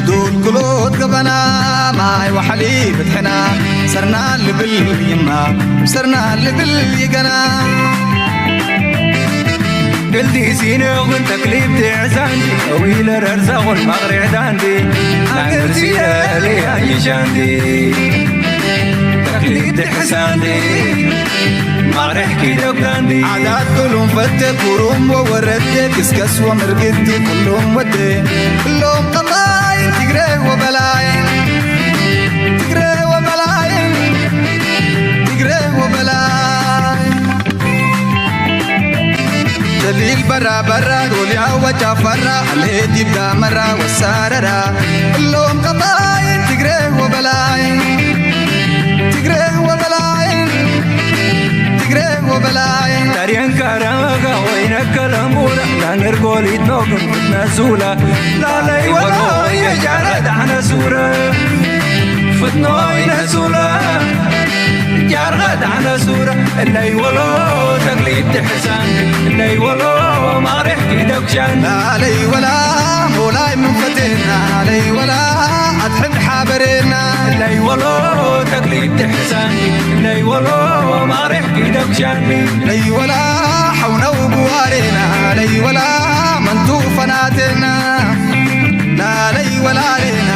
ዱልጉሎት ገበና ማይ ዋሕሊ ብትሕና ሰርና ልብል ይማ ሰርና ልብል ይገና ግልዲ ሲኖ ግን ተክሊብ ትዕዛንዲ እዊለ ረርዛቑል ማቕሪዕ ዳንዲ ኣንግርሲለ ለያይሻንዲ ተክሊብ ትሕሳንዲ ማቕሪሕ ኪደብ ዳንዲ ዓዳት ዱሉም ፈተ ኩሩም ወወረደ ክስከስ ወምርግቲ ኩሉም ወደ ኩሎም ቀባይ ትግረ ወበላይ ትግረ ወበላይ ትግረ ወበላይ ጀሊል በራ በራ ጎልያ ወጫፈራ አልሄድ ይብዳ መራ ወሳረራ እሎም ቀባይ ትግረ ወበላይ ትግረ ወበላይ ትግረ ወበላይ ታሪያን ካራጋ ወይነ ከለሙራ ዳንገር ጎሊት ኖግን ፍትነ ዙላ ላለይ ወሎ የጃረ ዳሕነ ሱረ ፍትኖ ይነ ዙላ ጃርኸ ዳሕነ ሱረ እለይ ወሎ ተክሊት ትሕሳን እለይ ወሎ ማሬሕ ኪደብሻን ላለይ ወላ ሞላይ ምንፈቴና ለይ ወላ ኣትሕድ ሓበሬና እለይ ወሎ ተክሊት ትሕሳን እለይ ወሎ ማሬሕ ኪደብሻን ለይ ወላ ሓውነው ብዋሬና ለይ ወላ መንቱ ፈናቴና ላለይ ወላሌና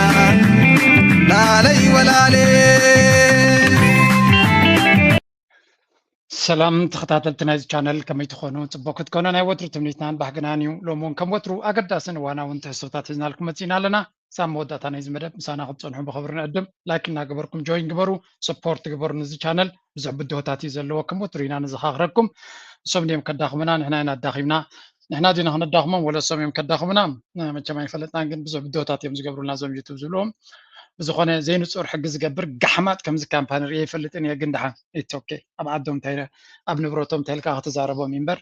ላለይ ወላሌ ሰላም ተኸታተልቲ ናይዚ ቻነል ከመይ ትኾኑ? ፅቡቅ ክትኮኑ ናይ ወትሩ ትምኒትናን ባህግናን እዩ። ሎሚ እውን ከም ወትሩ ኣገዳስን እዋናውን ትሕዝቶታት ሒዝናልኩም መፂና ኣለና። ሳብ መወዳእታ ናይዚ መደብ ምሳና ክትፀንሑ ብኽብሪ ንዕድም። ላይክ እናገበርኩም ጆይን ግበሩ፣ ሰፖርት ግበሩ ነዚ ቻነል። ብዙሕ ብድሆታት እዩ ዘለዎ፣ ከም ወትሩ ኢና ንዘኻኽረኩም። እሶም ድዮም ከዳኽሙና፣ ንሕና ኢና ኣዳኺምና። ንሕና ዲና ክነዳኽሞም ወለ እሶም እዮም ከዳኽሙና? መቸም ኣይፈለጥናን፣ ግን ብዙሕ ብድሆታት እዮም ዝገብሩልና እዞም ዩቱብ ዝብልዎም። ብዝኾነ ዘይንጹር ሕጊ ዝገብር ጋሕማጥ ከምዚ ካምፓኒ ርእየ ይፈልጥን እየ፣ ግን ደሓን it's okay። ኣብ ዓዶም እንታይ ኢለ ኣብ ንብረቶም እንታይ ኢልካ ክትዛረቦም እዩ እምበር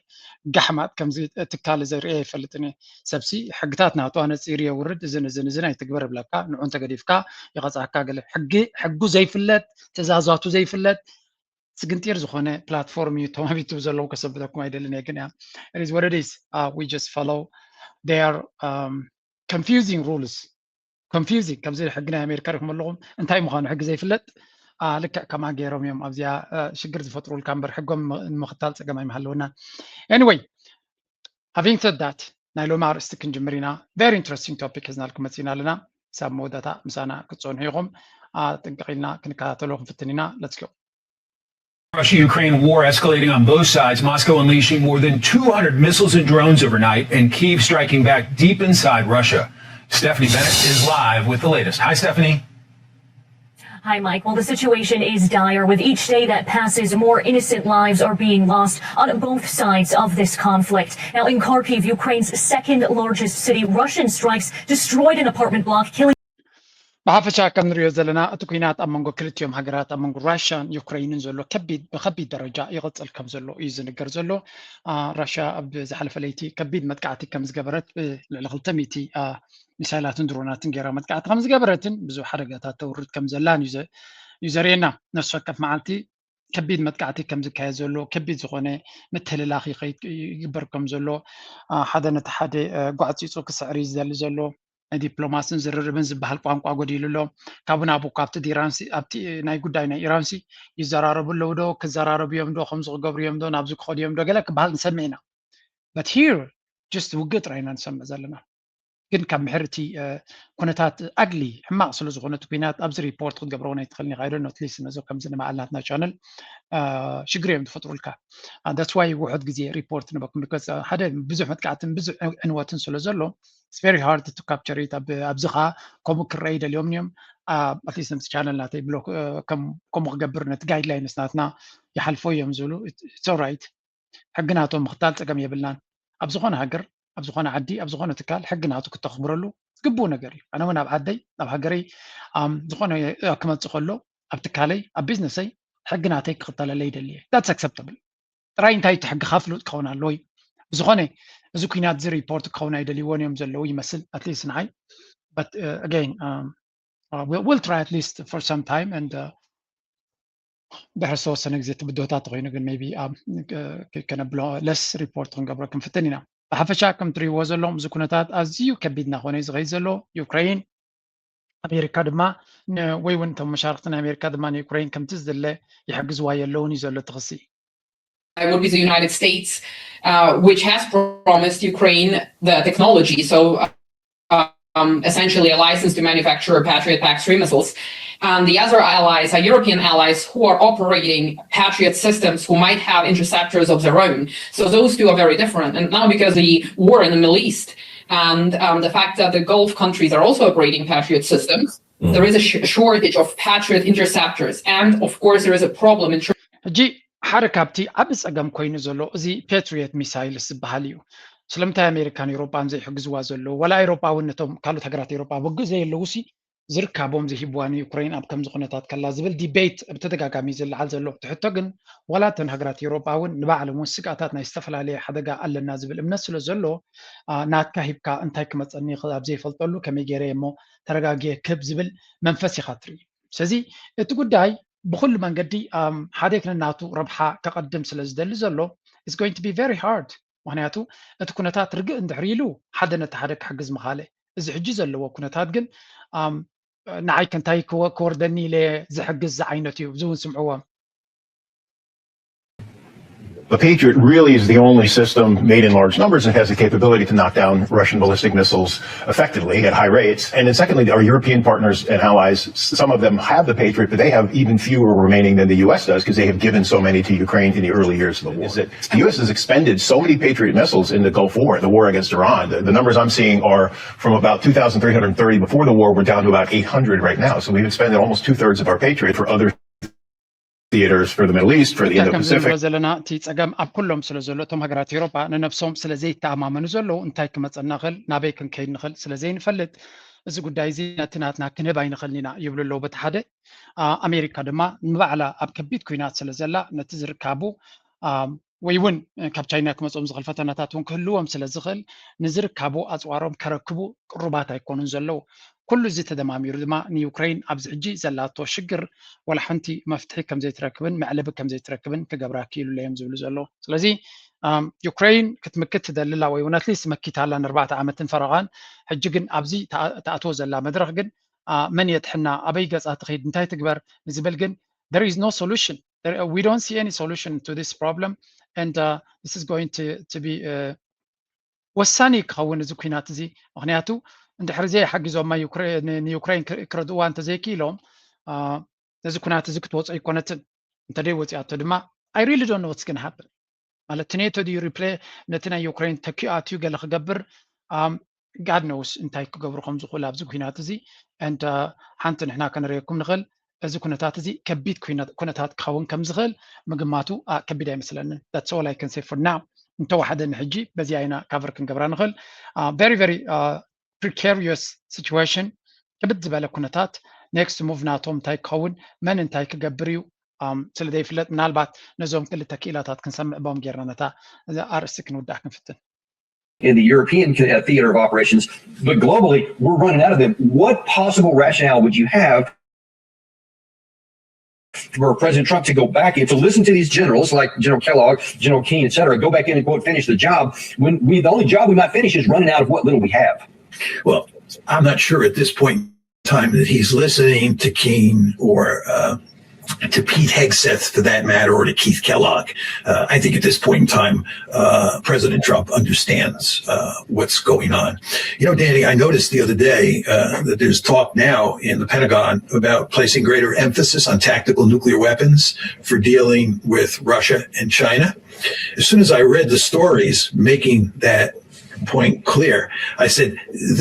ጋሕማጥ ከምዚ ትካል እዚ ርእየ ይፈልጥን እየ። ሰብሲ ሕግታት ናቱ ኣነጺሩ የውርድ፣ እዝን እዝን እዝን ኣይትግበር እብለካ፣ ንዑ እንተገዲፍካ ይቐጽዓካ ገለ። ሕጊ ሕጉ ዘይፍለጥ፣ ትእዛዛቱ ዘይፍለጥ ስግንጢር ዝኾነ ፕላትፎርም እዩ። እቶም ኣብ ዩቱብ ዘለዉ ከሰብተኩም ኣይደልን እየ፣ ግን እያ it is what it is. Uh, we just follow their um, confusing rules confusing ከምዚ ሕጊ ናይ ኣሜሪካ ሪኹም ኣለኹም እንታይ ምዃኑ ሕጊ ዘይፍለጥ ልክዕ ከማ ገይሮም እዮም ኣብዚኣ ሽግር ዝፈጥሩልካ እምበር ሕጎም ንምኽታል ፀገም ኣይምሃለወና anyway having said that ናይ ሎሚ ኣርእስቲ ክንጅምር ኢና very interesting topic ሒዝናልኩም መፂና ኣለና ሳብ መወዳታ ምሳና ክትፀንሑ ኢኹም ጥንቅቕ ኢልና ክንከታተሎ ክንፍትን ኢና let's go Russia Ukraine war escalating on both sides, Moscow unleashing more than two hundred missiles and drones overnight, and Kyiv striking back deep inside Russia. Stephanie Bennett is live with the latest. Hi, Stephanie. Hi, Mike. Well, the situation is dire. With each day that passes, more innocent lives are being lost on both sides of this conflict. Now, in Kharkiv, Ukraine's second largest city, Russian strikes destroyed an apartment block, killing. ብሓፈሻ ከም ንሪኦ ዘለና እቲ ኩናት ኣብ መንጎ ክልቲኦም ሃገራት ኣብ መንጎ ራሽያን ዩክረይንን ዘሎ ከቢድ ብከቢድ ደረጃ ይቕፅል ከም ዘሎ እዩ ዝንገር ዘሎ። ራሽያ ኣብ ዝሓለፈ ለይቲ ከቢድ መጥቃዕቲ ከም ዝገበረት ብልዕሊ ክልተ ሚእቲ ሚሳይላትን ድሮናትን ገይራ መጥቃዕቲ ከም ዝገበረትን ብዙሕ ሓደጋታት ተውርድ ከም ዘላን እዩ ዘርእየና። ነፍሲ ወከፍ መዓልቲ ከቢድ መጥቃዕቲ ከም ዝካየድ ዘሎ ከቢድ ዝኾነ ምትልላኽ ይኸይድ ይግበር ከም ዘሎ ሓደ ነቲ ሓደ ጓዕፂፁ ክስዕር እዩ ዝደሊ ዘሎ ናይ ዲፕሎማስን ዝርርብን ዝበሃል ቋንቋ ጎዲሉ ኣሎ። ካብኡ ናብኡ ካብቲ ዲራንሲ ኣብቲ ናይ ጉዳይ ናይ ኢራንሲ ይዘራረቡ ኣለዉ ዶ ክዘራረቡ እዮም ዶ ከምዚ ክገብሩ እዮም ዶ ናብዚ ክኸዱ እዮም ዶ ገለ ክበሃል ንሰምዕ ኢና። But here just ውግእ ጥራይ ኢና ንሰምዕ ዘለና። ግን ካብ ምሕር እቲ ኩነታት ኣግሊ ሕማቕ ስለ ዝኾነ እቲ ኩናት ኣብዚ ሪፖርት ክትገብረዎ ናይ ትኽእልኒ ካይዶ ኖትሊስ ነዞ ከምዚ ንበዓል ናትና ቻነል ሽግር እዮም ዝፈጥሩልካ። That's why ውሑድ ግዜ ሪፖርት ንበኩም ሓደ ብዙሕ መጥቃዕትን ብዙሕ ዕንወትን ስለ ዘሎ it's very hard to capture it ኣብዚ ኸዓ ከምኡ ክረአ ይደልዮም እዮም። At least ነቲ ቻነል ናተይ ብሎ ከምኡ ክገብር ነቲ ጋይድላይንስ ናትና ይሓልፎ እዮም ዝብሉ it's alright። ሕጊ ናቶም ምኽታል ፀገም የብልናን። ኣብ ዝኾነ ሃገር፣ ኣብ ዝኾነ ዓዲ፣ ኣብ ዝኾነ ትካል ሕጊ ናቱ ክተኽብረሉ ዝግብኡ ነገር እዩ። ኣነ እውን ኣብ ዓደይ፣ ኣብ ሃገረይ ዝኾነ ክመፅእ ከሎ ኣብ ትካለይ፣ ኣብ ቢዝነሰይ ሕጊ ናተይ ክኽተለለይ ይደሊ እየ። That's acceptable። ጥራይ እንታይ እቲ ሕጊ ከፍሉጥ ክኸውን ኣለዎ እዩ። ብዝኾነ እዚ ኩናት እዚ ሪፖርት ክኸውን ኣይደልይዎን እዮም ዘለዉ ይመስል at least ንዓይ but again we'll try at least for some time and ድሕሪ ዝተወሰነ ግዜ እቲ ብድሆታት ተኮይኑ ግን maybe ከነብሎ less report ክንገብሮ ክንፍትን ኢና። ብሓፈሻ ከም ትሪእዎ ዘለኹም እዚ ኩነታት ኣዝዩ ከቢድ እናኾነ እዩ ዝኸይድ ዘሎ። ዩክረይን ኣሜሪካ ድማ ወይ እውን እቶም መሻርክቲ ናይ ኣሜሪካ ድማ ንዩክሬን ከምቲ ዝድለ ይሕግዝዋ የለውን እዩ ዘሎ እቲ ክሲ። It would be the United States, uh, which has promised Ukraine the technology. So, um, essentially, a license to manufacture Patriot P A C three missiles. And the other allies are European allies who are operating Patriot systems who might have interceptors of their own. So those two are very different. And now, because the war in the Middle East and um, the fact that the Gulf countries are also operating Patriot systems, mm. there is a sh- shortage of Patriot interceptors. And of course, there is a problem in terms ሕጂ ሓደ ካብቲ ዓቢ ጸገም ኮይኑ ዘሎ እዚ ፔትሪየት ሚሳይልስ ዝበሃል እዩ። ስለምንታይ ኣሜሪካን ኤውሮጳን ዘይሕግዝዋ ዘለዉ? ዋላ ኤውሮጳ እውን ነቶም ካልኦት ሃገራት ኤውሮጳ ውግእ ዘየለዉ ሲ ዝርካቦም ዘይሂብዋ ንዩክሬን ኣብ ከምዚ ኩነታት ከላ ዝብል ዲቤት ብተደጋጋሚ ዝለዓል ዘሎ። እቲ ሕቶ ግን ዋላ እተን ሃገራት ኤውሮጳ እውን ንባዕሎም እውን ስግኣታት ናይ ዝተፈላለየ ሓደጋ ኣለና ዝብል እምነት ስለ ዘሎ ናትካ ሂብካ እንታይ ክመጸኒ ይኽእል ኣብ ዘይፈልጠሉ ከመይ ገይረ እሞ ተረጋጊየ ክብ ዝብል መንፈስ ኢኻ ትርኢ። ስለዚ እቲ ጉዳይ ብኩሉ መንገዲ ሓደ ክነናቱ ረብሓ ከቐድም ስለ ዝደሊ ዘሎ it's going to be very hard። ምክንያቱ እቲ ኩነታት ርግእ እንድሕር ኢሉ ሓደ ነቲ ሓደ ክሕግዝ ምኻለ። እዚ ሕጂ ዘለዎ ኩነታት ግን ንዓይ ከንታይ ክወርደኒ ኢለ ዝሕግዝ ዝዓይነት እዩ። እዚ እውን ስምዕዎም። The Patriot really is the only system made in large numbers that has the capability to knock down Russian ballistic missiles effectively at high rates. And then secondly, our European partners and allies, some of them have the Patriot, but they have even fewer remaining than the U S does because they have given so many to Ukraine in the early years of the war. Is that the U S has expended so many Patriot missiles in the Gulf War, the war against Iran. The, the numbers I'm seeing are from about two thousand three hundred thirty before the war, we're down to about eight hundred right now. So we've expended almost two thirds of our Patriot for other theaters for the Middle East, for the Indo-Pacific. ዘለና እቲ ጸገም ኣብ ኩሎም ስለ ዘሎ እቶም ሃገራት ኤውሮጳ ንነብሶም ስለ ዘይተኣማመኑ ዘለዉ እንታይ ክመጸና ክእል ናበይ ክንከይድ ንኽእል ስለ ዘይንፈልጥ እዚ ጉዳይ እዚ ነቲ ናትና ክንህብ ኣይንኽእልን ኢና ይብሉ ኣለዉ። በቲ ሓደ ኣሜሪካ ድማ ንባዕላ ኣብ ከቢድ ኩናት ስለ ዘላ ነቲ ዝርካቡ ወይ እውን ካብ ቻይና ክመፅኦም ዝኽእል ፈተናታት እውን ክህልዎም ስለ ዝኽእል ንዝርካቡ ኣፅዋሮም ከረክቡ ቅሩባት ኣይኮኑን ዘለዉ። ኩሉ እዚ ተደማሚሩ ድማ ንዩክሬን ኣብዚ ሕጂ ዘላቶ ሽግር ወላ ሓንቲ መፍትሒ ከም ዘይትረክብን መዕለቢ ከም ዘይትረክብን ክገብራ ክኢሉለ እዮም ዝብሉ ዘለዉ። ስለዚ ዩክሬን ክትምክት ትደልላ ወይ እውን ኣትሊስት መኪታላ ንኣርባዕተ ዓመትን ፈረቓን ሕጂ ግን ኣብዚ ተኣትዎ ዘላ መድረኽ ግን መን የድሕና ኣበይ ገፃ ትኸይድ እንታይ ትግበር ንዝብል ግን there is no solution. There, we don't see any solution to this problem, and uh, this is going to, to be uh, ወሳኒ ክኸውን እዚ ኩናት እዚ። ምክንያቱ እንድሕሪ ዘይሓጊዞማ ንዩክሬን ክረድእዋ እንተዘይክኢሎም ነዚ ኩናት እዚ ክትወፅኦ ኣይኮነትን። እንተደይ ወፂኣቶ ድማ I really don't know what's gonna happen። ማለት እቲ ኔቶ ድዩ ሪፕሌ ነቲ ናይ ዩክሬን ተኪኡ ኣትዩ ገለ ክገብር God knows እንታይ ክገብሩ ከም ዝኽእሉ ኣብዚ ኩናት እዚ and ሓንቲ ንሕና ከነርእየኩም ንኽእል እዚ ኩነታት እዚ ከቢድ ኩነታት ክኸውን ከም ዝኽእል ምግማቱ ከቢድ ኣይመስለንን። That's all I can say for now። እንተወሓደ ንሕጂ በዚኣ ኢና ካቨር ክንገብራ ንኽእል። Very very precarious situation። ክብድ ዝበለ ኩነታት። Next move ናቶም እንታይ ክኸውን መን እንታይ ክገብር እዩ ስለ ዘይፍለጥ ምናልባት ነዞም ክልተ ክኢላታት ክንሰምዕ ቦም ጌርና ነታ ኣርእስቲ ክንውዳእ ክንፍትን። in the European theater of operations, but globally, we're running out of them. What possible rationale would you have for President Trump to go back and to listen to these generals like General Kellogg, General Keane, et cetera, go back in and quote finish the job when we the only job we might finish is running out of what little we have? Well, I'm not sure at this point in time that he's listening to Keane or uh, to Pete Hegseth, for that matter, or to Keith Kellogg. Uh, I think at this point in time, uh, President Trump understands uh, what's going on. You know, Danny, I noticed the other day uh, that there's talk now in the Pentagon about placing greater emphasis on tactical nuclear weapons for dealing with Russia and China. As soon as I read the stories making that point clear. I said,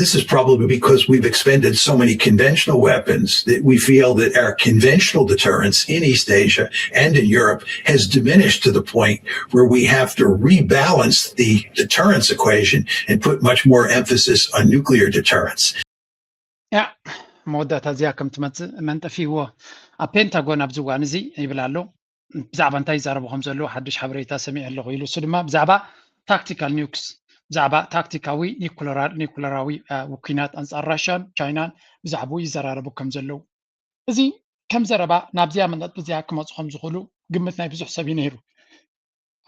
this is probably because we've expended so many conventional weapons that we feel that our conventional deterrence in East Asia and in Europe has diminished to the point where we have to rebalance the deterrence equation and put much more emphasis on nuclear deterrence. ያ መወዳእታ እዚኣ ከም ትመፅእ መንጠፊዎ ኣብ ፔንታጎን ኣብዚ እዋን እዚ ይብል ኣሎ። ብዛዕባ እንታይ ይዛረቡ ከም ዘለዉ ሓድሽ ሓበሬታ ሰሚዐ ኣለኹ ኢሉ እሱ ድማ ብዛዕባ ታክቲካል ኒውክስ ብዛዕባ ታክቲካዊ ኒኩለራዊ ውኪናት ኣንጻር ራሽያን ቻይናን ብዛዕባኡ ይዘራረቡ ከም ዘለዉ እዚ ከም ዘረባ ናብዚኣ መነጥቢ እዚኣ ክመፁ ከም ዝኽእሉ ግምት ናይ ብዙሕ ሰብ እዩ ነይሩ።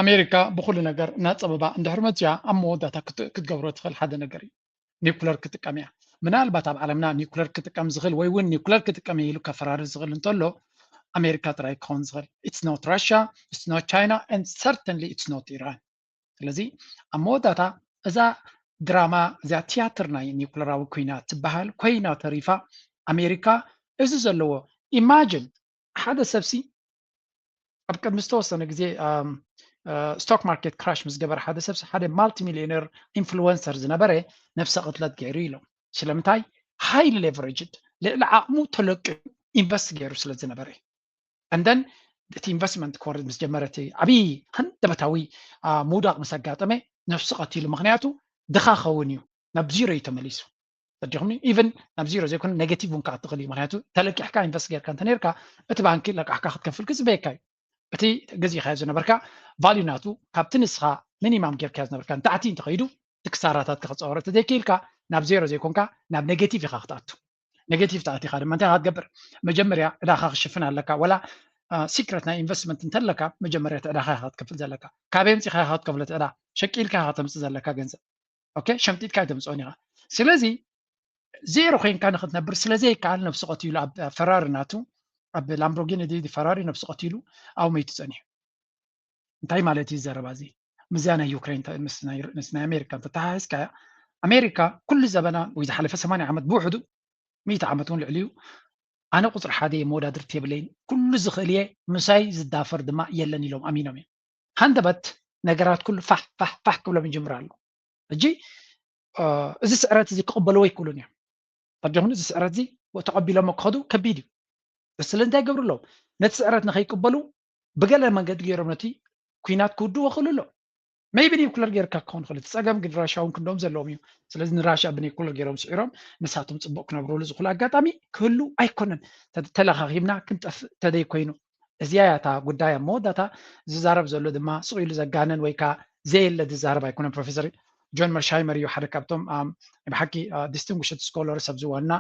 ኣሜሪካ ብኩሉ ነገር እናፀበባ እንድሕር መፅያ ኣብ መወዳእታ ክትገብሮ ትኽእል ሓደ ነገር እዩ። ኒኩለር ክጥቀም እያ። ምናልባት ኣብ ዓለምና ኒኩለር ክጥቀም ዝኽእል ወይ እውን ኒኩለር ክጥቀም ኢሉ ከፈራርህ ዝኽእል እንተሎ ኣሜሪካ ጥራይ ክኸውን ዝኽእል። It's not Russia, it's not China, and certainly it's not Iran። ስለዚ ኣብ መወዳእታ እዛ ድራማ እዚኣ ቲያትር ናይ ኒኩለራዊ ኩናት ትበሃል ኮይና ተሪፋ ኣሜሪካ እዚ ዘለዎ ኢማጅን ሓደ ሰብሲ ኣብ ቅድሚ ዝተወሰነ ግዜ ስቶክ ማርኬት ክራሽ ምስ ገበረ ሓደ ሰብሲ ሓደ ማልቲ ሚሊዮነር ኢንፍሉወንሰር ዝነበረ ነብሰ ቅትለት ገይሩ ኢሎም። ስለምንታይ? ሃይሊ ሌቨሬጅድ ልዕሊ ዓቕሙ ተለቂዑ ኢንቨስት ገይሩ ስለ ዝነበረ። And then እቲ ኢንቨስትመንት ክወርድ ምስ ጀመረ እቲ ዓብዪ ሃንደበታዊ ምውዳቕ ምስ ኣጋጠመ ነብሱ ቀቲሉ። ምክንያቱ ድኻ ኸውን እዩ፣ ናብ ዚሮ እዩ ተመሊሱ። ተዲኹምኒ ኢቨን ናብ ዚሮ ዘይኮነ ኔጌቲቭ እውን ከዓ ትኽእል እዩ። ምክንያቱ ተለቂሕካ ኢንቨስት ጌርካ እንተ ነርካ እቲ ባንኪ ለቃሕካ ክትከፍል ክፅበየካ እዩ። እቲ ገዚእካዮ ዝነበርካ ቫልዩ ናቱ ካብቲ ንስኻ ሚኒማም ጌርካዮ ዝነበርካ ንታሕቲ እንተኸይዱ እቲ ክሳራታት ክፀወረ ተዘይክኢልካ ናብ ዜሮ ዘይኮንካ ናብ ኔጌቲቭ ኢኻ ክትኣቱ። ኔጌቲቭ ተኣቲኻ ድማ እንታይ ክትገብር? መጀመርያ ዕዳኻ ክሽፍን ኣለካ። ወላ ሲክረት ናይ ኢንቨስትመንት እንተለካ መጀመርያ እቲ ዕዳኻ ኢኻ ክትከፍል ዘለካ። ካበይ ኣምፂኻ ኢኻ ክትከፍሎ እቲ ዕዳ? ሸቂልካ ኢኻ ተምፅእ ዘለካ ገንዘብ። ኦኬ፣ ሸምጢጥካ ኣይተምፅኦን ኢኻ። ስለዚ ዜሮ ኮይንካ ንክትነብር ስለዘይከኣል ነብሱ ቀቲሉ ኣብ ፈራሪ ናቱ ኣብ ላምቦርጊኒ ፈራሪ ነብሱ ቀቲሉ ኣብ መይቱ ፀኒሑ። እንታይ ማለት እዩ ዘረባ እዚ? ምስዚኣ ናይ ዩክሬን ምስ ናይ ኣሜሪካ እንተተሓሒዝካያ ኣሜሪካ ኩሉ ዘበና ወይ ዝሓለፈ ሰማንያ ዓመት ብውሕዱ ሚእቲ ዓመት እውን ልዕሊ እዩ ኣነ ቁፅሪ ሓደ እየ መወዳድርቲ የብለይን ኩሉ ዝኽእል እየ ምሳይ ዝዳፈር ድማ የለን ኢሎም ኣሚኖም እዮም። ሃንደበት ነገራት ኩሉ ፋሕ ፋሕ ፋሕ ክብሎም ይጅምር ኣሎ። ሕጂ እዚ ስዕረት እዚ ክቕበልዎ ኣይክእሉን እዮም። ተርዲኹም እዚ ስዕረት እዚ ተቐቢሎሞ ክኸዱ ከቢድ እዩ። ስለዚ እንታይ ይገብሩ ኣለዎም? ነቲ ስዕረት ንኸይቅበሉ ብገለ መንገዲ ገይሮም ነቲ ኩናት ክውድዎ ክእሉ ኣለዎም። ሜይቢ ኒኩለር ጌርካ ክኸውን ይኽእል እቲ ፀገም ግን ራሽያ እውን ክንዶም ዘለዎም እዩ። ስለዚ ንራሽያ ብኒኩለር ገይሮም ስዒሮም ንሳቶም ፅቡቅ ክነብሩሉ ዝኽእሉ ኣጋጣሚ ክህሉ ኣይኮነን። ተለኻኺብና ክንጠፍእ ተደይ ኮይኑ እዚኣ እያ እታ ጉዳይ ኣብ መወዳእታ ዝዛረብ ዘሎ ድማ ስቕ ኢሉ ዘጋነን ወይ ከዓ ዘየለ ዝዛረብ ኣይኮነን። ፕሮፌሰር ጆን መርሻይመር እዩ ሓደ ካብቶም ብሓቂ ዲስቲንጉሽድ ስኮለርስ ኣብዚ ዋና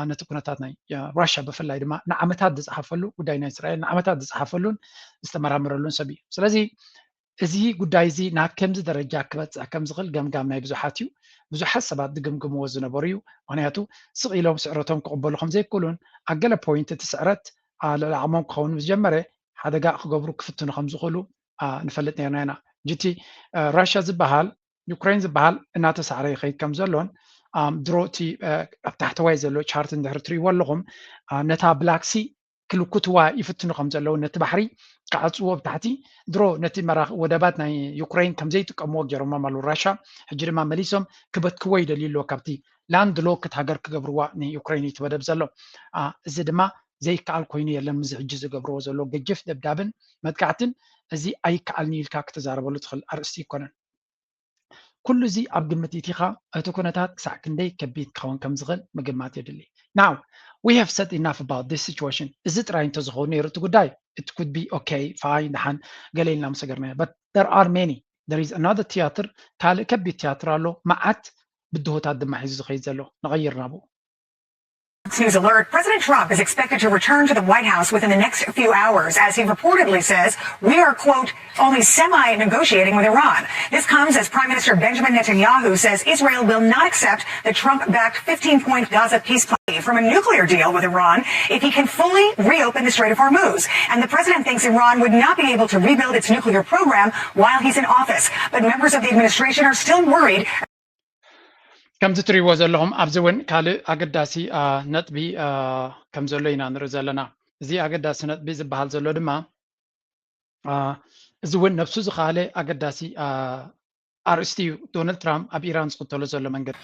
ነቲ ኩነታት ናይ ራሽያ ብፍላይ ድማ ንዓመታት ዝፀሓፈሉ ጉዳይ ናይ እስራኤል ንዓመታት ዝፀሓፈሉን ዝተመራመረሉን ሰብ እዩ። ስለዚ እዚ ጉዳይ እዚ ናብ ከምዚ ደረጃ ክበፅሕ ከም ዝኽእል ገምጋም ናይ ብዙሓት እዩ። ብዙሓት ሰባት ዝግምግምዎ ዝነበሩ እዩ። ምክንያቱ ስቕ ኢሎም ስዕረቶም ክቕበሉ ከም ዘይክእሉን ኣብ ገለ ፖይንት እቲ ስዕረት ልዕሊ ዓቕሞም ክኸውን ምስ ጀመረ ሓደጋ ክገብሩ ክፍትኑ ከም ዝኽእሉ ንፈልጥ ነርና ኢና። ሕጂ እቲ ራሽያ ዝበሃል ዩክሬን ዝበሃል እናተሳዕረ ይኸይድ ከም ዘሎን ድሮ እቲ ኣብ ታሕተዋይ ዘሎ ቻርት እንድሕር ትሪእዎ ኣለኹም ነታ ብላክሲ ክልኩትዋ ይፍትኑ ከም ዘለዉ ነቲ ባሕሪ ክዓፅዎ ብታሕቲ ድሮ ነቲ መራኽ ወደባት ናይ ዩክሬን ከም ዘይጥቀምዎ ገይሮሞም ኣለዉ ራሻ። ሕጂ ድማ መሊሶም ክበትክዎ ይደልዩ ኣለዎ ካብቲ ላንድ ሎክድ ሃገር ክገብርዋ ንዩክሬን እዩ እቲ መደብ ዘሎ። እዚ ድማ ዘይከኣል ኮይኑ የለን ምዚ ሕጂ ዝገብርዎ ዘሎ ገጅፍ ደብዳብን መጥቃዕትን እዚ ኣይከኣልን ኢልካ ክትዛረበሉ ትኽእል ኣርእስቲ ይኮነን። ኩሉ እዚ ኣብ ግምት ኢቲኻ እቲ ኩነታት ክሳዕ ክንደይ ከቢድ ክኸውን ከም ዝኽእል ምግማት የድሊ። Now we have said enough about this situation። እዚ ጥራይ እንተዝኸውን ነይሩ እቲ ጉዳይ it could be okay fine ደሓን ገለ ኢልና ምሰገርናዮ but there are many there is another theatre ካልእ ከቢድ ቲያትር ኣሎ መዓት ብድሆታት ድማ ሒዙ ዝኸይድ ዘሎ ንቐይር ናብኡ። News alert. President Trump is expected to return to the White House within the next few hours as he reportedly says we are, quote, only semi-negotiating with Iran. This comes as Prime Minister Benjamin Netanyahu says Israel will not accept the Trump-backed fifteen-point Gaza peace plan from a nuclear deal with Iran if he can fully reopen the Strait of Hormuz. And the president thinks Iran would not be able to rebuild its nuclear program while he's in office. But members of the administration are still worried. ከምዚ ትሪእዎ ዘለኹም ኣብዚ እውን ካልእ ኣገዳሲ ነጥቢ ከም ዘሎ ኢና ንርኢ ዘለና። እዚ ኣገዳሲ ነጥቢ ዝበሃል ዘሎ ድማ እዚ እውን ነብሱ ዝኸኣለ ኣገዳሲ ኣርእስቲ እዩ። ዶናልድ ትራምፕ ኣብ ኢራን ዝኽተሎ ዘሎ መንገዲ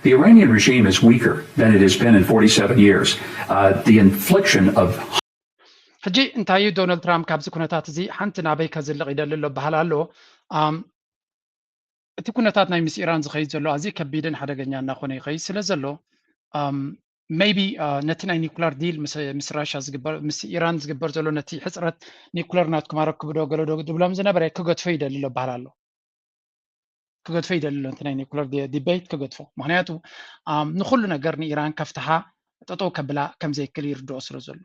The Iranian regime is weaker than it has been in forty-seven years. Uh, the infliction of ሕጂ እንታይ እዩ ዶናልድ ትራምፕ ካብዚ ኩነታት እዚ ሓንቲ ናበይ ከዝልቕ ይደሊ ኣሎ በሃል ኣሎ። እቲ ኩነታት ናይ ምስ ኢራን ዝኸይድ ዘሎ ኣዝዩ ከቢድን ሓደገኛ እናኾነ ይኸይድ ስለ ዘሎ maybe ነቲ ናይ ኒኩለር ዲል ምስ ራሻ ምስ ኢራን ዝግበር ዘሎ ነቲ ሕፅረት ኒኩለር ናትኩም ኣረክቡ ዶ ገለ ዶ ዝብሎም ዝነበረ ክገድፎ ይደሊ ኣሎ በሃል ኣሎ። ክገድፎ ይደሊ ኣሎ ነቲ ናይ ኒኩለር ዲቤት ክገድፎ። ምክንያቱ ንኩሉ ነገር ንኢራን ከፍትሓ ጠጠው ከብላ ከም ዘይክእል ይርድኦ ስለ ዘሎ።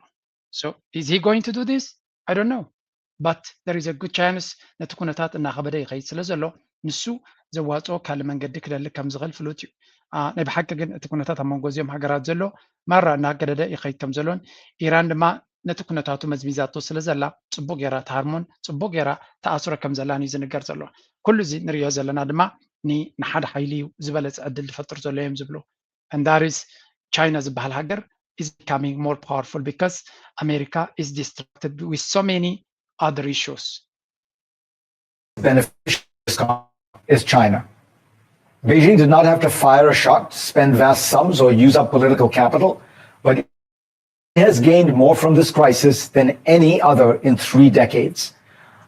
So is he going to do this? I don't know. But there is a good chance ነቲ ኩነታት እናኸበደ ይኸይድ ስለ ዘሎ ንሱ ዘዋፅኦ ካልእ መንገዲ ክደሊ ከም ዝኽእል ፍሉጥ እዩ። ናይ ብሓቂ ግን እቲ ኩነታት ኣብ መንጎ እዚኦም ሃገራት ዘሎ ማራ እናገደደ ይኸይድ ከም ዘሎን ኢራን ድማ ነቲ ኩነታቱ መዝሚዛቶ ስለ ዘላ ጽቡቅ ገይራ ትሃርሞን ጽቡቅ ገይራ ተኣስሮ ከም ዘላን እዩ ዝንገር ዘሎ። ኩሉ እዚ ንሪኦ ዘለና ድማ ንሓደ ሓይሊ እዩ ዝበለጸ ዕድል ዝፈጥር ዘሎ እዮም ዝብሉ። And that is China ዝበሃል ሃገር is becoming more powerful because America is distracted with so many other issues. Beneficiary is China. Beijing did not have to fire a shot, spend vast sums, or use up political capital, but it has gained more from this crisis than any other in three decades.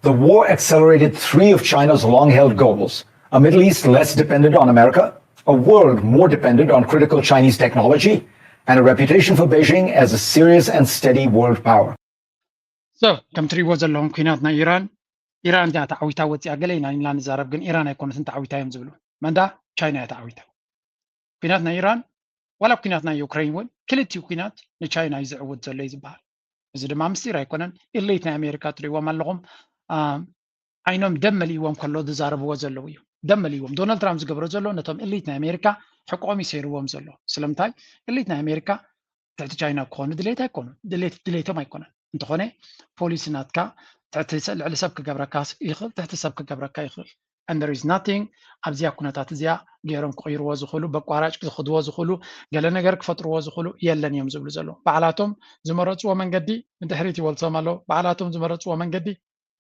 The war accelerated three of China's long held goals: a Middle East less dependent on America, a world more dependent on critical Chinese technology, and a reputation for Beijing as a serious and steady world power. So ከም ትሪእዎ ዘለኹም ኩናት ናይ ኢራን ኢራን እያ ተዓዊታ ወፂኣ ገለ ኢና ኢልና ንዛረብ፣ ግን ኢራን ኣይኮነትን ተዓዊታ እዮም ዝብሉ። መንዳ ቻይና እያ ተዓዊታ። ኩናት ናይ ኢራን ዋላ ኩናት ናይ ዩክሬን እውን ክልቲኡ ኩናት ንቻይና እዩ ዝዕውት ዘሎ እዩ ዝበሃል። እዚ ድማ ምስጢር ኣይኮነን። ኢሊት ናይ ኣሜሪካ ትሪእዎም ኣለኹም። ዓይኖም ደም መሊእዎም ከሎ ዝዛረብዎ ዘለዉ እዩ። ደም መሊእዎም ዶናልድ ትራምፕ ዝገብሮ ዘሎ ነቶም ኢሊት ናይ ኣሜሪካ ሕቆም እዩ ሰይርዎም ዘሎ። ስለምንታይ ኢሊት ናይ ኣሜሪካ ትሕቲ ቻይና ክኾኑ ድሌት ኣይኮኑ ድሌቶም ኣይኮነን። እንተኾነ ፖሊሲ ናትካ ልዕሊ ሰብ ክገብረካ ይኽእል፣ ትሕቲ ሰብ ክገብረካ ይኽእል። And there is nothing ኣብዚኣ ኩነታት እዚኣ ገይሮም ክቕይርዎ ዝኽእሉ፣ በቋራጭ ክኽድዎ ዝኽእሉ፣ ገለ ነገር ክፈጥርዎ ዝኽእሉ የለን እዮም ዝብሉ ዘለዉ። ባዕላቶም ዝመረፅዎ መንገዲ ንድሕሪት ይወልሶም ኣሎ። ባዕላቶም ዝመረፅዎ መንገዲ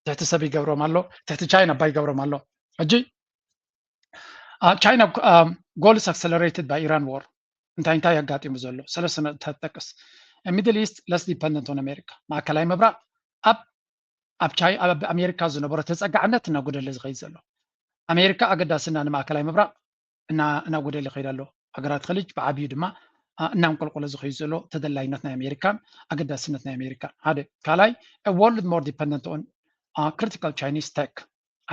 ትሕቲ ሰብ ይገብሮም ኣሎ፣ ትሕቲ ቻይና እባ ይገብሮም ኣሎ። ሕጂ ቻይና goals accelerated by Iran war እንታይ እንታይ ኣጋጢሙ ዘሎ ሰለስተ ነጥብታት ጠቅስ። Middle East less dependent on America፣ ማእከላይ ምብራቕ ኣብ ኣብ ቻይ ኣብ ኣሜሪካ ዝነበሮ ተፀጋዕነት እናጎደለ ዝኸይድ ዘሎ። ኣሜሪካ ኣገዳስና ንማእከላይ ምብራቕ እናጎደለ ይኸይድ ኣሎ። ሃገራት ኸሊጅ ብዓብዩ ድማ እናንቆልቆለ ዝኸይድ ዘሎ ተደላይነት ናይ ኣሜሪካን ኣገዳስነት ናይ ኣሜሪካን ሓደ። ካልኣይ world more dependent on critical Chinese tech፣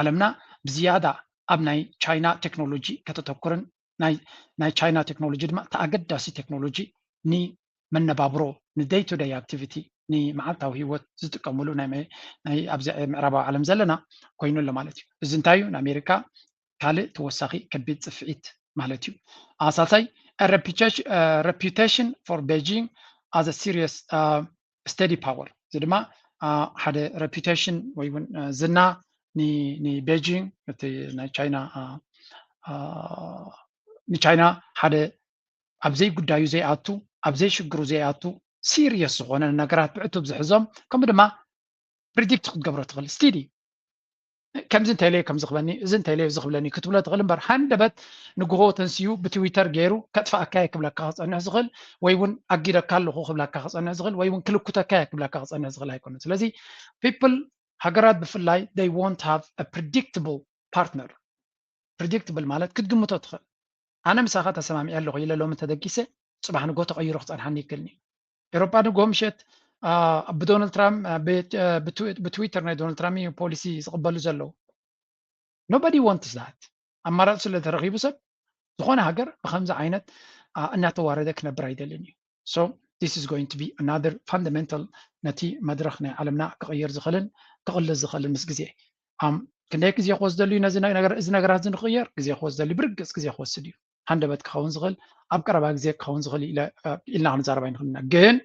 ዓለምና ብዝያዳ ኣብ ናይ ቻይና ቴክኖሎጂ ከተተኩርን ናይ ቻይና ቴክኖሎጂ ድማ ተኣገዳሲ ቴክኖሎጂ ንመነባብሮ ን day to day activity ንመዓልታዊ ህይወት ዝጥቀምሉ ኣብዚ ምዕራባዊ ዓለም ዘለና ኮይኑ ኣሎ ማለት እዩ። እዚ እንታይ እዩ? ንኣሜሪካ ካልእ ተወሳኺ ከቢድ ፅፍዒት ማለት እዩ። ሳልሳይ reputation for Beijing as a serious steady power፣ እዚ ድማ ሓደ reputation ወይ እውን ዝና ንቤጂንግ እቲ ናይ ቻይና ንቻይና ሓደ ኣብ ዘይጉዳዩ ዘይኣቱ ኣብ ዘይሽግሩ ዘይኣቱ serious ዝኾነ ነገራት ብዕቱብ ዝሕዞም ከምኡ ድማ predict ክትገብሮ ትኽእል steady ከምዚ እንተኢለዮ ከምዚ ክበኒ እዚ እንተኢለዮ እዚ ክብለኒ ክትብሎ ትኽእል እምበር ሃንደበት ንግሆ ተንስኡ ብትዊተር ገይሩ ከጥፍኣካ እየ ክብለካ ክፀንሕ ዝኽእል ወይ እውን ኣጊደካ ኣለኹ ክብለካ ክፀንሕ ዝኽእል ወይ እውን ክልኩተካ እየ ክብለካ ክፀንሕ ዝኽእል ኣይኮነን። ስለዚ people ሃገራት ብፍላይ they won't have a predictable partner። Predictable ማለት ክትግምቶ ትኽእል። ኣነ ምሳኻ ተሰማሚዐ ኣለኹ ኢለ ሎሚ ተደቂሰ ፅባሕ ንግሆ ተቐይሩ ክፀንሓኒ ይክእልኒ። ኤሮጳ ንግሆ ምሸት ብዶናልድ ትራምፕ ብትዊተር ናይ ዶናልድ ትራምፕ ፖሊሲ ዝቕበሉ ዘለዉ። Nobody wants that። ኣማራፂ ስለ ተረኺቡ ሰብ ዝኾነ ሃገር ብከምዚ ዓይነት እናተዋረደ ክነብር ኣይደልን እዩ። So this is going to be another fundamental ነቲ መድረኽ ናይ ዓለምና ክቕይር ዝኽእልን ክቕልስ ዝኽእልን ምስ ግዜ ክንደይ ግዜ ክወስደሉ እዩ ነዚ እዚ ነገራት እዚ ንክቕየር ግዜ ክወስደሉ ብርግፅ ግዜ ክወስድ እዩ። ሃንደበት ክኸውን ዝኽእል ኣብ ቀረባ ግዜ ክኸውን ዝኽእል ኢልና ክንዛረብ ኣይንኽእል ኢና። ግን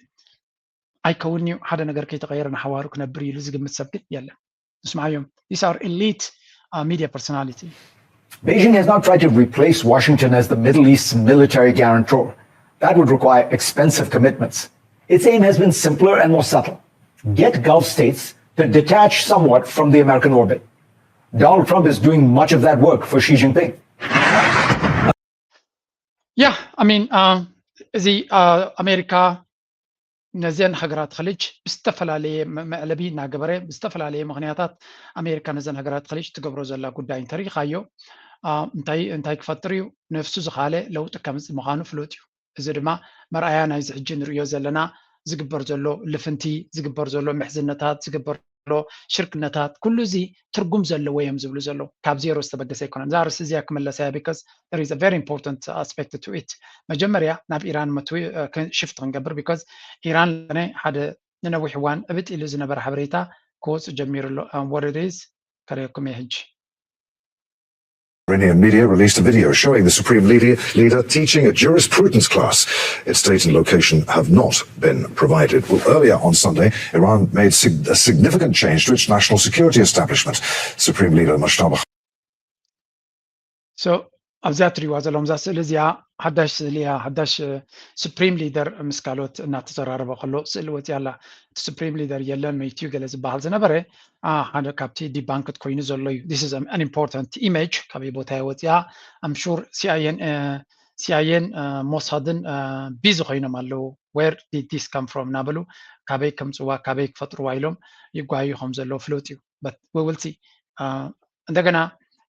ኣይከውን እዩ ሓደ ነገር ከይተቐየረ ንሓዋሩ ክነብር ኢሉ ዝግምት ሰብ ግን የለን። ንስማዕዮም these are elite media personality። Beijing has not tried to replace Washington as the Middle East's military guarantor. That would require expensive commitments. Its aim has been simpler and more subtle. Get Gulf states to detach somewhat from the American orbit. Donald Trump is doing much of that work for Xi Jinping. Yeah, I mean, እዚ ኣሜሪካ ነዘን ሃገራት ኸሊጅ ብዝተፈላለየ መዕለቢ እናገበረ ብዝተፈላለየ ምኽንያታት ኣሜሪካ ነዘን ሃገራት ኸሊጅ ትገብሮ ዘላ ጉዳይ እንተሪኢኻዮ እንታይ እንታይ ክፈጥር እዩ? ነፍሱ ዝኻለ ለውጢ ከምፅእ ምዃኑ ፍሉጥ እዩ። እዚ ድማ መርኣያ ናይዚ ሕጂ ንርእዮ ዘለና ዝግበር ዘሎ ልፍንቲ ዝግበር ዘሎ ምሕዝነታት ዝግበር ዘሎ ሽርክነታት ኩሉ እዚ ትርጉም ዘለዎ እዮም ዝብሉ ዘለዉ። ካብ ዜሮ ዝተበገሰ ኣይኮነን። እዛ ርእሲ እዚኣ ክመለሰያ because there is a very important aspect to it። መጀመርያ ናብ ኢራን ሽፍት ክንገብር because ኢራን ሓደ ንነዊሕ እዋን ዕብጥ ኢሉ ዝነበረ ሓበሬታ ክወፁ ጀሚሩ ኣሎ። What it is ከርእየኩም እየ ሕጂ። Iranian media released a video showing the Supreme Leader, leader teaching a jurisprudence class. Its date and location have not been provided. Well, earlier on Sunday, Iran made sig- a significant change to its national security establishment. Supreme Leader Mojtaba. So ኣብዚኣ ትሪዋ ዘለኹም እዛ ስእሊ እዚኣ ሓዳሽ ስእሊ እያ። ሓዳሽ ሱፕሪም ሊደር ምስ ካልኦት እናተዘራረበ ከሎ ስእሊ ወፂኣ ኣላ። እቲ ሱፕሪም ሊደር የለን መይትዩ ገለ ዝበሃል ዝነበረ ሓደ ካብቲ ዲባንክድ ኮይኑ ዘሎ እዩ። This is an important image። ካበይ ቦታ እያ ወፂኣ? I'm sure ሲኣይኤን ሞሳድን ቢዚ ኮይኖም ኣለዉ። Where did this come from እናበሉ ካበይ ከምፅዋ ካበይ ክፈጥርዋ ኢሎም ይጓዩ ከም ዘለዉ ፍሉጥ እዩ። But we will see። እንደገና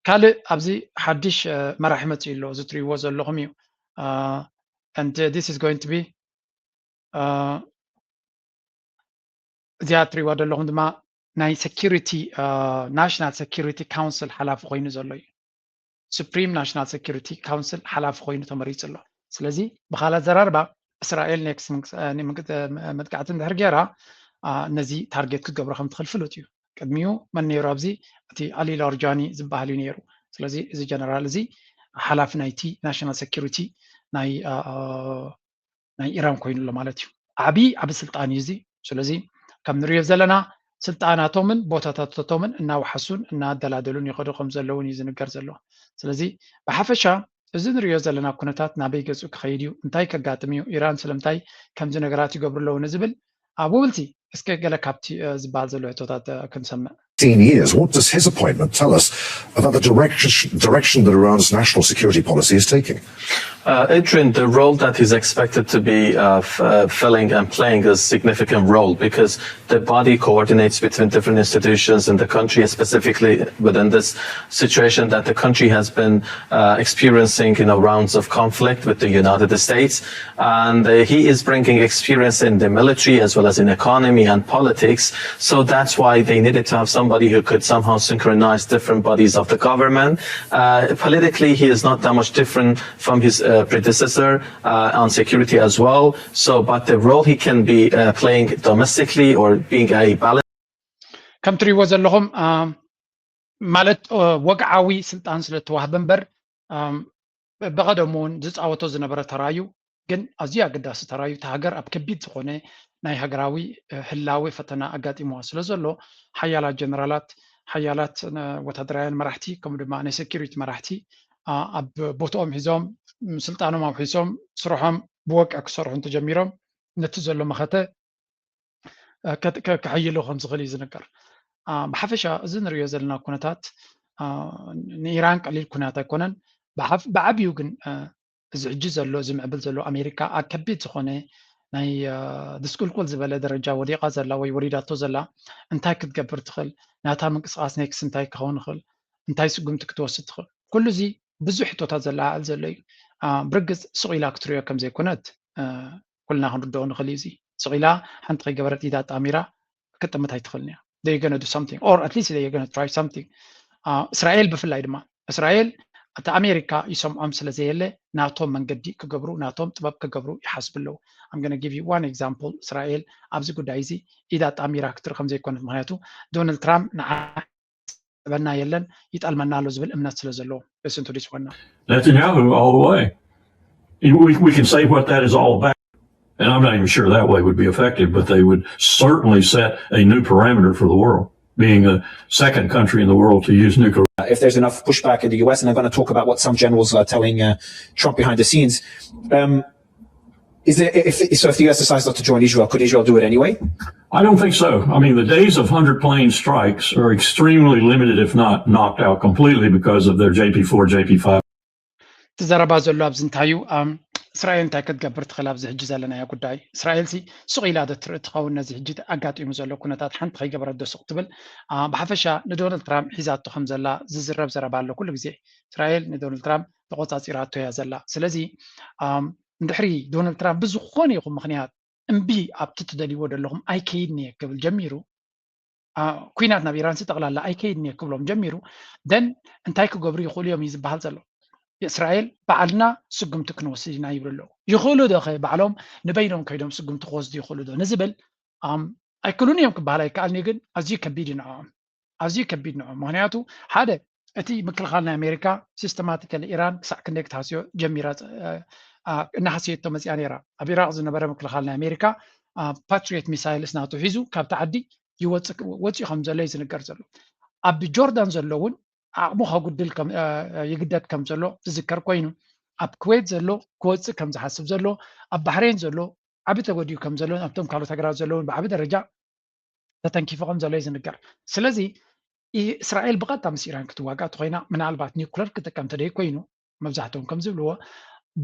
ካልእ ኣብዚ ሓድሽ መራሒ መፅኡ ኣሎ። እዚ ትሪእዎ ዘለኹም እዩ። And this is going to be እዚኣ ትሪእዋ ዘለኹም ድማ ናይ security national security council ሓላፊ ኮይኑ ዘሎ እዩ። Supreme National Security Council ሓላፊ ኮይኑ ተመሪፁ ኣሎ። ስለዚ ብካልእ ኣዘራርባ እስራኤል ኔክስት መጥቃዕቲ እንድሕር ገይራ ነዚ ታርጌት ክትገብሮ ከም ትኽእል ፍሉጥ እዩ። ቅድሚኡ መን ነይሩ ኣብዚ? እቲ ኣሊ ላርጃኒ ዝበሃል እዩ ነይሩ። ስለዚ እዚ ጀነራል እዚ ሓላፊ ናይቲ ናሽናል ሴኪሪቲ ናይ ናይ ኢራን ኮይኑ ኣሎ ማለት እዩ። ዓብዪ ዓቢ ስልጣን እዩ እዚ። ስለዚ ከም ንሪኦ ዘለና ስልጣናቶምን ቦታታቶምን እናወሓሱን እናደላደሉን ይኸዱ ከም ዘለውን እዩ ዝንገር ዘሎ። ስለዚ ብሓፈሻ እዚ ንሪኦ ዘለና ኩነታት ናበይ ገፁ ክኸይድ እዩ? እንታይ ከጋጥም እዩ? ኢራን ስለምንታይ ከምዚ ነገራት ይገብሩ ኣለዉ ንዝብል ኣብ ውብልቲ እስከ ገለ ካብቲ ዝበሃል ዘሎ ሕቶታት ክንሰምዕ። Years. What does his appointment tell us about the direction, direction that Iran's national security policy is taking? Uh, Adrian, the role that he's expected to be uh, f- uh, filling and playing a significant role because the body coordinates between different institutions in the country, specifically within this situation that the country has been uh, experiencing, you know, rounds of conflict with the United States. And uh, he is bringing experience in the military as well as in economy and politics. So that's why they needed to have somebody who could somehow synchronize different bodies of the government. Uh, politically, he is not that much different from his uh, predecessor uh, on security as well. So, but the role he can be uh, playing domestically or being a balance. ከም ትሪእዎ ዘለኹም ማለት ወግዓዊ ስልጣን ስለ ተዋህበ እምበር ብቐደሙ እውን ዝፃወቶ ዝነበረ ተራዩ ግን ኣዝዩ ኣገዳሲ ተራዩ እቲ ሃገር ኣብ ከቢድ ዝኾነ ናይ ሃገራዊ ህላዌ ፈተና ኣጋጢምዋ ስለ ዘሎ ሓያላት ጀነራላት ሓያላት ወታደራውያን መራሕቲ ከምኡ ድማ ናይ ሴኪሪቲ መራሕቲ ኣብ ቦትኦም ሒዞም ስልጣኖም ኣውሒሶም ስርሖም ብወግዒ ክሰርሑ እንተጀሚሮም ነቲ ዘሎ መኸተ ከሕይሎ ከም ዝኽእል እዩ ዝንገር። ብሓፈሻ እዚ ንሪኦ ዘለና ኩነታት ንኢራን ቀሊል ኩነታት ኣይኮነን። ብዓብዩ ግን እዚ ሕጂ ዘሎ ዝምዕብል ዘሎ ኣሜሪካ ኣብ ከቢድ ዝኾነ ናይ ድስቁልቁል ዝበለ ደረጃ ወዲቓ ዘላ ወይ ወሪዳቶ ዘላ እንታይ ክትገብር ትኽእል ናታ ምንቅስቃስ ኔክስ እንታይ ክኸውን ይኽእል እንታይ ስጉምቲ ክትወስድ ትኽእል ኩሉ እዚ ብዙሕ ሕቶታት ዘለዓዕል ዘሎ እዩ። ብርግፅ ስቕ ኢላ ክትሪኦ ከም ዘይኮነት ኩልና ክንርድኦ ንኽእል እዩ። እዚ ስቕ ኢላ ሓንቲ ከይገበረት ኢዳ ኣጣሚራ ክትጥምት ኣይትኽእልን እያ። They gonna do something or at least they gonna try something። እስራኤል ብፍላይ ድማ እስራኤል እቲ ኣሜሪካ ይሰምዖም ስለ ዘየለ ናቶም መንገዲ ክገብሩ ናቶም ጥበብ ክገብሩ ይሓስቡ ኣለዉ። I'm gonna give you one example። እስራኤል ኣብዚ ጉዳይ እዚ ኢዳ ኣጣሚራ ክትርኢ ከም ዘይኮነት ምክንያቱ ዶናልድ ትራምፕ ንዓ በና የለን ይጠልመና ኣሎ ዝብል እምነት ስለ ዘለዎ። Listen to this one now. Netanyahu all the way. We, we can say what that is all about. And I'm not even sure that way would be effective, but they would certainly set a new parameter for the world, being the second country in the world to use nuclear. If there's enough pushback in the U S, and I'm going to talk about what some generals are telling uh, Trump behind the scenes, um, is there, if, so if the U S decides not to join Israel, could Israel do it anyway? I don't think so. I mean, the days of hundred plane strikes are extremely limited, if not knocked out completely, because of their J P four, J P five. እቲ ዘረባ ዘሎ ኣብዚ እንታይ እዩ? እስራኤል እንታይ ክትገብር ትኽእል? ኣብዚ ሕጂ ዘለናዮ ጉዳይ እስራኤል ሲ ሱቕ ኢላ ዶ ትርኢ ትኸውን? ነዚ ሕጂ ኣጋጢሙ ዘሎ ኩነታት ሓንቲ ከይገበረት ዶ ሱቕ ትብል? ብሓፈሻ ንዶናልድ ትራምፕ ሒዛቶ ከም ዘላ ዝዝረብ ዘረባ ኣሎ ኩሉ ግዜ። እስራኤል ንዶናልድ ትራምፕ ተቆፃፂራቶ እያ ዘላ። ስለዚ እንድሕሪ ዶናልድ ትራምፕ ብዝኾነ ይኹን ምኽንያት እምቢ ኣብቲ ትደልይዎ ዘለኹም ኣይከይድን እየ ክብል ጀሚሩ ኩናት ናብ ኢራንሲ ጠቕላላ ኣይከይድን እየ ክብሎም ጀሚሩ ደን እንታይ ክገብሩ ይኽእሉ እዮም እዩ ዝበሃል ዘሎ። እስራኤል ባዕልና ስጉምቲ ክንወስድ ኢና ይብሉ ኣለዉ። ይኽእሉ ዶ ኸ ባዕሎም ንበይኖም ከይዶም ስጉምቲ ክወስዱ ይኽእሉ ዶ ንዝብል ኣይክእሉን እዮም ክበሃል ኣይከኣልን እዩ። ግን ኣዝዩ ከቢድ እዩ ንዕኦም ኣዝዩ ከቢድ ንዕኦም ምክንያቱ ሓደ እቲ ምክልኻል ናይ ኣሜሪካ ሲስተማቲካሊ ኢራን ክሳዕ ክንደይ ክትሃስዮ ጀሚራ፣ እናሃሰየቶ መፅያ ነይራ። ኣብ ኢራቅ ዝነበረ ምክልኻል ናይ ኣሜሪካ ፓትሪዮት ሚሳይልስ ናቱ ሒዙ ካብቲ ዓዲ ይወፅእ ወፂኡ ከም ዘሎ እዩ ዝንገር ዘሎ። ኣብ ጆርዳን ዘሎ እውን ዓቕሙ ከጉድል ይግደድ ከም ዘሎ ዝዝከር ኮይኑ፣ ኣብ ኩዌት ዘሎ ክወፅእ ከም ዝሓስብ ዘሎ፣ ኣብ ባሕሬን ዘሎ ዓቢ ተጎዲኡ ከም ዘሎ፣ ኣብቶም ካልኦት ሃገራት ዘለውን ብዓቢ ደረጃ ተተንኪፉ ከም ዘሎ እዩ ዝንገር። ስለዚ እስራኤል ብቐጥታ ምስ ኢራን ክትዋጋእ ተኮይና ምናልባት ኒውክለር ክጥቀም ተደይ ኮይኑ፣ መብዛሕትኦም ከም ዝብልዎ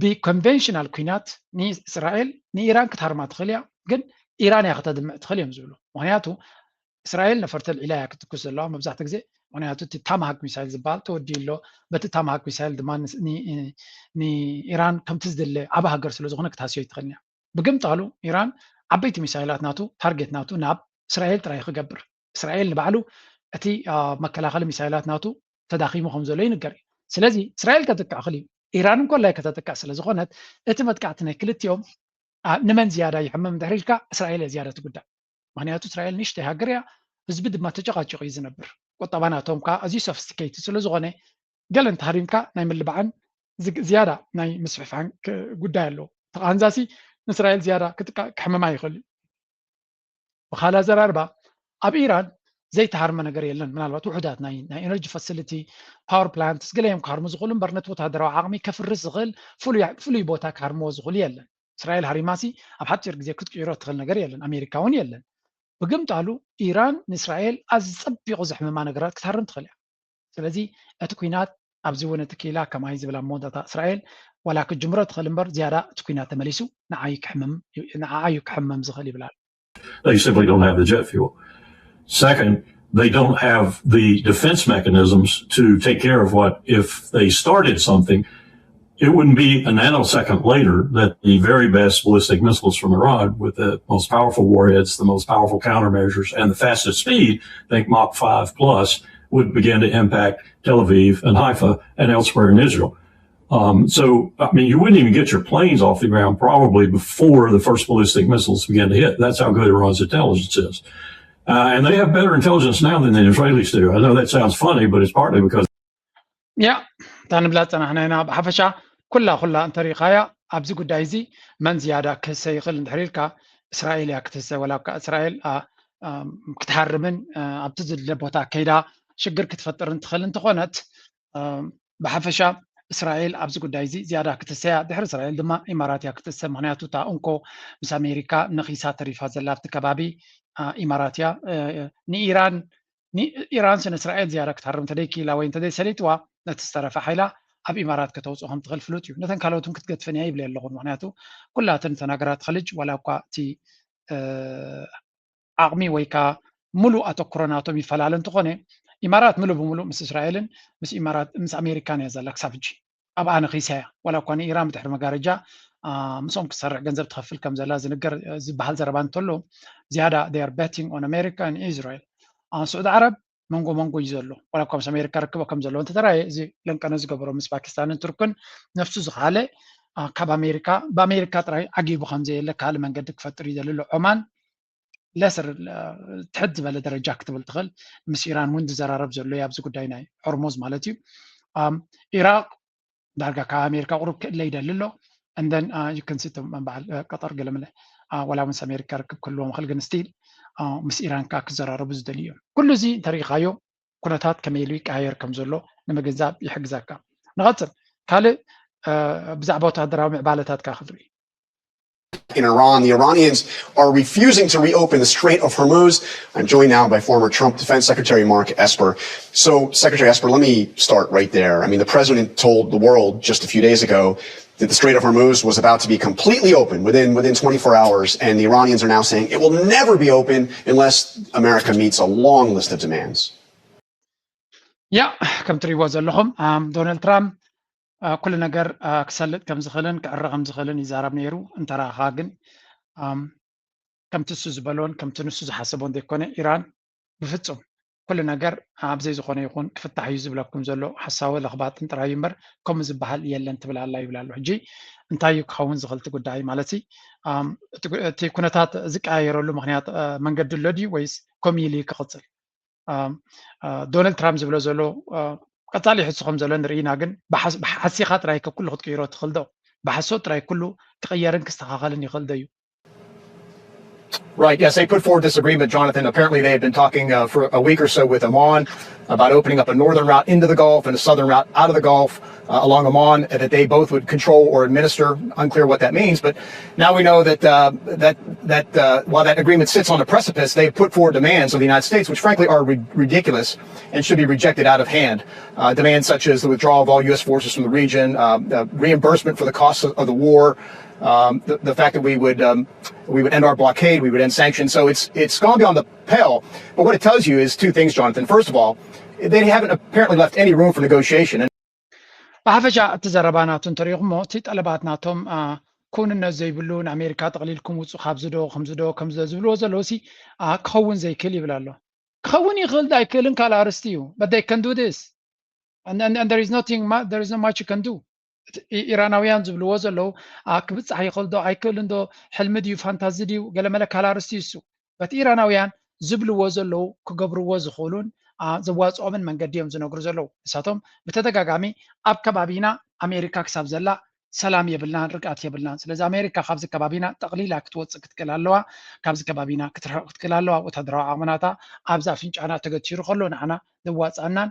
ብኮንቨንሽናል ኩናት ንእስራኤል ንኢራን ክትሃርማ ትኽእል እያ፣ ግን ኢራን እያ ከተድምዕ ትኽእል እዮም ዝብሉ። ምክንያቱ እስራኤል ነፈርቲ ኣልዒላ እያ ክትኩስ ዘለዋ መብዛሕትኡ ግዜ። ምክንያቱ እቲ ታማሃክ ሚሳይል ዝበሃል ተወዲኡ ኣሎ። በቲ ታማሃክ ሚሳይል ድማ ንኢራን ከምቲ ዝድለ ዓቢ ሃገር ስለ ዝኾነ ክትሃስዮ ይትኽእል እያ። ብግምጣሉ ኢራን ዓበይቲ ሚሳይላት ናቱ ታርጌት ናቱ ናብ እስራኤል ጥራይ ክገብር፣ እስራኤል ንባዕሉ እቲ መከላኸሊ ሚሳይላት ናቱ ተዳኺሙ ከም ዘሎ ይንገር እዩ። ስለዚ እስራኤል ከጥቅዕ ክል ኢራን እንኮላይ ከተጥቅዕ ስለ ዝኾነት እቲ መጥቃዕቲ ናይ ክልቲኦም ንመን ዝያዳ ይሕምም ድሕሪ ኢልካ እስራኤል እያ ዝያዳ ትጉዳእ። ምክንያቱ እስራኤል ንእሽተይ ሃገር እያ፣ ህዝቢ ድማ ተጨቃጭቁ እዩ ዝነብር። ቁጠባ ናቶም ከዓ ኣዝዩ ሶፊስቲኬትድ ስለ ዝኾነ ገለ እንተሃሪምካ ናይ ምልባዕን ዝያዳ ናይ ምስፍሕፋን ጉዳይ ኣለዎ። ተቃንዛሲ ንእስራኤል ዝያዳ ክጥቃ ክሕምማ ይኽእል እዩ። ብካልእ ኣዘራርባ ኣብ ኢራን ዘይተሃርመ ነገር የለን። ምናልባት ውሑዳት ናይ ናይ ኤነርጂ ፋሲሊቲ፣ ፓወር ፕላንትስ ገለ እዮም ክሃርሙ ዝኽእሉ እምበር ነቲ ወታደራዊ ዓቕሚ ከፍርስ ዝኽእል ፍሉይ ቦታ ክሃርምዎ ዝኽእሉ የለን። እስራኤል ሃሪማሲ ኣብ ሓፂር ግዜ ክትቅይሮ ትኽእል ነገር የለን። ኣሜሪካ እውን የለን። ብግምጣሉ ኢራን ንእስራኤል ኣዝዩ ፀቢቑ ዘሕምማ ነገራት ክትሃርም ትኽእል እያ። ስለዚ እቲ ኩናት ኣብዚ እውን እቲ ክኢላ ከማይ ዝብል ኣብ መወዳእታ እስራኤል ዋላ ክትጅምሮ ትኽእል እምበር ዝያዳ እቲ ኩናት ተመሊሱ ንዓይ ክሕምም ንዓዓ እዩ ክሕምም ዝኽእል ይብል ኣሎ። They simply don't have the jet fuel. Second, they don't have the defense mechanisms to take care of what if they started something. It wouldn't be a nanosecond later that the very best ballistic missiles from Iran, with the most powerful warheads, the most powerful countermeasures, and the fastest speed, think Mach five plus, would begin to impact Tel Aviv and Haifa and elsewhere in Israel. Um, so, I mean, you wouldn't even get your planes off the ground probably before the first ballistic missiles begin to hit. That's how good Iran's intelligence is. Uh, and they have better intelligence now than the Israelis do. I know that sounds funny, but it's partly because ያ እታ ንብላ ዝፀናሕና ኢና። ብሓፈሻ ኩላ ኩላ እንተሪኢኻያ ኣብዚ ጉዳይ እዚ መን ዝያዳ ክህሰ ይኽእል እንድሕር ኢልካ እስራኤል እያ ክትህሰ። ዋላ እኳ እስራኤል ክትሃርምን ኣብቲ ዝድለ ቦታ ከይዳ ሽግር ክትፈጥርን ትኽእል እንተኾነት ብሓፈሻ እስራኤል ኣብዚ ጉዳይ እዚ ዝያዳ ክትሰያ ድሕሪ እስራኤል ድማ ኢማራት እያ ክትሰ ምክንያቱ እታ እንኮ ምስ ኣሜሪካ ነኺሳ ተሪፋ ዘላ ኣብቲ ከባቢ ኢማራት እያ ንኢራን ኢራን ስን እስራኤል ዝያዳ ክትሃርም እንተደይክኢላ ወይ እንተደይሰሊጥዋ ነቲ ዝተረፈ ሓይላ ኣብ ኢማራት ከተውፅኦ ከም ትኽእል ፍሉጥ እዩ ነተን ካልኦትን ክትገድፈን እያ ይብል ኣለኹን ምክንያቱ ኩላተን ተናገራት ኸልጅ ዋላ እኳ እቲ ዓቕሚ ወይ ከዓ ሙሉእ ኣተኩሮ ናቶም ይፈላለ እንተኾነ ኢማራት ሙሉእ ብሙሉእ ምስ እስራኤልን ምስ ኢማራት ምስ ኣሜሪካን እያ ዘላ ክሳብ ሕጂ ኣብኣ ነኺሳ እያ ዋላ እኳ ንኢራን ብድሕሪ መጋረጃ ምስኦም ክትሰርሕ ገንዘብ ትኸፍል ከም ዘላ ዝንገር ዝበሃል ዘረባ እንተሎ ዝያዳ they are betting on America and Israel ስዑዲ ዓረብ መንጎ መንጎ እዩ ዘሎ ዋላ እኳ ምስ ኣሜሪካ ርክቦ ከም ዘለዎ እንተተራየ እዚ ለንቀነ ዝገበሮ ምስ ፓኪስታንን ቱርክን ነፍሱ ዝኻለ ካብ ኣሜሪካ ብኣሜሪካ ጥራይ ዓጊቡ ከም ዘየለ ካልእ መንገዲ ክፈጥር እዩ ዘሎ ዖማን ለስር ትሕት ዝበለ ደረጃ ክትብል ትኽእል ምስ ኢራን እውን ዝዘራረብ ዘሎ ኣብዚ ጉዳይ ናይ ሆርሙዝ ማለት እዩ ኢራቅ ዳርጋ ካብ ኣሜሪካ ቁሩብ ክእለ ይደሊ ኣሎ እንደን you can see በዓል ቀጠር ገለመለ ዋላ ምስ ኣሜሪካ ርክብ ክህልዎም ይኽእል ግን still ምስ ኢራን ከዓ ክዘራረቡ ዝደልዩ እዮም ኩሉ እዚ እንተሪኢኻዮ ኩነታት ከመይ ኢሉ ይቀያየር ከም ዘሎ ንምግንዛብ ይሕግዘካ ንቐፅል ካልእ ብዛዕባ ወታደራዊ ምዕባለታት ከዓ ክትርኢ in Iran. The Iranians are refusing to reopen the Strait of Hormuz. I'm joined now by former Trump Defense Secretary Mark Esper. So, Secretary Esper, let me start right there. I mean, the president told the world just a few days ago that the Strait of Hormuz was about to be completely open within within twenty-four hours, and the Iranians are now saying it will never be open unless America meets a long list of demands. ያ ከም ትሪእዎ ዘለኹም ዶናልድ ትራምፕ ኩሉ ነገር ክሰልጥ ከም ዝኽእልን ክዕረ ከም ዝኽእልን ይዛረብ ነይሩ እንተረኣኻ ግን ከምቲ እሱ ዝበሎን ከምቲ ንሱ ዝሓሰቦን ዘይኮነ ኢራን ብፍፁም ኩሉ ነገር ኣብዘይ ዝኾነ ይኹን ክፍታሕ እዩ ዝብለኩም ዘሎ ሓሳዊ ለኽባጥን ጥራይ እምበር ከምኡ ዝበሃል የለን ትብል ኣላ ይብል ኣሎ ሕጂ እንታይ እዩ ክኸውን ዝኽእል እቲ ጉዳይ ማለት እቲ ኩነታት ዝቀያየረሉ ምክንያት መንገዲ ኣሎ ድዩ ወይስ ከምኡ ኢሉ ክቕፅል ዶናልድ ትራምፕ ዝብሎ ዘሎ ቀጻሊ ይሕሱ ከም ዘሎ ንርኢና፣ ግን ብሓስ- ብሓሲኻ ጥራይ ከ ኩሉ ክትቅይሮ ትኽእል ዶ? ብሓሶት ጥራይ ኩሉ ክቕየርን ክስተኻኸልን ይኽእል ዶ እዩ? Right. Yes, they put forward this agreement, Jonathan. Apparently, they had been talking uh, for a week or so with Oman about opening up a northern route into the Gulf and a southern route out of the Gulf uh, along Oman that they both would control or administer. Unclear what that means, but now we know that uh, that that uh, while that agreement sits on a precipice, they put forward demands of the United States, which frankly are ri- ridiculous and should be rejected out of hand. Uh, demands such as the withdrawal of all U S forces from the region, uh, uh, reimbursement for the costs of, of the war, um, the, the fact that we would um, we would end our blockade, we would end sanctions. So it's it's gone beyond the pale. But what it tells you is two things, Jonathan. First of all, they haven't apparently left any room for negotiation. ብሓፈሻ እቲ ዘረባ ናቱ እንተሪኢኹሞ፣ እቲ ጠለባት ናቶም ክውንነት ዘይብሉ፣ ንኣሜሪካ ጠቕሊልኩም ውፁ ካብዚ ዶ ከምዚ ዶ ከምዚ ዶ ዝብልዎ ዘለዉ ሲ ክኸውን ዘይክእል ይብል ኣሎ። ክኸውን ይኽእል ዶ ኣይክእልን ካልእ ኣርስቲ እዩ። But they can do this and, and, and there is nothing there is not much you can do. ኢራናውያን ዝብልዎ ዘለዉ ክብፃሕ ይኽእል ዶ ኣይክእልን ዶ፣ ሕልሚ ድዩ ፋንታዚ ድዩ ገለመለ ካልእ ኣርስቲ እዩ እሱ። በቲ ኢራናውያን ዝብልዎ ዘለዉ ክገብርዎ ዝኽእሉን ዘዋፅኦምን መንገዲ እዮም ዝነግሩ ዘለዉ። ንሳቶም ብተደጋጋሚ ኣብ ከባቢና ኣሜሪካ ክሳብ ዘላ ሰላም የብልናን፣ ርግኣት የብልናን። ስለዚ ኣሜሪካ ካብዚ ከባቢና ጠቕሊላ ክትወፅእ ክትክእል ኣለዋ፣ ካብዚ ከባቢና ክትርሕቕ ክትክእል ኣለዋ። ወታደራዊ ዓቕምናታ ኣብዚ ኣፍንጫና ተገቲሩ ከሎ ንዓና ዘዋፅኣናን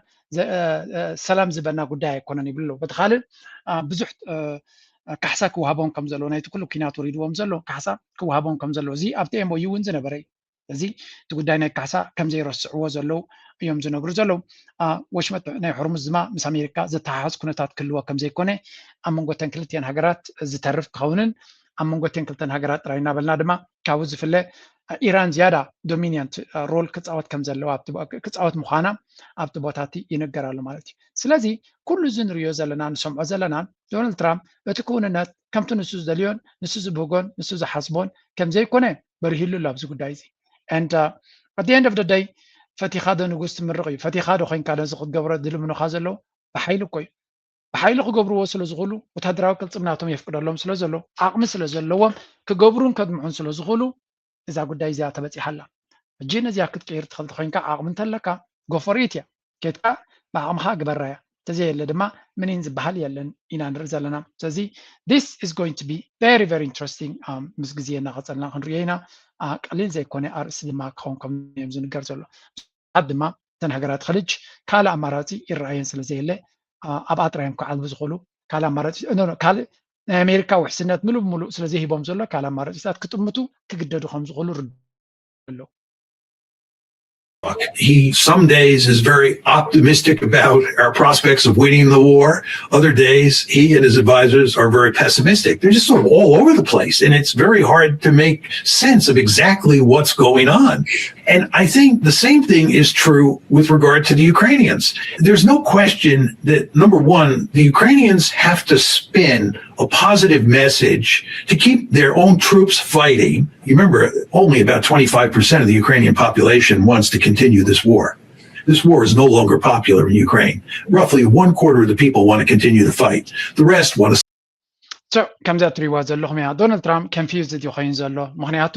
ሰላም ዝበና ጉዳይ ኣይኮነን ይብሉ ኣለዉ። በቲ ካልእ ብዙሕ ካሕሳ ክወሃቦም ከም ዘለዎ፣ ናይቲ ኩሉ ኲናት ወሪድዎም ዘሎ ካሕሳ ክወሃቦም ከም ዘለዎ፣ እዚ ኣብቲ M O U እውን ዝነበረ እዩ። እዚ እቲ ጉዳይ ናይ ካሕሳ ከም ዘይረስዕዎ ዘለዉ እዮም ዝነግሩ ዘለዉ። ወሽመጥ ናይ ሆርሙዝ ድማ ምስ ኣሜሪካ ዘተሓሓዝ ኩነታት ክህልዎ ከም ዘይኮነ፣ ኣብ መንጎ እተን ክልቲአን ሃገራት ዝተርፍ ክኸውንን ኣብ መንጎ እተን ክልተን ሃገራት ጥራይ እናበልና ድማ ካብኡ ዝፍለ ኢራን ዝያዳ ዶሚኒያንት ሮል ክፃወት ከም ዘለዋ ክፃወት ምዃና ኣብቲ ቦታ እቲ ይንገር ኣሎ ማለት እዩ። ስለዚ ኩሉ እዚ ንሪኦ ዘለና ንሰምዖ ዘለናን ዶናልድ ትራምፕ እቲ ክውንነት ከምቲ ንሱ ዝደልዮን ንሱ ዝብህጎን ንሱ ዝሓስቦን ከም ዘይኮነ በሪሂሉ ኣሎ ኣብዚ ጉዳይ እዚ። And at the end of the day ፈቲኻ ዶ ንጉስ ትምርቕ እዩ፣ ፈቲኻ ዶ ኮይንካ ነዚ ክትገብሮ ድልምኑኻ ዘለዉ ብሓይሊ እኮ እዩ። ብሓይሊ ክገብርዎ ስለ ዝኽእሉ ወታደራዊ ቅልፅም ናቶም የፍቅደሎም ስለ ዘሎ ዓቕሚ ስለ ዘለዎም ክገብሩን ከድምዑን ስለ ዝኽእሉ እዛ ጉዳይ እዚኣ ተበፂሓ ኣላ። ሕጂ ነዚኣ ክትቅይር ትኽእል ተኮይንካ ዓቕሚ እንተለካ go for it እያ። ኬድካ ብዓቕምኻ ግበራ እያ። እንተዘየለ ድማ ምኒን ዝበሃል የለን ኢና ንርኢ ዘለና። ስለዚ this is going to be very very interesting ምስ ግዜ እናቐፀልና ክንሪኦ ኢና። ቀሊል ዘይኮነ ኣርእስቲ ድማ ክኸውን ከም እዮም ዝንገር ዘሎ። ብዙሓት ድማ እተን ሃገራት ኸልጅ ካልእ ኣማራፂ ይረኣየን ስለ ዘየለ ኣብኣ ጥራይ እዮም ክዓልቡ ዝኽእሉ። ካልእ ኣማራፂ ካልእ ናይ ኣሜሪካ ውሕስነት ምሉእ ብምሉእ ስለ ዘይሂቦም ዘሎ ካልእ ኣማራፂታት ክጥምቱ ክግደዱ ከም ዝኽእሉ ርድእ ኣለዉ። He some days is very optimistic about our prospects of winning the war. Other days, he and his advisors are very pessimistic. They're just sort of all over the place, and it's very hard to make sense of exactly what's going on. And I think the same thing is true with regard to the Ukrainians. There's no question that, number one, the Ukrainians have to spend a positive message to keep their own troops fighting. You remember, only about twenty-five percent of the Ukrainian population wants to continue this war. This war is no longer popular in Ukraine. Roughly one quarter of the people want to continue the fight. The rest want to ከምዚኣ ትሪእዋ ዘለኹም እያ። ዶናልድ ትራምፕ ኮንፊውዝድ እዩ ኮይኑ ዘሎ። ምክንያቱ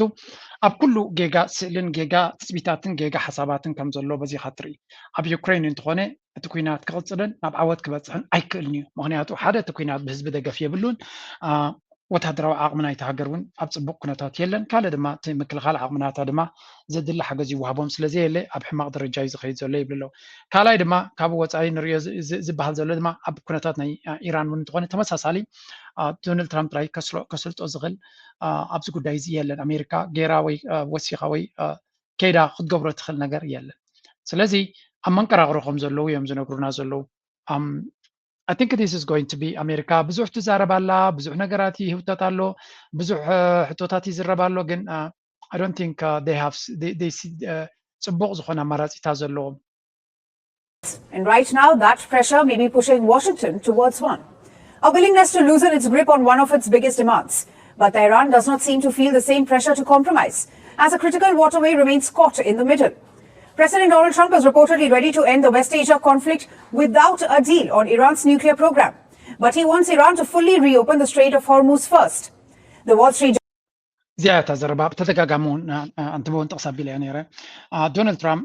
ኣብ ኩሉ ጌጋ ስእልን ጌጋ ትፅቢታትን ጌጋ ሓሳባትን ከም ዘሎ በዚኻ ትርኢ። ኣብ ዩክሬን እንተኾነ እቲ ኩናት ክቕፅልን ናብ ዓወት ክበፅሕን ኣይክእልን እዩ። ምክንያቱ ሓደ እቲ ኩናት ብህዝቢ ደገፍ የብሉን። ወታደራዊ ዓቕሚ ናይቲ ሃገር እውን ኣብ ፅቡቕ ኩነታት የለን። ካልእ ድማ እቲ ምክልኻል ዓቕሚ ናታ ድማ ዘድሊ ሓገዝ ይወሃቦም ስለ ዘየለ ኣብ ሕማቕ ደረጃ እዩ ዝኸይድ ዘሎ ይብሉ ኣለዉ። ካልኣይ ድማ ካብኡ ወፃኢ ንሪኦ ዝበሃል ዘሎ ድማ ኣብ ኩነታት ናይ ኢራን እውን እንተኾነ ተመሳሳሊ ዶናልድ ትራምፕ ጥራይ ከስልጦ ዝኽእል ኣብዚ ጉዳይ እዚ የለን። ኣሜሪካ ገይራ ወይ ወሲኻ ወይ ከይዳ ክትገብሮ ትኽእል ነገር የለን። ስለዚ ኣብ መንቀራቕሮ ከም ዘለዉ እዮም ዝነግሩና ዘለዉ። I think this is going to be ኣሜሪካ ብዙሕ ትዛረብ ኣላ፣ ብዙሕ ነገራት ይህውተት ኣሎ፣ ብዙሕ ሕቶታት ይዝረብ ኣሎ፣ ግን I don't think they have ጽቡቕ ዝኾነ ኣማራፂታት ዘለዎም። And right now, that pressure may be pushing Washington towards one. A willingness to loosen its grip on one of its biggest demands. But Tehran does not seem to feel the same pressure to compromise, as a critical waterway remains caught in the middle. President Donald Trump is reportedly ready to end the West Asia conflict without a deal on Iran's nuclear program. But he wants Iran to fully reopen the Strait of Hormuz first. The Wall Street እዚኣ እታ ዘረባ ብተደጋጋሚ እውን ኣንትበውን ጥቕስ ኣቢለ እያ ነይረ። ዶናልድ ትራምፕ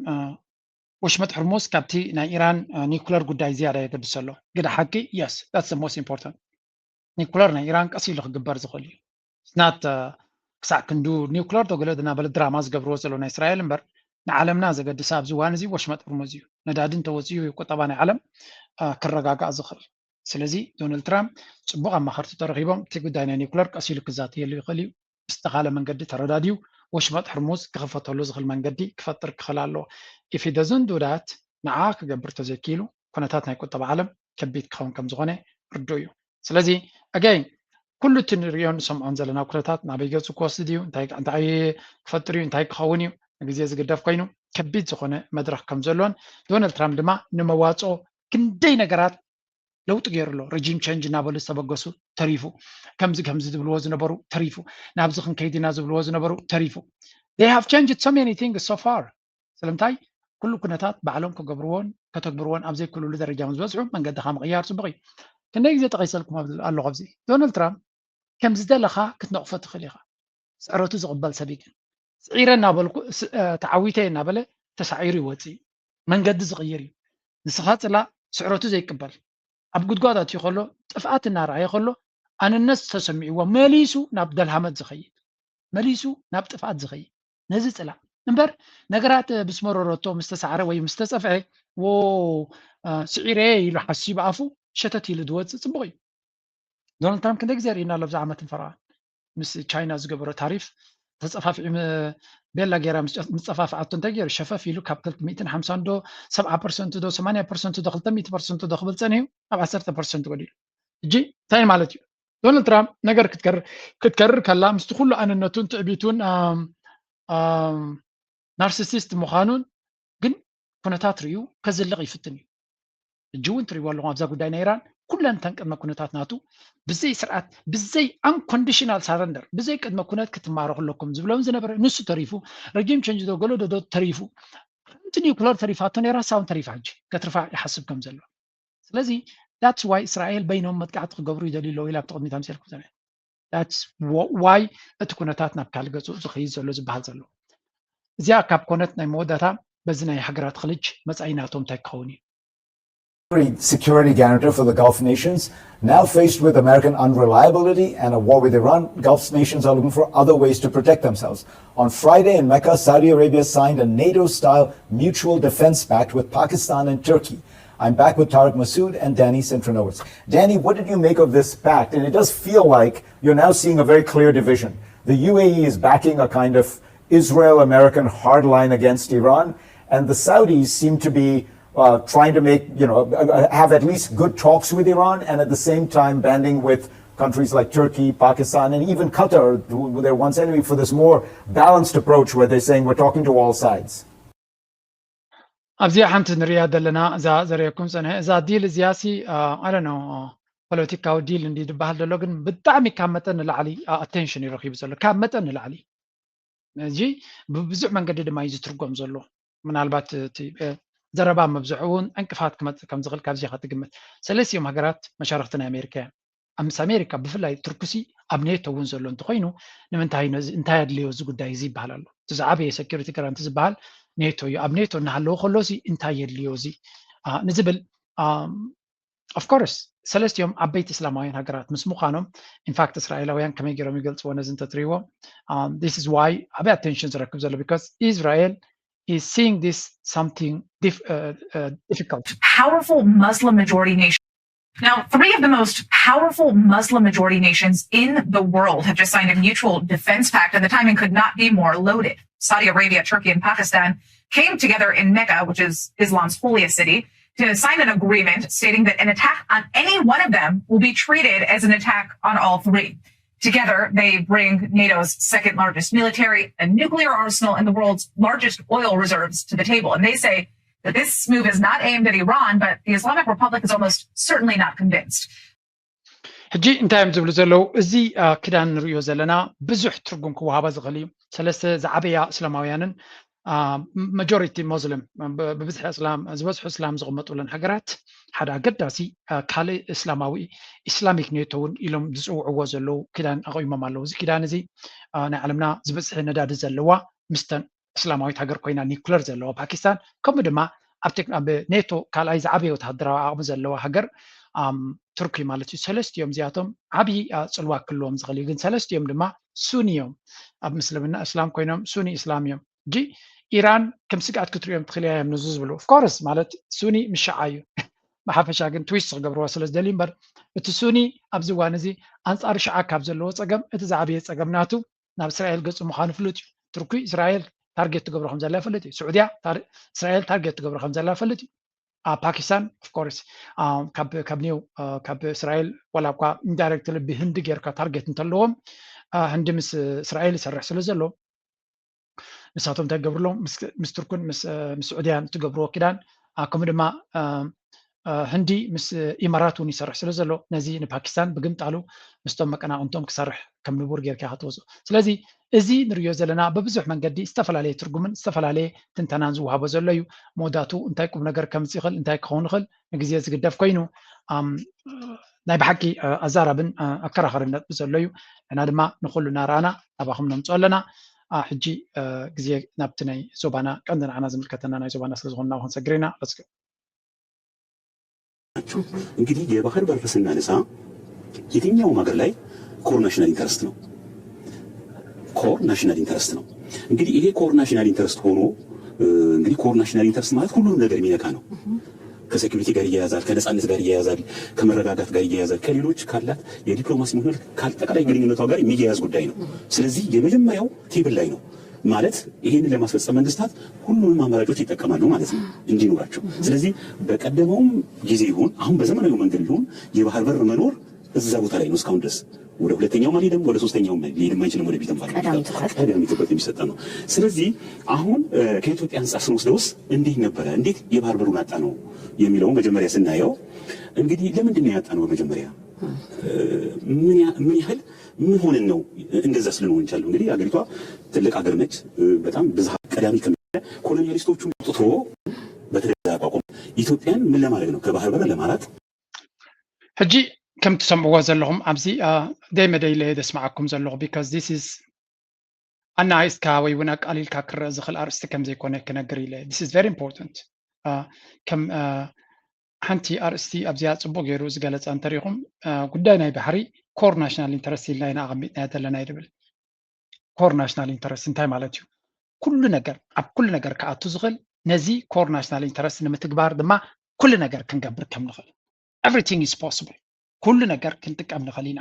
ወሽመጥ ሕርሙዝ ካብቲ ናይ ኢራን ኒኩለር ጉዳይ ዝያዳ የገድስ ኣሎ። ግደ ሓቂ፣ yes, that's the most important። ኒኩለር ናይ ኢራን ቀስ ኢሉ ክግበር ዝኽእል እዩ። ስናት ክሳዕ ክንዱ ኒኩለር ዶ ገለ እናበለ ድራማ ዝገብርዎ ዘሎ ናይ እስራኤል እምበር፣ ንዓለምና ዘገድሳ ኣብዚ እዋን እዚ ወሽመጥ ሕርሙዝ እዩ። ነዳዲ እንተወፂኡ እዩ ቁጠባ ናይ ዓለም ክረጋጋእ ዝኽእል። ስለዚ ዶናልድ ትራምፕ ፅቡቕ ኣማኸርቲ ተረኺቦም እቲ ጉዳይ ናይ ኒኩለር ቀስ ኢሉ ክዛተየሉ ይኽእል እዩ። ብዝተኻለ መንገዲ ተረዳድዩ ወሽመጥ ሕርሙዝ ክኽፈተሉ ዝኽእል መንገዲ ክፈጥር ክኽእል ኣለዎ። If he doesn't do that፣ ንዓ ክገብር ተዘይክኢሉ ኩነታት ናይ ቁጠባ ዓለም ከቢድ ክኸውን ከም ዝኾነ ርዱእ እዩ። ስለዚ ኣጋይን ኩሉ እቲ ንሪኦን ንሰምዖን ዘለና ኩነታት ናበይ ገፁ ክወስድ እዩ፣ እንታይ እንታይ ክፈጥር እዩ፣ እንታይ ክኸውን እዩ፣ ንግዜ ዝግደፍ ኮይኑ ከቢድ ዝኾነ መድረኽ ከም ዘሎን ዶናልድ ትራምፕ ድማ ንመዋፅኦ ክንደይ ነገራት ለውጢ ገይሩ ኣሎ። ሬጂም ቸንጅ እናበሉ ዝተበገሱ ተሪፉ፣ ከምዚ ከምዚ ዝብልዎ ዝነበሩ ተሪፉ፣ ናብዚ ክንከይድ ኢና ዝብልዎ ዝነበሩ ተሪፉ። They have changed so many things so far። ስለምንታይ ኩሉ ኩነታት ባዕሎም ክገብርዎን ከተግብርዎን ኣብ ዘይክእልሉ ደረጃ ምስ በፅሑ መንገድኻ ምቕያር ፅቡቕ እዩ። ክንደይ ግዜ ጠቒሰልኩም ኣብ- ኣለኹ ኣብዚ ዶናልድ ትራምፕ ከም ዝደለኻ ክትነቕፎ ትኽእል ኢኻ። ስዕረቱ ዝቕበል ሰብ እዩ። ግን ስዒረ እናበልኩ ስ- እ፣ ተዓዊተ እናበለ ተሳዒሩ ይወፅእ እዩ። መንገዲ ዝቕይር እዩ። ንስኻ ፅላእ ስዕረቱ ዘይቅበል ኣብ ጉድጓድ ኣትዩ ከሎ ጥፍኣት እናረኣየ ከሎ ኣንነት ዝተሰሚዕዎ መሊሱ ናብ ደልሃመት ዝኸይድ መሊሱ ናብ ጥፍኣት ዝኸይድ ነዚ ፅላእ እምበር ነገራት ምስ መረረቶ ምስ ተሳዕረ ወይ ምስ ተፀፍዐ ዎ እ፣ ስዒረ ኢሉ ሓሲቡ ኣፉ ሸተት ኢሉ ዝወፅእ ፅቡቕ እዩ። ዶናልድ ትራምፕ ክንደይ ግዜ ርኢና ኣሎ ኣብዚ ዓመትን ፈረቓን ምስ ቻይና ዝገበሮ ታሪፍ ተፀፋፊዑ ም- ቤላ ጌራ ምስ ጨፍ- ምስ ፀፋፍዓቶ እንታይ ገይሩ ሸፈፍ ኢሉ ካብ ክልተ ሚእትን ሓምሳን ዶ ሰብዓ ፐርሰንት ዶ ሰማንያ ፐርሰንት ዶ ክልተ ሚእቲ ፐርሰንት ዶ ክብል ፀኒሑ ናብ ዓሰርተ ፐርሰንት ወዲሉ። ሕጂ እንታይ ማለት እዩ? ዶናልድ ትራምፕ ነገር ክትከርር ክትከርር ከላ ምስቲ ኩሉ ኣንነቱን ትዕቢቱን ኣም- ኣም- ናርሲሲስት ምዃኑን ግን ኩነታት ርእዩ ከዝልቕ ይፍትን እዩ። ሕጂ እውን ትሪእዎ ኣለኹም ኣብዛ ጉዳይ ናይ ኢራን ኩለን እተን ቅድመ ኩነታት ናቱ ብዘይ ስርዓት ብዘይ unconditional surrender ብዘይ ቅድመ ኩነት ክትማረኹ ኣለኩም ዝብሎም ዝነበረ ንሱ ተሪፉ ረጂም ቸንጅ ዶ ገሎ ዶ ተሪፉ ሓንቲ ኒኩለር ተሪፋቶ ነይራ ሳውን ተሪፋ ሕጂ ከትርፋ ይሓስብ ከም ዘሎ ስለዚ that's why እስራኤል በይኖም መጥቃዕቲ ክገብሩ ይደልዩ ኣለዉ ኢላ ብትቕድሚት ኣምሲልኩም ዘለ that's why እቲ ኩነታት ናብ ካልእ ገጹ ዝኸይድ ዘሎ ዝበሃል ዘሎ እዚኣ ካብ ኮነት ናይ መወዳእታ በዚ ናይ ሃገራት ክልጅ መጻኢ ናቶም እንታይ ክኸውን እዩ Security guarantor for the Gulf nations. Now faced with American unreliability and a war with Iran, Gulf nations are looking for other ways to protect themselves. On Friday in Mecca, Saudi Arabia signed a NATO style mutual defense pact with Pakistan and Turkey. I'm back with Tariq Masood and Danny Centronowitz. Danny, what did you make of this pact? And it does feel like you're now seeing a very clear division. The U A E is backing a kind of Israel American hardline against Iran, and the Saudis seem to be uh, trying to make, you know, uh, uh, have at least good talks with Iran, and at the same time banding with countries like Turkey, Pakistan, and even Qatar, who were their once enemy, for this more balanced approach where they're saying we're talking to all sides. ኣብዚኣ ሓንቲ ንሪኣ ዘለና እዛ ዘርእየኩም ፀንሐ እዛ ዲል እዚኣ ሲ ኣለ ፖለቲካዊ ዲል እንዲ ዝበሃል ዘሎ ግን ብጣዕሚ ካብ መጠን ንላዕሊ ኣቴንሽን ይረኪቡ ዘሎ ካብ መጠን ንላዕሊ እዚ ብብዙሕ መንገዲ ድማ እዩ ዝትርጎም ዘሎ ምናልባት ዘረባ መብዝሑ እውን ዕንቅፋት ክመፅእ ከም ዝኽእል ካብዚ ኢኻ ትግምት ሰለስቲኦም ሃገራት መሻርክቲ ናይ ኣሜሪካ እዮም ኣብ ምስ ኣሜሪካ ብፍላይ ትርኩሲ ኣብ ኔቶ እውን ዘሎ እንተኮይኑ ንምንታይ እንታይ ኣድልዮ እዚ ጉዳይ እዚ ይበሃል ኣሎ እቲ ዝዓበየ security guarantee ዝበሃል ኔቶ እዩ ኣብ ኔቶ እናሃለዎ ከሎ እዚ እንታይ የድልዮ እዚ ንዝብል of course ሰለስቲኦም ዓበይቲ እስላማውያን ሃገራት ምስ ምዃኖም in fact እስራኤላውያን ከመይ ገይሮም ይገልፅዎ ነዚ እንተትሪእዎ this is why ዓበይ attention ዝረክብ ዘሎ because Israel is seeing this something dif- uh, uh, difficult. Powerful Muslim majority nation. Now, three of the most powerful Muslim majority nations in the world have just signed a mutual defense pact, and the timing could not be more loaded. Saudi Arabia, Turkey, and Pakistan came together in Mecca, which is Islam's holiest city, to sign an agreement stating that an attack on any one of them will be treated as an attack on all three. Together, they bring NATO's second largest military, a nuclear arsenal, and the world's largest oil reserves to the table. And they say that this move is not aimed at Iran, but the Islamic Republic is almost certainly not convinced. ሕጂ እንታይ እዮም ዝብሉ ዘለዉ እዚ ክዳን ንሪኦ ዘለና ብዙሕ ትርጉም ክወሃባ ዝኽእል እዩ ሰለስተ ዝዓበያ እስላማውያንን majority Muslim ብብዝሒ እስላም ዝበዝሑ እስላም ዝቕመጡለን ሃገራት ሓደ ኣገዳሲ ካልእ እስላማዊ ኢስላሚክ ኔቶ እውን ኢሎም ዝፅውዕዎ ዘለዉ ክዳን ኣቑሞም ኣለዉ እዚ ክዳን እዚ ናይ ዓለምና ዝበዝሒ ነዳዲ ዘለዋ ምስተን እስላማዊት ሃገር ኮይና ኒኩለር ዘለዋ ፓኪስታን ከምኡ ድማ ኣብ ቴክ- ኣብ ኔቶ ካልኣይ ዝዓበየ ወተሃደራዊ ዓቕሚ ዘለዋ ሃገር ኣም፣ ቱርኪ ማለት እዩ። ሰለስቲኦም እዚኣቶም ዓብዪ ኣ፣ ፅልዋ ክህልዎም ዝኽእል እዩ። ግን ሰለስቲኦም ድማ ሱኒ እዮም። ኣብ ምስልምና እስላም ኮይኖም ሱኒ እስላም እዮም። ሕጂ ኢራን ከም ስግኣት ክትሪኦም ትኽእል እያ እዮም ነዚ ዝብሉ። ኦፍኮርስ ማለት ሱኒ ምስ ሽዓ እዩ። ብሓፈሻ ግን ትዊስት ክገብርዎ ስለ ዝደልዩ እምበር እቲ ሱኒ ኣብዚ እዋን እዚ ኣንፃር ሽዓ ካብ ዘለዎ ፀገም እቲ ዝዓበየ ፀገም ናቱ ናብ እስራኤል ገፁ ምዃኑ ፍሉጥ እዩ። ቱርኪ እስራኤል ታርጌት ትገብሮ ከም ዘላ ይፈልጥ እዩ። ስዑድያ ታር- እስራኤል ታርጌት ትገብሮ ከም ዘላ ይፈልጥ እዩ። ኣብ ፓኪስታን ኦፍኮርስ ካብ ካብ ኒው ካብ እስራኤል ዋላ እኳ ኢንዳይሬክትሊ ብህንዲ ጌርካ ታርጌት እንተለዎም አ፣ ህንዲ ምስ እስራኤል ይሰርሕ ስለ ዘሎ ንሳቶም እንታይ ገብርሎም ምስ ምስ ቱርክን ምስ አ፣ ምስ ስዑድያን ትገብርዎ ኪዳን አ፣ ከምኡ ድማ አ፣ አ፣ ህንዲ ምስ ኢማራት እውን ይሰርሕ ስለ ዘሎ ነዚ ንፓኪስታን ብግምጣሉ ምስቶም መቀናቕንቶም ክሰርሕ ከም ንቡር ጌርካ ክትወስዶ ስለዚ እዚ ንሪኦ ዘለና ብብዙሕ መንገዲ ዝተፈላለየ ትርጉምን ዝተፈላለየ ትንተናን ዝወሃቦ ዘሎ እዩ። መወዳቱ እንታይ ቁም ነገር ከምፅእ ይኽእል እንታይ ክኸውን ይኽእል ንግዜ ዝግደፍ ኮይኑ ኣም፣ ናይ ብሓቂ አ፣ ኣዛራብን አ፣ ኣከራኸርን ነጥቢ ዘሎ እዩ። ንሕና ድማ ንኩሉ እናረኣና ናባኹም ነምፅኦ ኣለና። አ፣ ሕጂ አ፣ ግዜ ናብቲ ናይ ዞባና ቀንዲ ንዓና ዝምልከተና ናይ ዞባና ስለዝኾነ ናብኡ ክንሰግር ኢና። Let's go። ናቸው። እንግዲህ የባህር በር ስናነሳ የትኛውም ሀገር ላይ ኮር ናሽናል ኢንተረስት ነው። ኮር ናሽናል ኢንተረስት ነው። እንግዲህ ይሄ ኮር ናሽናል ኢንተረስት ሆኖ እ፣ እንግዲህ ኮር ናሽናል ኢንተረስት ማለት ሁሉንም ነገር የሚነካ ነው። ከሴኩሪቲ ጋር ይያያዛል፣ ከነጻነት ጋር ይያያዛል፣ ከመረጋጋት ጋር ይያያዛል፣ ከሌሎች ካላት የዲፕሎማሲ ሆነ ከአጠቃላይ ግንኙነቷ ጋር የሚያያዝ ጉዳይ ነው። ስለዚህ የመጀመሪያው ቴብል ላይ ነው ማለት ይህንን ለማስፈጸም መንግስታት ሁሉንም አማራጮች ይጠቀማሉ ማለት ነው እንዲኖራቸው። ስለዚህ በቀደመውም ጊዜ ይሁን አሁን በዘመናዊ መንገድ ይሁን የባህር በር መኖር እዛ ቦታ ላይ ነው እስካሁን ድረስ ወደ ሁለተኛውም አልሄደም፣ ወደ ሶስተኛውም ሊሄድም አይችልም። ወደፊትም ባለ ቀዳሚ ትኩረት። ቀዳሚ ትኩረት የሚሰጠ ነው። ስለዚህ አሁን እ፣ ከኢትዮጵያ አንጻር ስንወስደውስ እንዴት ነበረ? እንዴት የባህር በሩን አጣ ነው የሚለውን መጀመሪያ ስናየው እንግዲህ ለምንድን ነው ያጣ ነው? በመጀመሪያ እ፣ ምን ያ- ምን ያህል ምን ሆነን ነው እንደዛ ስልንሆን ቻለው? እንግዲህ ሀገሪቷ ትልቅ ሀገር ነች። እ፣ በጣም ብዝሃ ቀዳሚ ከሚ ኮሎኒያሊስቶቹን አውጥቶ በተለይ አቋቁሞ ኢትዮጵያን ምን ለማድረግ ነው? ከባህር በር ለማራቅ ሕጂ ከም ትሰምዕዎ ዘለኹም ኣብዚ ደይ መደይ ኢለ ዘስምዓኩም ዘለኹ because this is ኣናኣኢስካ ወይ እውን ኣቃሊልካ ክረአ ዝኽእል ኣርእስቲ ከም ዘይኮነ ክነግር ኢለ this is very important። ከም ሓንቲ ኣርእስቲ ኣብዚኣ ፅቡቅ ገይሩ ዝገለፃ እንተሪኢኹም ጉዳይ ናይ ባሕሪ ኮር ናሽናል ኢንተረስት ኢልና ኢና ኣቐሚጥናዮ ዘለና እዩ ዝብል። ኮር ናሽናል ኢንተረስት እንታይ ማለት እዩ? ኩሉ ነገር ኣብ ኩሉ ነገር ክኣቱ ዝኽእል ነዚ ኮር ናሽናል ኢንተረስት ንምትግባር ድማ ኩሉ ነገር ክንገብር ከም ንኽእል everything is possible። ኩሉ ነገር ክንጥቀም ንኽእል ኢና።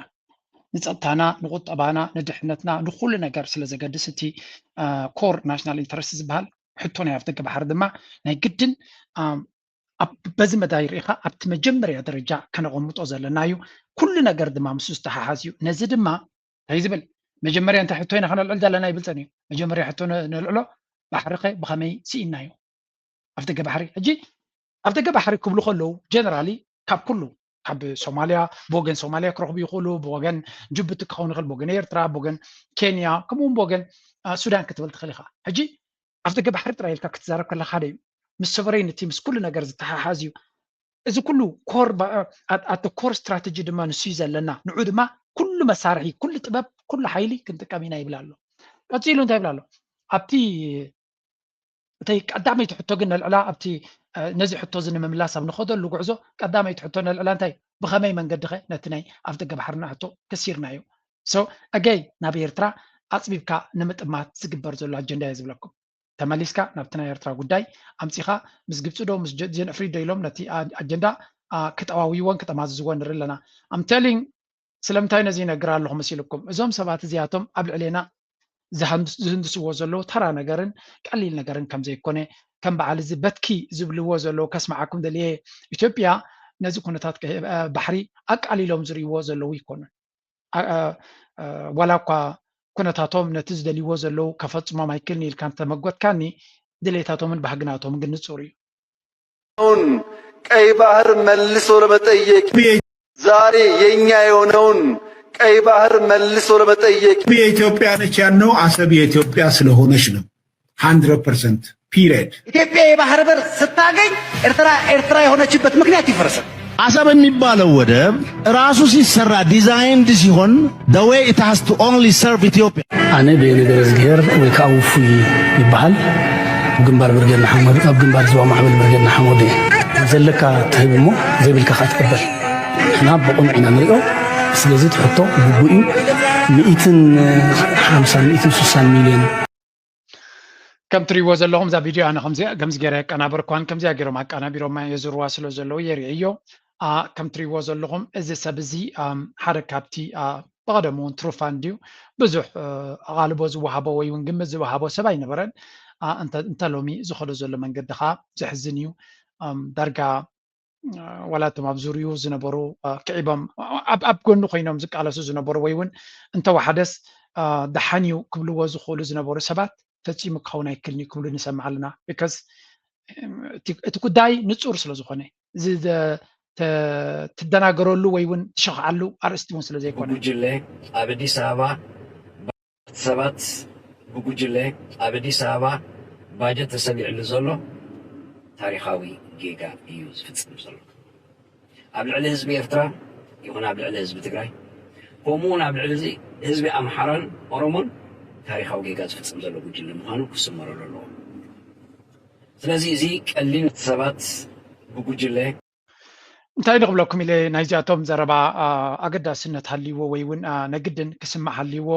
ንፀጥታና፣ ንቁጠባና፣ ንድሕነትና፣ ንኩሉ ነገር ስለ ዘገድስ እቲ ኮር ናሽናል ኢንተረስት ዝበሃል ሕቶ ናይ ኣፍደገ ባሕሪ ድማ ናይ ግድን በዚ መዳይ ርኢኻ ኣብቲ መጀመርያ ደረጃ ከነቐምጦ ዘለና እዩ። ኩሉ ነገር ድማ ምስ ዝተሓሓዝ እዩ። ነዚ ድማ እንታይ ዝብል መጀመርያ እንታይ ሕቶ ኢና ከነልዕል ዘለና ይብልፀን እዩ። መጀመርያ ሕቶ ነልዕሎ ባሕሪ ኸ ብኸመይ ስኢናዮ? ኣፍደገ ባሕሪ ሕጂ ኣፍደገ ባሕሪ ክብሉ ከለዉ ጀነራሊ ካብ ኩሉ ካብ ሶማልያ ብወገን ሶማልያ ክረኽቡ ይኽእሉ፣ ብወገን ጅቡቲ ክኸውን ይኽእል፣ ብወገን ኤርትራ፣ ብወገን ኬንያ ከምኡውን ብወገን ሱዳን ክትብል ትኽእል ኢኻ። ሕጂ ኣፍደገ ባሕሪ ጥራይ ኢልካ ክትዛረብ ከለካ ሓደ እዩ ምስ ሶቨሬኒቲ ምስ ኩሉ ነገር ዝተሓሓዝ እዩ። እዚ ኩሉ ኮር ኣተ ኮር ስትራተጂ ድማ ንሱ እዩ ዘለና። ንዑ ድማ ኩሉ መሳርሒ፣ ኩሉ ጥበብ፣ ኩሉ ሓይሊ ክንጥቀም ኢና ይብል ኣሎ። ቀፂሉ እንታይ ይብል ኣሎ? ኣብቲ እተይ ቀዳመይቲ ሕቶ ግን ነልዕላ ኣብቲ ነዚ ሕቶ እዚ ንምምላስ ኣብ ንኸደሉ ጉዕዞ ቀዳመይቲ ሕቶ ነልዕላ እንታይ ብኸመይ መንገዲ ኸ ነቲ ናይ ኣፍደገ ባሕርና ሕቶ ከሲርናዮ so ኣገይ ናብ ኤርትራ ኣፅቢብካ ንምጥማት ዝግበር ዘሎ ኣጀንዳ እየ ዝብለኩም ተመሊስካ ናብቲ ናይ ኤርትራ ጉዳይ ኣምፂኻ ምስ ግብፂ ዶ ምስ ጀን ፍሪድ ዶ ኢሎም ነቲ ኣጀንዳ ክጠዋውይዎን ክጠማዝዝዎ ንርኢ ኣለና I'm telling ስለምንታይ ነዚ ይነግር ኣለኹ መሲልኩም እዞም ሰባት እዚኣቶም ኣብ ልዕሌና ዝህንድስዎ ዘለዉ ተራ ነገርን ቀሊል ነገርን ከም ዘይኮነ ከም በዓል እዚ በትኪ ዝብልዎ ዘለዉ ከስምዓኩም ደልየ ኢትዮጵያ ነዚ ኩነታት ባሕሪ ኣቃሊሎም ዝርእይዎ ዘለዉ ይኮኑን ዋላ እኳ ኩነታቶም ነቲ ዝደልይዎ ዘለዉ ከፈፅሞም ኣይክእልን ኢልካ እንተመጎትካኒ ድሌታቶምን ባህግናቶምን ግን ንፁር እዩ ቀይ ባህር መልሶ ለመጠየቅ ዛሬ የኛ የሆነውን ቀይ ባህር መልሶ ለመጠየቅ የኢትዮጵያ ነች ያልነው አሰብ የኢትዮጵያ ስለሆነች ነው። hundred percent period። ኢትዮጵያ የባህር በር ስታገኝ ኤርትራ ኤርትራ የሆነችበት ምክንያት ይፈርሳል። አሰብ የሚባለው ወደብ ራሱ ሲሰራ designed ሲሆን the way it has to only serve Ethiopia ኣነ ብየነገረ እዝግሄር ወይ ከዓ ውፉይ ይበሃል። ግንባር ብርጌድ ንሓመዱ፣ ኣብ ግንባር ዞባ ማዕበል ብርጌድ ንሓመዱ እዩ። ዘለካ ትህብ እሞ ዘይብልካ ከዓ ትቅበል። ንሕና ብቕኑዕ ኢና ንሪኦ። ስለዚ እቲ ሕቶ ግቡእ እዩ። ሚእትን ሓምሳን ሚእትን ስሳን ሚልዮን። ከም ትሪእዎ ዘለኹም እዛ ቪድዮ ኣነ ከምዚ ከምዚ ገይረ ኣቀናበርኳን ከምዚኣ ገይሮም ኣቀናቢሮማ የዝርዋ ስለ ዘለዉ የርእዮ። ኣ፣ ከም ትሪእዎ ዘለኹም እዚ ሰብ እዚ ኣም፣ ሓደ ካብቲ ኣ፣ ብቐደሙ እውን ትሩፋን ድዩ ብዙሕ እ፣ ኣቓልቦ ዝወሃቦ ወይ እውን ግምት ዝወሃቦ ሰብ ኣይነበረን። ኣ፣ እንተ እንተ ሎሚ ዝኸዶ ዘሎ መንገዲ ኸኣ ዘሕዝን እዩ። ኣም፣ ዳርጋ ዋላ እቶም ኣብ ዙርይኡ ዝነበሩ ክዒቦም ኣብ ጎኑ ኮይኖም ዝቃለሱ ዝነበሩ ወይ እውን እንተወሓደስ ደሓን እዩ ክብልዎ ዝኽእሉ ዝነበሩ ሰባት ፈፂሙ ክኸውን ኣይክልን እዩ ክብሉ ንሰምዕ ኣለና። Because እቲ ጉዳይ ንፁር ስለ ዝኾነ ትደናገረሉ ወይ እውን ትሸኽዓሉ ኣርእስቲ እውን ስለ ዘይኮነ ጉጅለ ኣብ ኣዲስ ኣበባ ሰባት ብጉጅለ ኣብ ኣዲስ ኣበባ ባጀት ተሰሊዕሉ ዘሎ ታሪኻዊ ጌጋ እዩ ዝፍጽም ዘሎ። ኣብ ልዕሊ ህዝቢ ኤርትራ ይኹን ኣብ ልዕሊ ህዝቢ ትግራይ ከምኡ እውን ኣብ ልዕሊ ህዝቢ ኣምሓራን ኦሮሞን ታሪኻዊ ጌጋ ዝፍጽም ዘሎ ጉጅለ ምዃኑ ክስመረሉ ኣለዎ። ስለዚ እዚ ቀሊል ሰባት ብጉጅለ እንታይ ንኽብለኩም ኢለ ናይዚኣቶም ዘረባ ኣገዳስነት ሃልይዎ ወይ እውን ነግድን ክስማዕ ሃልይዎ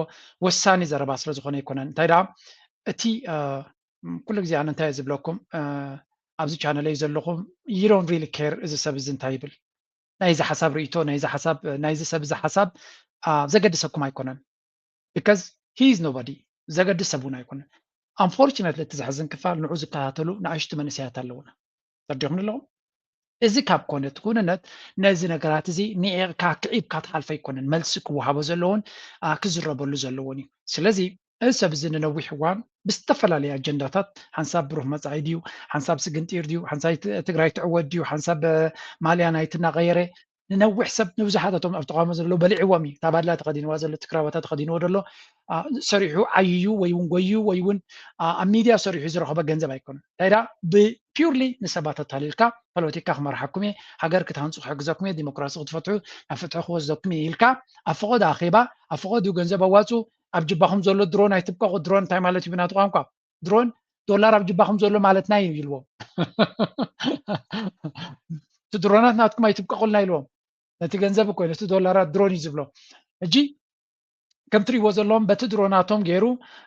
ወሳኒ ዘረባ ስለ ዝኾነ ኣይኮነን። እንታይ ደኣ እቲ ኩሉ ግዜ ኣነ እንታይ ዝብለኩም ኣብዚ ቻነለይ ዘለኹም you don't really care እዚ ሰብ እዚ እንታይ ይብል ናይዚ ሓሳብ ርእይቶ ናይዚ ሓሳብ ናይዚ ሰብ እዚ ሓሳብ ዘገድሰኩም ኣይኮነን። Because he is nobody ዘገድስ ሰብ እውን ኣይኮነን። Unfortunately እቲ ዘሕዝን ክፋል ንዑ ዝከታተሉ ንኣሽቱ መንእሰያት ኣለውና። ተረዲኹም ኣለኹም? እዚ ካብ ኮነ እቲ ኩንነት ነዚ ነገራት እዚ ንዒቕካ ክዒብካ ትሓልፎ ኣይኮነን። መልሲ ክወሃቦ ዘለዎን ክዝረበሉ ዘለዎን እዩ። ስለዚ እዚ ሰብ እዚ ንነዊሕ እዋን ብዝተፈላለየ ኣጀንዳታት ሓንሳብ ብሩህ መጻኢ ድዩ፣ ሓንሳብ ስግንጢር ድዩ፣ ሓንሳብ ትግራይ ትዕወት ድዩ፣ ሓንሳብ ማልያ ናይቲ እናቐየረ ንነዊሕ ሰብ ንብዙሓት እቶም ኣብ ተቃውሞ ዘለዉ በሊዕዎም እዩ። እታ ባድላ ተኸዲንዋ ዘሎ እቲ ክራባታ ተኸዲንዎ ዘሎ ሰሪሑ ዓይዩ ወይ እውን ጎዩ ወይ እውን ኣብ ሚድያ ሰሪሑ ዝረኸበ ገንዘብ ኣይኮነን። እንታይ ደኣ ብ purely ንሰባት ኣታሊልካ ፖለቲካ ክመርሓኩም እየ፣ ሃገር ክትሃንፁ ክሕግዘኩም እየ፣ ዲሞክራሲ ክትፈትሑ ናብ ፍትሒ ክወስደኩም እየ ኢልካ ኣብ ፈቐዶ ኣኼባ ኣብ ፈቐድኡ ገንዘብ ኣዋፁ ኣብ ጅባኹም ዘሎ ድሮን ኣይትብቀቑ። ድሮን እንታይ ማለት እዩ ብናቱ ቋንቋ? ድሮን ዶላር ኣብ ጅባኹም ዘሎ ማለትና እዩ ኢልዎም። እቲ ድሮናት ናትኩም ኣይትብቀቑልና ኢልዎም። ነቲ ገንዘብ እኮ ነቲ ዶላራት ድሮን እዩ ዝብሎ። ሕጂ ከም ትሪእዎ ዘለዎም በቲ ድሮናቶም ገይሩ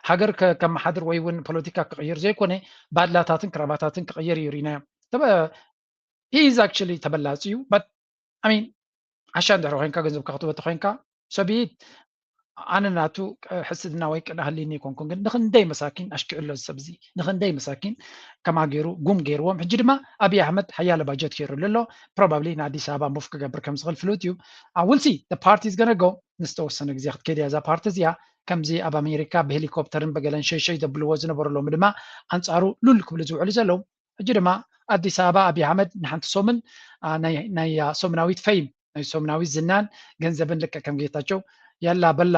ሃገር ከመሓድር ወይ እውን ፖለቲካ ክቕይር ዘይኮነ ባድላታትን ክራባታትን ክቕይር እዩ ርኢናዮ። He is actually ተበላፂ እዩ። But I mean ዓሻ እንድሕር ኮይንካ ገንዘብካ ክትበቲ ኮይንካ so be it። ኣነ ናቱ ሕስድና ወይ ቅንኢ ሃልይኒ ኣይኮንኩን፣ ግን ንኽንደይ መሳኪን ኣሽኪዕሎ እዚ ሰብ እዚ ንኽንደይ መሳኪን ከማ ገይሩ ጉም ገይርዎም። ሕጂ ድማ ኣብይ ኣሕመድ ሓያለ ባጀት ገይሩሉ ኣሎ። Probably ንኣዲስ ኣበባ move ክገብር ከም ዝኽእል ፍሉጥ እዩ። We'll see the party is gonna go ንዝተወሰነ ግዜ ክትከይድ እያ እዛ ፓርቲ እዚኣ። ከምዚ ኣብ ኣሜሪካ ብሄሊኮፕተርን ብገለን ሸይሸይ ዘብልዎ ዝነበሩ ሎሚ ድማ ኣንፃሩ ሉል ክብሉ ዝውዕሉ ዘለዉ። ሕጂ ድማ ኣዲስ ኣበባ ኣብይ ኣሕመድ ንሓንቲ ሰሙን ናይ ሰሙናዊት ፈይም ናይ ሰሙናዊት ዝናን ገንዘብን ልክዕ ከም ጌታቸው ያላ በላ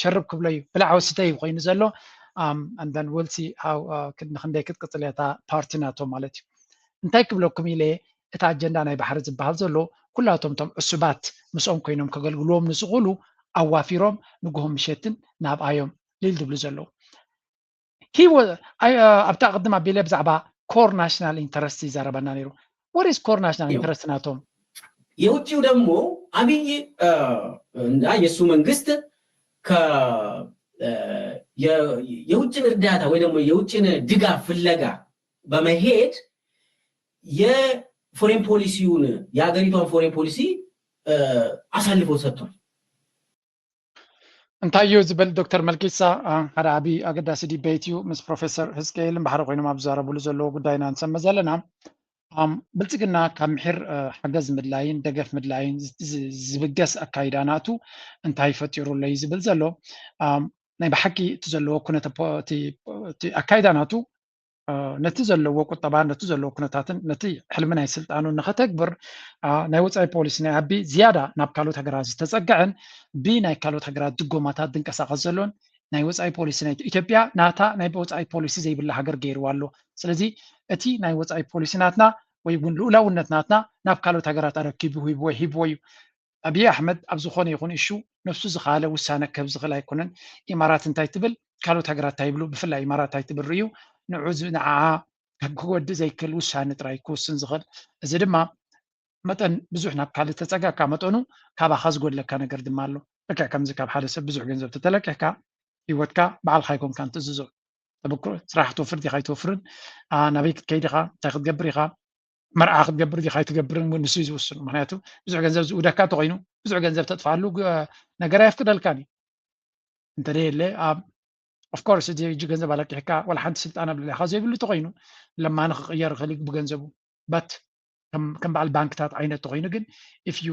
ሸርብ ክብሎ እዩ ብላዕ ወስተ እዩ ኮይኑ ዘሎ። And then we'll see how ንክንደይ ክትቅፅል እያ እታ ፓርቲ ናቶም ማለት እዩ። እንታይ ክብለኩም ኢለ እታ ኣጀንዳ ናይ ባሕሪ ዝበሃል ዘሎ ኩላቶም እቶም ዕሱባት ምስኦም ኮይኖም ከገልግልዎም ንዝኽእሉ ኣዋፊሮም ንግሆ ምሸትን ናብኣዮም ሊል ዝብሉ ዘለዉ። ኣብታ ቅድም ኣቢለ ብዛዕባ core national interest ይዛረበና ነይሩ። What is core national interest ናቶም? የውጭው ደግሞ አብይ እና የእሱ መንግስት የውጭን እርዳታ ወይ ደግሞ የውጭን ድጋፍ ፍለጋ በመሄድ የፎሬን ፖሊሲውን የሀገሪቷን ፎሬን ፖሊሲ አሳልፎ ሰጥቷል። እንታይ እዩ ዝብል ዶክተር መልኪሳ ሓደ ዓብዪ ኣገዳሲ ዲቤት እዩ ምስ ፕሮፌሰር ህዝቅኤልን ባሕሪ ኮይኖም ኣብ ዝዛረብሉ ዘለዎ ጉዳይ ኢና ንሰምዕ ዘለና። ብልፅግና ካብ ምሒር ሓገዝ ምድላይን ደገፍ ምድላይን ዝብገስ ኣካይዳ ናቱ እንታይ ፈጢሩለይ ዝብል ዘሎ ናይ ብሓቂ እቲ ዘለዎ ኩነት ኣካይዳ ናቱ ነቲ ዘለዎ ቁጠባ ነቲ ዘለዎ ኩነታትን ነቲ ሕልሚ ናይ ስልጣኑ ንኸተግብር ናይ ወፃኢ ፖሊሲ ናይ ኣቢ ዝያዳ ናብ ካልኦት ሃገራት ዝተፀግዐን ብናይ ካልኦት ሃገራት ድጎማታት ዝንቀሳቐስ ዘሎን ናይ ወፃኢ ፖሊሲ ናይ ኢትዮጵያ ናታ ናይ ወፃኢ ፖሊሲ ዘይብላ ሃገር ገይርዋ ኣሎ። ስለዚ እቲ ናይ ወፃኢ ፖሊሲ ናትና ወይ እውን ልኡላውነት ናትና ናብ ካልኦት ሃገራት ኣረኪቡ ሂብዎ ሂብዎ እዩ። ኣብይ ኣሕመድ ኣብ ዝኾነ ይኹን እሹ ነብሱ ዝኸኣለ ውሳነ ክህብ ዝኽእል ኣይኮነን። ኢማራት እንታይ ትብል ካልኦት ሃገራት እንታይ ይብሉ ብፍላይ ኢማራት እንታይ ትብል ርእዩ ንዑ ንዓዓ ከም ክወድእ ዘይክእል ውሳነ ጥራይ ክውስን ዝኽእል። እዚ ድማ መጠን ብዙሕ ናብ ካልእ ተጸጋካ መጠኑ ካባኻ ዝጎድለካ ነገር ድማ ኣሎ። ልክዕ ከምዚ ካብ ሓደ ሰብ ብዙሕ ገንዘብ ተተለቂሕካ ህይወትካ ባዕልኻ ኣይኮንካን ትእዝዞ። ተበክሮ ስራሕ ትወፍር ዲኻ ኣይትወፍርን፣ ናበይ ክትከይድ ኢኻ፣ እንታይ ክትገብር ኢኻ፣ መርዓ ክትገብር ዲኻ ኣይትገብርን እውን ንሱ እዩ ዝውስኑ። ምክንያቱ ብዙሕ ገንዘብ ዝውደካ እንተኮይኑ ብዙሕ ገንዘብ ተጥፋሉ ነገር ኣየፍቅደልካን እዩ። እንተደየለ ኣብ ኦፍኮርስ እቲ ሕጂ ገንዘብ ኣለቂሕካ ዋላ ሓንቲ ስልጣን ኣብ ልዕሊኻ ዘይብሉ እንተኮይኑ ለማኒ ክቅየር ይኽእል እዩ ብገንዘቡ በት ከም በዓል ባንክታት ዓይነት ተኮይኑ ግን ኢፍ ዩ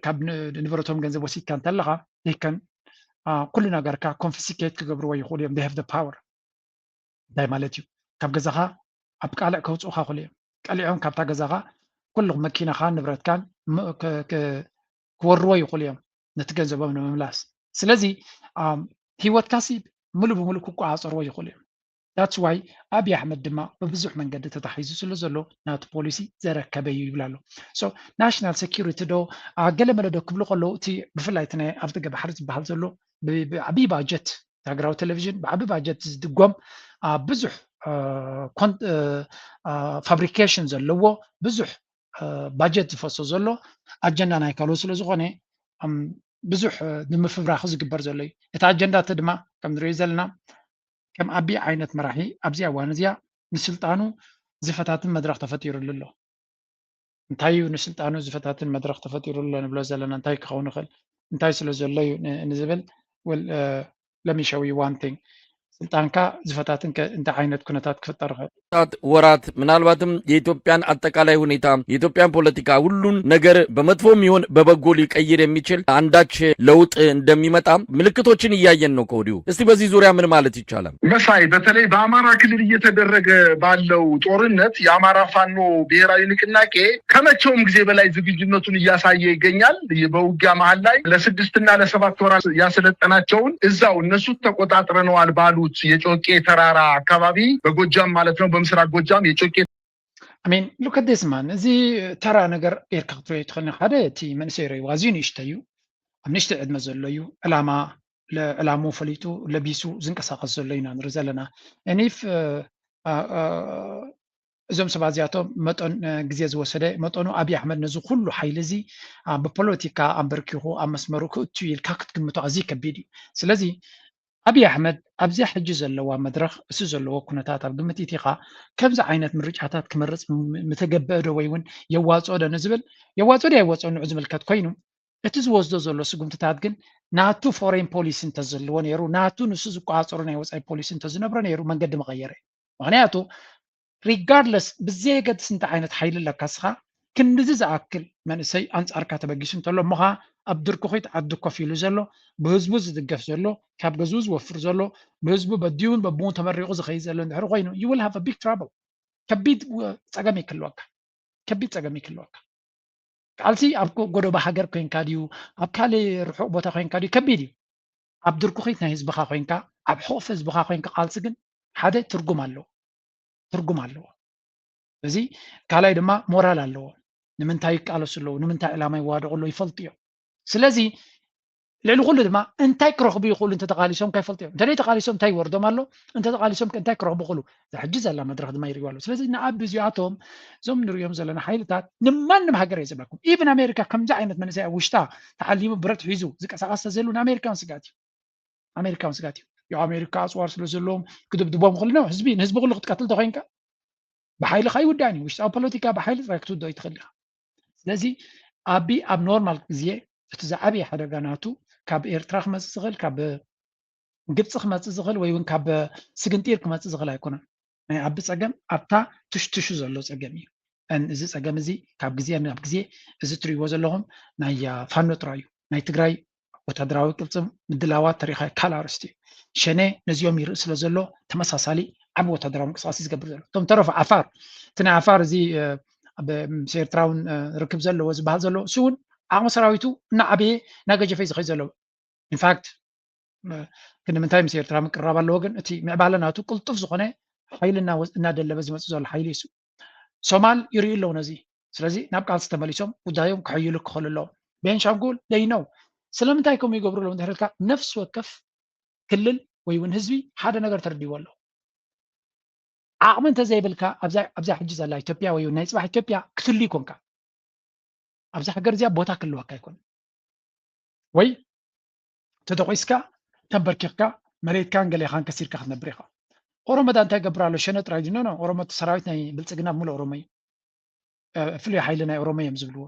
ካብ ንብረቶም ገንዘብ ወሲድካ እንተለካ ይከን ኩሉ ነገርካ ኮንፊስኬት ክገብርዎ ይኽእሉ እዮም። ሀቭ ፓወር እንታይ ማለት እዩ? ካብ ገዛኻ ኣብ ቃልዕ ከውፅኡኻ ክእሉ እዮም። ቀሊዖም ካብታ ገዛኻ ኩሉ መኪናኻን ንብረትካን ክወርዎ ይኽእሉ እዮም ነቲ ገንዘቦም ንምምላስ። ስለዚ ህይወትካሲ ሙሉ ብሙሉ ክቆፃፀርዎ ይኽእሉ እዮም። ዳትስ ዋይ ኣብይ ኣሕመድ ድማ ብብዙሕ መንገዲ ተታሒዙ ስለ ዘሎ ናቱ ፖሊሲ ዘረከበ እዩ ይብል ኣሎ። ናሽናል ሴኪሪቲ ዶ ገለመለ ዶ ክብሉ ከለዉ እቲ ብፍላይ እቲ ናይ ኣብ ደገ ባሕሪ ዝበሃል ዘሎ ብዓብዪ ባጀት ሃገራዊ ቴሌቪዥን ብዓቢ ባጀት ዝድጎም ብዙሕ ፋብሪኬሽን ዘለዎ ብዙሕ ባጀት ዝፈሶ ዘሎ ኣጀንዳ ናይ ካልኦት ስለ ዝኾነ ብዙሕ ንምፍብራኽ ዝግበር ዘሎ እዩ። እቲ ኣጀንዳ እቲ ድማ ከም ንሪኦ ዘለና ከም ኣቢ ዓይነት መራሒ ኣብዚ ኣዋን እዚኣ ንስልጣኑ ዝፈታትን መድረኽ ተፈጢሩሉ ኣሎ። እንታይ እዩ ንስልጣኑ ዝፈታትን መድረኽ ተፈጢሩሉ ኣሎ ንብሎ ዘለና? እንታይ ክኸውን ይኽእል? እንታይ ስለ ዘሎ እዩ ንዝብል ለሚሸዊ ዋን ቲንግ ስልጣንካ ዝፈታትን እንታይ ዓይነት ኩነታት ክፍጠር ይኽእል? ወራት ምናልባትም የኢትዮጵያን ኣጠቃላይ ሁኔታ የኢትዮጵያን ፖለቲካ ሁሉን ነገር በመጥፎም ይሁን በበጎ ሊቀይር የሚችል አንዳች ለውጥ እንደሚመጣ ምልክቶችን እያየን ነው ከወዲሁ። እስቲ በዚህ ዙሪያ ምን ማለት ይቻላል? መሳይ፣ በተለይ በአማራ ክልል እየተደረገ ባለው ጦርነት የአማራ ፋኖ ብሔራዊ ንቅናቄ ከመቼውም ጊዜ በላይ ዝግጁነቱን እያሳየ ይገኛል። በውጊያ መሀል ላይ ለስድስትና ለሰባት ወራት ያሰለጠናቸውን እዛው እነሱ ተቆጣጥረነዋል ባሉት የጮቄ ተራራ አካባቢ በጎጃም ማለት ነው፣ በምስራቅ ጎጃም የጮቄ I mean, look at this man። እዚ ተራ ነገር ጌርካ ክትሪኦ ትኽእል። ሓደ እቲ መንእሰይ ርኢዋ ኣዝዩ ንእሽተይ እዩ፣ ኣብ ንእሽተይ ዕድመ ዘሎ እዩ። ዕላማ ዕላምኡ ፈሊጡ ለቢሱ ዝንቀሳቐስ ዘሎ ኢና ንርኢ ዘለና። And if እዞም ሰባት እዚኣቶም መጠን ግዜ ዝወሰደ መጠኑ ኣብይ ኣሕመድ ነዚ ኩሉ ሓይሊ እዚ ብፖለቲካ ኣንበርኪኹ ኣብ መስመሩ ክእቱ ኢልካ ክትግምቶ ኣዝዩ ከቢድ እዩ። ስለዚ ኣብይ ኣሕመድ ኣብዚኣ ሕጂ ዘለዋ መድረኽ እሱ ዘለዎ ኩነታት ኣብ ግምት ኢቲኻ ከምዚ ዓይነት ምርጫታት ክመርፅ ምተገበአ ዶ ወይ እውን የዋፅኦ ዶ ንዝብል የዋፅኦ ዶ የዋፅኦ ንዑ ዝምልከት ኮይኑ እቲ ዝወስዶ ዘሎ ስጉምትታት ግን ናቱ ፎሬን ፖሊሲ እንተዝህልዎ ነይሩ ናቱ ንሱ ዝቆፃፀሩ ናይ ወፃኢ ፖሊሲ እንተዝነብሮ ነይሩ መንገዲ መቐየረ። ምክንያቱ ሪጋርድለስ ብዘየገድስ እንታይ ዓይነት ሓይሊ ኣለካ ስኻ ክንድዚ ዝኣክል መንእሰይ ኣንፃርካ ተበጊሱ እንተሎ እሞ ከዓ ኣብ ድርኩኺት ዓዲ ኮፍ ኢሉ ዘሎ ብህዝቡ ዝድገፍ ዘሎ ካብ ገዝኡ ዝወፍር ዘሎ ብህዝቡ በዲውን በብውን ተመሪቑ ዝኸይድ ዘሎ እንድሕር ኮይኑ you will have a big trouble። ከቢድ ፀገም ይክልወካ። ከቢድ ፀገም ይክልወካ። ቃልሲ ኣብ ጎደቦ ሃገር ኮይንካ ድዩ ኣብ ካልእ ርሑቕ ቦታ ኮይንካ ድዩ ከቢድ እዩ። ኣብ ድርኩኺት ናይ ህዝብኻ ኮይንካ ኣብ ሕቑፊ ህዝብኻ ኮይንካ ቃልሲ ግን ሓደ ትርጉም ኣለዎ። ትርጉም ኣለዎ። እዚ ካልኣይ ድማ ሞራል ኣለዎ። ንምንታይ ይቃለሱ ኣለዉ ንምንታይ ዕላማ ይዋደቑ ኣለዉ ይፈልጡ እዮም። ስለዚ ልዕሊ ኩሉ ድማ እንታይ ክረኽቡ ይኽእሉ እንተተቃሊሶም ከይፈልጡ እዮም። እንተደይ ተቃሊሶም እንታይ ይወርዶም ኣሎ? እንተተቃሊሶም እንታይ ክረኽቡ ይኽእሉ? ሕጂ ዘላ መድረኽ ድማ ይርእዩ ኣለዉ። ስለዚ ንኣብ እዚኣቶም እዞም ንርእዮም ዘለና ሓይልታት ንማንም ሃገር እየ ዝብለኩም። ኢቭን ኣሜሪካ ከምዚ ዓይነት መንእሰይ ኣብ ውሽጣ ተዓሊሙ ብረት ሒዙ ዝቀሳቀስ ተዘሉ ንኣሜሪካን ስጋት እዩ። ኣሜሪካን ስጋት እዩ። የኣሜሪካ ኣፅዋር ስለ ዘለዎም ክድብድቦም ክእል ነው ህዝቢ ንህዝቢ ኩሉ ክትቀትል ተኮይንካ ብሓይሊ ካይውዳእን እዩ። ውሽጣዊ ፖለቲካ ብሓይሊ ጥራይ ክትውድኦ ይትኽእል ኢኻ። ስለዚ ኣቢ ኣብ ኖርማል ግዜ እቲ ዝዓበየ ሓደጋ ናቱ ካብ ኤርትራ ክመፅእ ዝኽእል ካብ ግብፂ ክመፅእ ዝኽእል ወይ እውን ካብ ስግንጢር ክመፅእ ዝኽእል ኣይኮነን። ናይ ኣቢ ፀገም ኣብታ ትሽትሹ ዘሎ ፀገም እዩ። እዚ ፀገም እዚ ካብ ግዜ ናብ ግዜ እዚ ትሪእዎ ዘለኹም ናይ ፋኖ ጥራይ እዩ። ናይ ትግራይ ወታደራዊ ቅልፅም ምድላዋት ተሪኻ ካልእ ኣርእስቲ እዩ። ሸኔ ነዚኦም ይርኢ ስለ ዘሎ ተመሳሳሊ ዓብ ወታደራዊ ምንቅስቃስ ዝገብር ዘሎ እቶም ተረፉ ዓፋር እቲ ናይ ዓፋር እዚ ምስ ኤርትራውን ርክብ ዘለዎ ዝበሃል ዘሎ እሱ እውን ዓቕሚ ሰራዊቱ እናዓበየ እናገጀፈ ዝኸይ ዘሎ ኢንፋክት ክንምንታይ ምስ ኤርትራ ምቅራብ ኣለዎ ግን እቲ ምዕባለ ናቱ ቅልጡፍ ዝኾነ ሓይሊ እናደለበ ዝመፅእ ዘሎ ሓይሊ እዩ። ሶማል ይርእዩ ኣለዉ ነዚ። ስለዚ ናብ ቃልሲ ተመሊሶም ጉዳዮም ክሕይሉ ክኽእሉ ኣለዎም። ቤንሻንጉል ደይነው ስለምንታይ ከምኡ ይገብሩ ኣለዉ እንድሕር ኢልካ ነፍሲ ወከፍ ክልል ወይ እውን ህዝቢ ሓደ ነገር ተረዲዎ ኣሎ። ዓቕሚ እንተዘይብልካ ኣብዛ ሕጂ ዘላ ኢትዮጵያ ወይ ናይ ፅባሕ ኢትዮጵያ ክትህሉ ይኮንካ። ኣብዛ ሃገር እዚኣ ቦታ ክህልወካ ኣይኮነን። ወይ ተደቂስካ ተንበርኪኽካ መሬትካን ገሌኻን ከሲርካ ክትነብር ኢኻ። ኦሮሞ ዳ እንታይ ገብር ኣሎ? ሸነ ጥራይ ድዩ? ኖ ኦሮሞ ሰራዊት ናይ ብልፅግና ሙሉ ኦሮሞ እዩ። ፍሉይ ሓይሊ ናይ ኦሮሞ እዮም ዝብልዎ።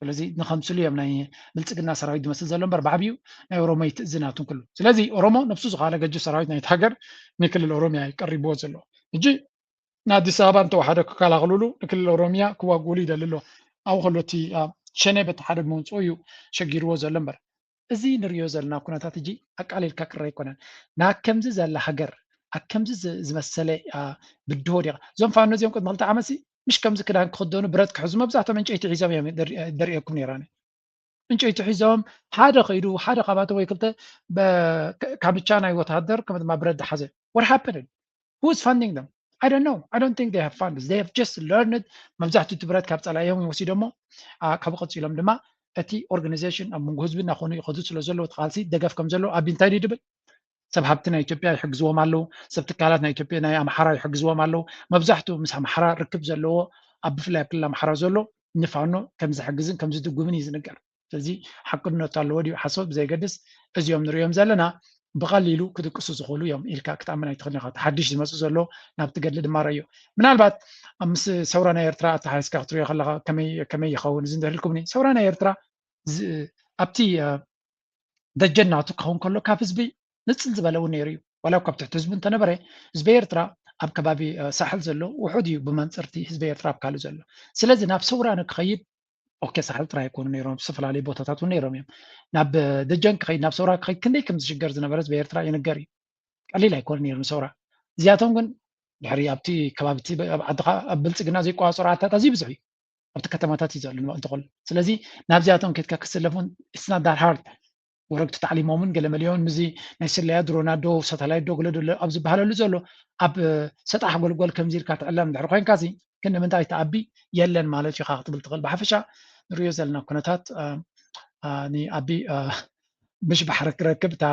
ስለዚ ንኸምስሉ እዮም ናይ ብልፅግና ሰራዊት ዝመስል ዘሎ እምበር ብዓብዩ ናይ ኦሮሞ ይትእዝናቱን ክሉ። ስለዚ ኦሮሞ ነብሱ ዝኻለ ገጅፍ ሰራዊት ናይቲ ሃገር ንክልል ኦሮሚያ ይቀሪብዎ ዘሎ። ሕጂ ንኣዲስ ኣበባ እንተወሓደ ክከላኸሉሉ ንክልል ኦሮሚያ ክዋግኡሉ ይደሊ ኣሎ። ኣብኡ ከሎ እቲ ሸኔ በቲ ሓደ ብምውፅኡ እዩ ሸጊርዎ ዘሎ እምበር እዚ ንሪኦ ዘለና ኩነታት ሕጂ ኣቃሊልካ ክረ ኣይኮነን። ናብ ከምዚ ዘላ ሃገር ኣብ ከምዚ ዝመሰለ ብድሆ ዲኻ? እዞም ፋኖ እዚኦም ቅድሚ ክልተ ዓመት ምሽ ከምዚ ክዳን ክኽደኑ ብረት ክሕዙ መብዛሕቶም ዕንጨይቲ ሒዞም እዮም ደሪኤኩም ነይራኒ። ዕንጨይቲ ሒዞም ሓደ ከይዱ ሓደ ካባተ ወይ ክልተ ካምቻ ናይ ወታሃደር ከም ድማ ብረት ዝሓዘ what happened? Who's funding them? I don't know. I don't think they have funds. They have just learned መብዛሕትኡ እቲ ብረት ካብ ፀላእዮም ወሲዶሞ ካብኡ ቀፂሎም ድማ እቲ organization ኣብ መንጎ ህዝቢ እናኾኑ ይኸዱ ስለ ዘለዉ እቲ ቃልሲ ደገፍ ከም ዘለዎ ኣብ እንታይ ድብል ሰብ ሃብቲ ናይ ኢትዮጵያ ይሕግዝዎም ኣለዉ። ሰብ ትካላት ናይ ኢትዮጵያ ናይ ኣምሓራ ይሕግዝዎም ኣለዉ። መብዛሕትኡ ምስ ኣምሓራ ርክብ ዘለዎ ኣብ ብፍላይ ኣብ ክልል ኣምሓራ ዘሎ ንፋኖ ከም ዝሕግዝን ከም ዝድጉምን እዩ ዝንገር። ስለዚ ሓቅነቱ ኣለዎ ድዩ ሓሶት ብዘይገድስ እዚኦም ንሪኦም ዘለና ብቐሊሉ ክድቅሱ ዝኽእሉ እዮም ኢልካ ክትኣምን ኣይትኽእልን ኢኻ። ሓድሽ ዝመፁ ዘሎ ናብቲ ገድሊ ድማ ረዮ። ምናልባት ምስ ሰውራ ናይ ኤርትራ ኣተሓሒዝካ ክትሪኦ ከለኻ ከመይ ይኸውን እዚ እንድሕር ኢልኩምኒ ሰውራ ናይ ኤርትራ ኣብቲ ደጀን ናቱ ክኸውን ከሎ ካብ ህዝቢ ንፅል ዝበለ እውን ነይሩ እዩ። ዋላ ካብ ትሕቲ ህዝቢ እንተነበረ ህዝቢ ኤርትራ ኣብ ከባቢ ሳሕል ዘሎ ውሑድ እዩ ብመንፅርቲ ህዝቢ ኤርትራ ኣብ ካልእ ዘሎ። ስለዚ ናብ ሰውራ ንክኸይድ ኦኬ ሳሕል ጥራይ ኣይኮኑ ነይሮም፣ ዝተፈላለዩ ቦታታት እውን ነይሮም እዮም። ናብ ደጀን ክኸይድ ናብ ሰውራ ክኸይድ ክንደይ ከም ዝሽገር ዝነበረ ህዝቢ ኤርትራ ይንገር እዩ። ቀሊል ኣይኮነ ነይሩ ንሰውራ። እዚኣቶም ግን ድሕሪ ኣብቲ ከባቢ ዓድኻ ኣብ ብልፅግና ዘይቋፀሩ ኣታት ኣዝዩ ብዙሕ እዩ። ኣብቲ ከተማታት እዩ ዘሎ እንተኾሉ ስለዚ ናብዚኣቶም ኬድካ ክስለፉን it's not that hard። ወረግቲ ተዓሊሞምን ገለ መሊኦን ምዚ ናይ ስለያ ድሮና ዶ ሳተላይት ዶ ገለ ዶ ኣብ ዝበሃለሉ ዘሎ ኣብ ሰጣሕ ጎልጎል ከምዚ ኢልካ ትዕለም ድሕሪ ኮይንካ ሲ ግን ንምንታይ ትኣቢ የለን ማለት ኢኻ ክትብል ትኽእል። ብሓፈሻ ንሪኦ ዘለና ኩነታት ንኣቢ ምሽ ባሕሪ ክረክብ እታ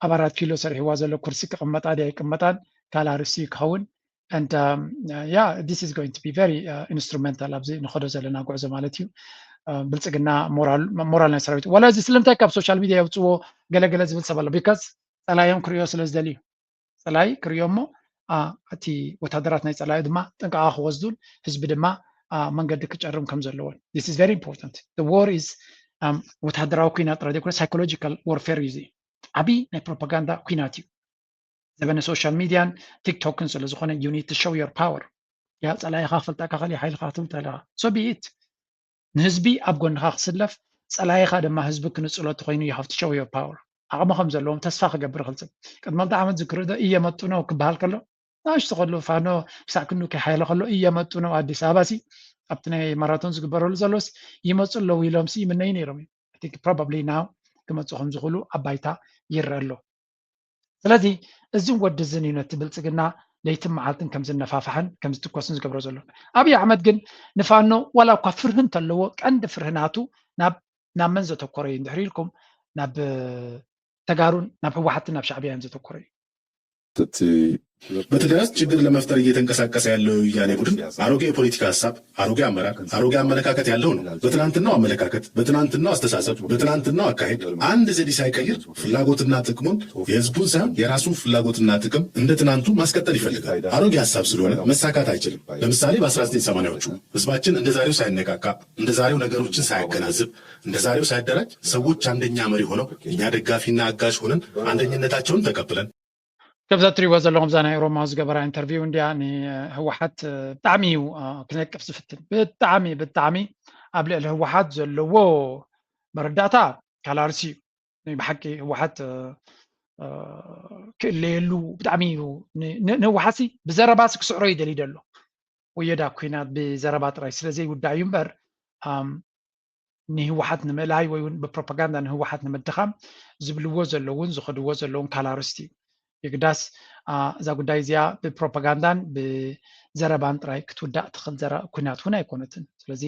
ኣብ ኣራት ኪሎ ሰሪሕዋ ዘሎ ኩርሲ ክቕመጣ ድያ ይቅመጣን ካልእ ኣርእስቲ ክኸውን and um, uh, yeah this is going to be very uh, instrumental ኣብዚ ንኸዶ ዘለና ጉዕዞ ማለት እዩ። ብልፅግና ሞራል ናይ ሰራዊት ዋላ እዚ ስለምንታይ ካብ ሶሻል ሚድያ የውፅዎ ገለገለ ዝብል ሰብ ኣሎ because ፀላዮም ክሪኦ ስለ ዝደልዩ ፀላይ ክሪኦ እሞ እቲ ወታደራት ናይ ፀላዩ ድማ ጥንቃቃ ክወስዱን ህዝቢ ድማ መንገዲ ክጨርም ከም ዘለዎን this is very important. The war is ወታደራዊ ኩናት ጥራይ ዘይኮነ psychological warfare እዩ። ዓብዪ ናይ ፕሮፓጋንዳ ኩናት እዩ። ዘበነ ሶሻል ሚድያን ቲክቶክን ስለ ዝኾነ you need to show your power። ያ ፀላኢኻ ክፈልጠካ ከል ሓይልካ ክትብል ኣለካ so be it። ንህዝቢ ኣብ ጎንኻ ክስለፍ ፀላኢኻ ድማ ህዝቢ ክንፅሎ ተኮይኑ you have to show your power። ዓቕሚ ከም ዘለዎም ተስፋ ክገብር ክልፅም ቅድሚ ክልተ ዓመት ዝክርዶ እየመጡ ነው ክበሃል ከሎ ናሽ ተኸሎ ፋኖ ክሳዕ ክንዱ ከይሓየለ ከሎ እየመጡ ነው ኣዲስ ኣበባ ሲ ኣብቲ ናይ ማራቶን ዝግበረሉ ዘሎስ ይመፁ ኣለዉ ኢሎም ሲ ይምነዩ ነይሮም እዮም። I think probably now ክመፁ ከም ዝኽእሉ ኣብ ባይታ ይረአ ኣሎ። ስለዚ እዝን ወዲ እዝን እዩ ነቲ ብልፅግና ለይትን መዓልትን ከም ዝነፋፋሕን ከም ዝትኮስን ዝገብሮ ዘሎ። ኣብይ ኣሕመድ ግን ንፋኖ ዋላ እኳ ፍርሂ እንተለዎ ቀንዲ ፍርሂ ናቱ ናብ ናብ መን ዘተኮረ እዩ እንድሕር ኢልኩም ናብ ተጋሩን ናብ ህወሓትን ናብ ሻዕብያን ዘተኮረ እዩ። በትግራይ ውስጥ ችግር ለመፍጠር እየተንቀሳቀሰ ያለው የወያኔ ቡድን አሮጌ የፖለቲካ ሀሳብ፣ አሮጌ አመራር፣ አሮጌ አመለካከት ያለው ነው። በትናንትናው አመለካከት፣ በትናንትናው አስተሳሰብ፣ በትናንትናው አካሄድ አንድ ዘዴ ሳይቀይር ፍላጎትና ጥቅሙን የህዝቡን ሳይሆን የራሱን ፍላጎትና ጥቅም እንደ ትናንቱ ማስቀጠል ይፈልጋል። አሮጌ ሀሳብ ስለሆነ መሳካት አይችልም። ለምሳሌ በአስራ ዘጠኝ ሰማንያዎቹ ህዝባችን እንደ ዛሬው ሳይነቃቃ፣ እንደ ዛሬው ነገሮችን ሳያገናዝብ፣ እንደ ዛሬው ሳይደራጅ ሰዎች አንደኛ መሪ ሆነው እኛ ደጋፊና አጋዥ ሆነን አንደኝነታቸውን ተቀብለን ከምዛ እትሪእዎ ዘለኹም እዛ ናይ ኦሮሞ ዝገበራ ኢንተርቪው እንዲያ ንህወሓት ብጣዕሚ እዩ ክነቅፍ ዝፍትን ብጣዕሚ ብጣዕሚ ኣብ ልዕሊ ህወሓት ዘለዎ መረዳእታ ካላርሲ እዩ ናይ ብሓቂ ህወሓት ክእለየሉ ብጣዕሚ እዩ ንህወሓት ሲ ብዘረባ ሲ ክስዕሮ ይደልዩ ደሎ ወየዳ ኩናት ብዘረባ ጥራይ ስለዘይውዳእ እዩ እምበር ንህወሓት ንምእላይ ወይ እውን ብፕሮፓጋንዳ ንህወሓት ንምድኻም ዝብልዎ ዘለውን ዝኸድዎ ዘለውን ካላርስቲ እዩ። የግዳስ እዛ ጉዳይ እዚኣ ብፕሮፓጋንዳን ብዘረባን ጥራይ ክትውዳእ ትኽእል ዘረ ኩናት እውን ኣይኮነትን። ስለዚ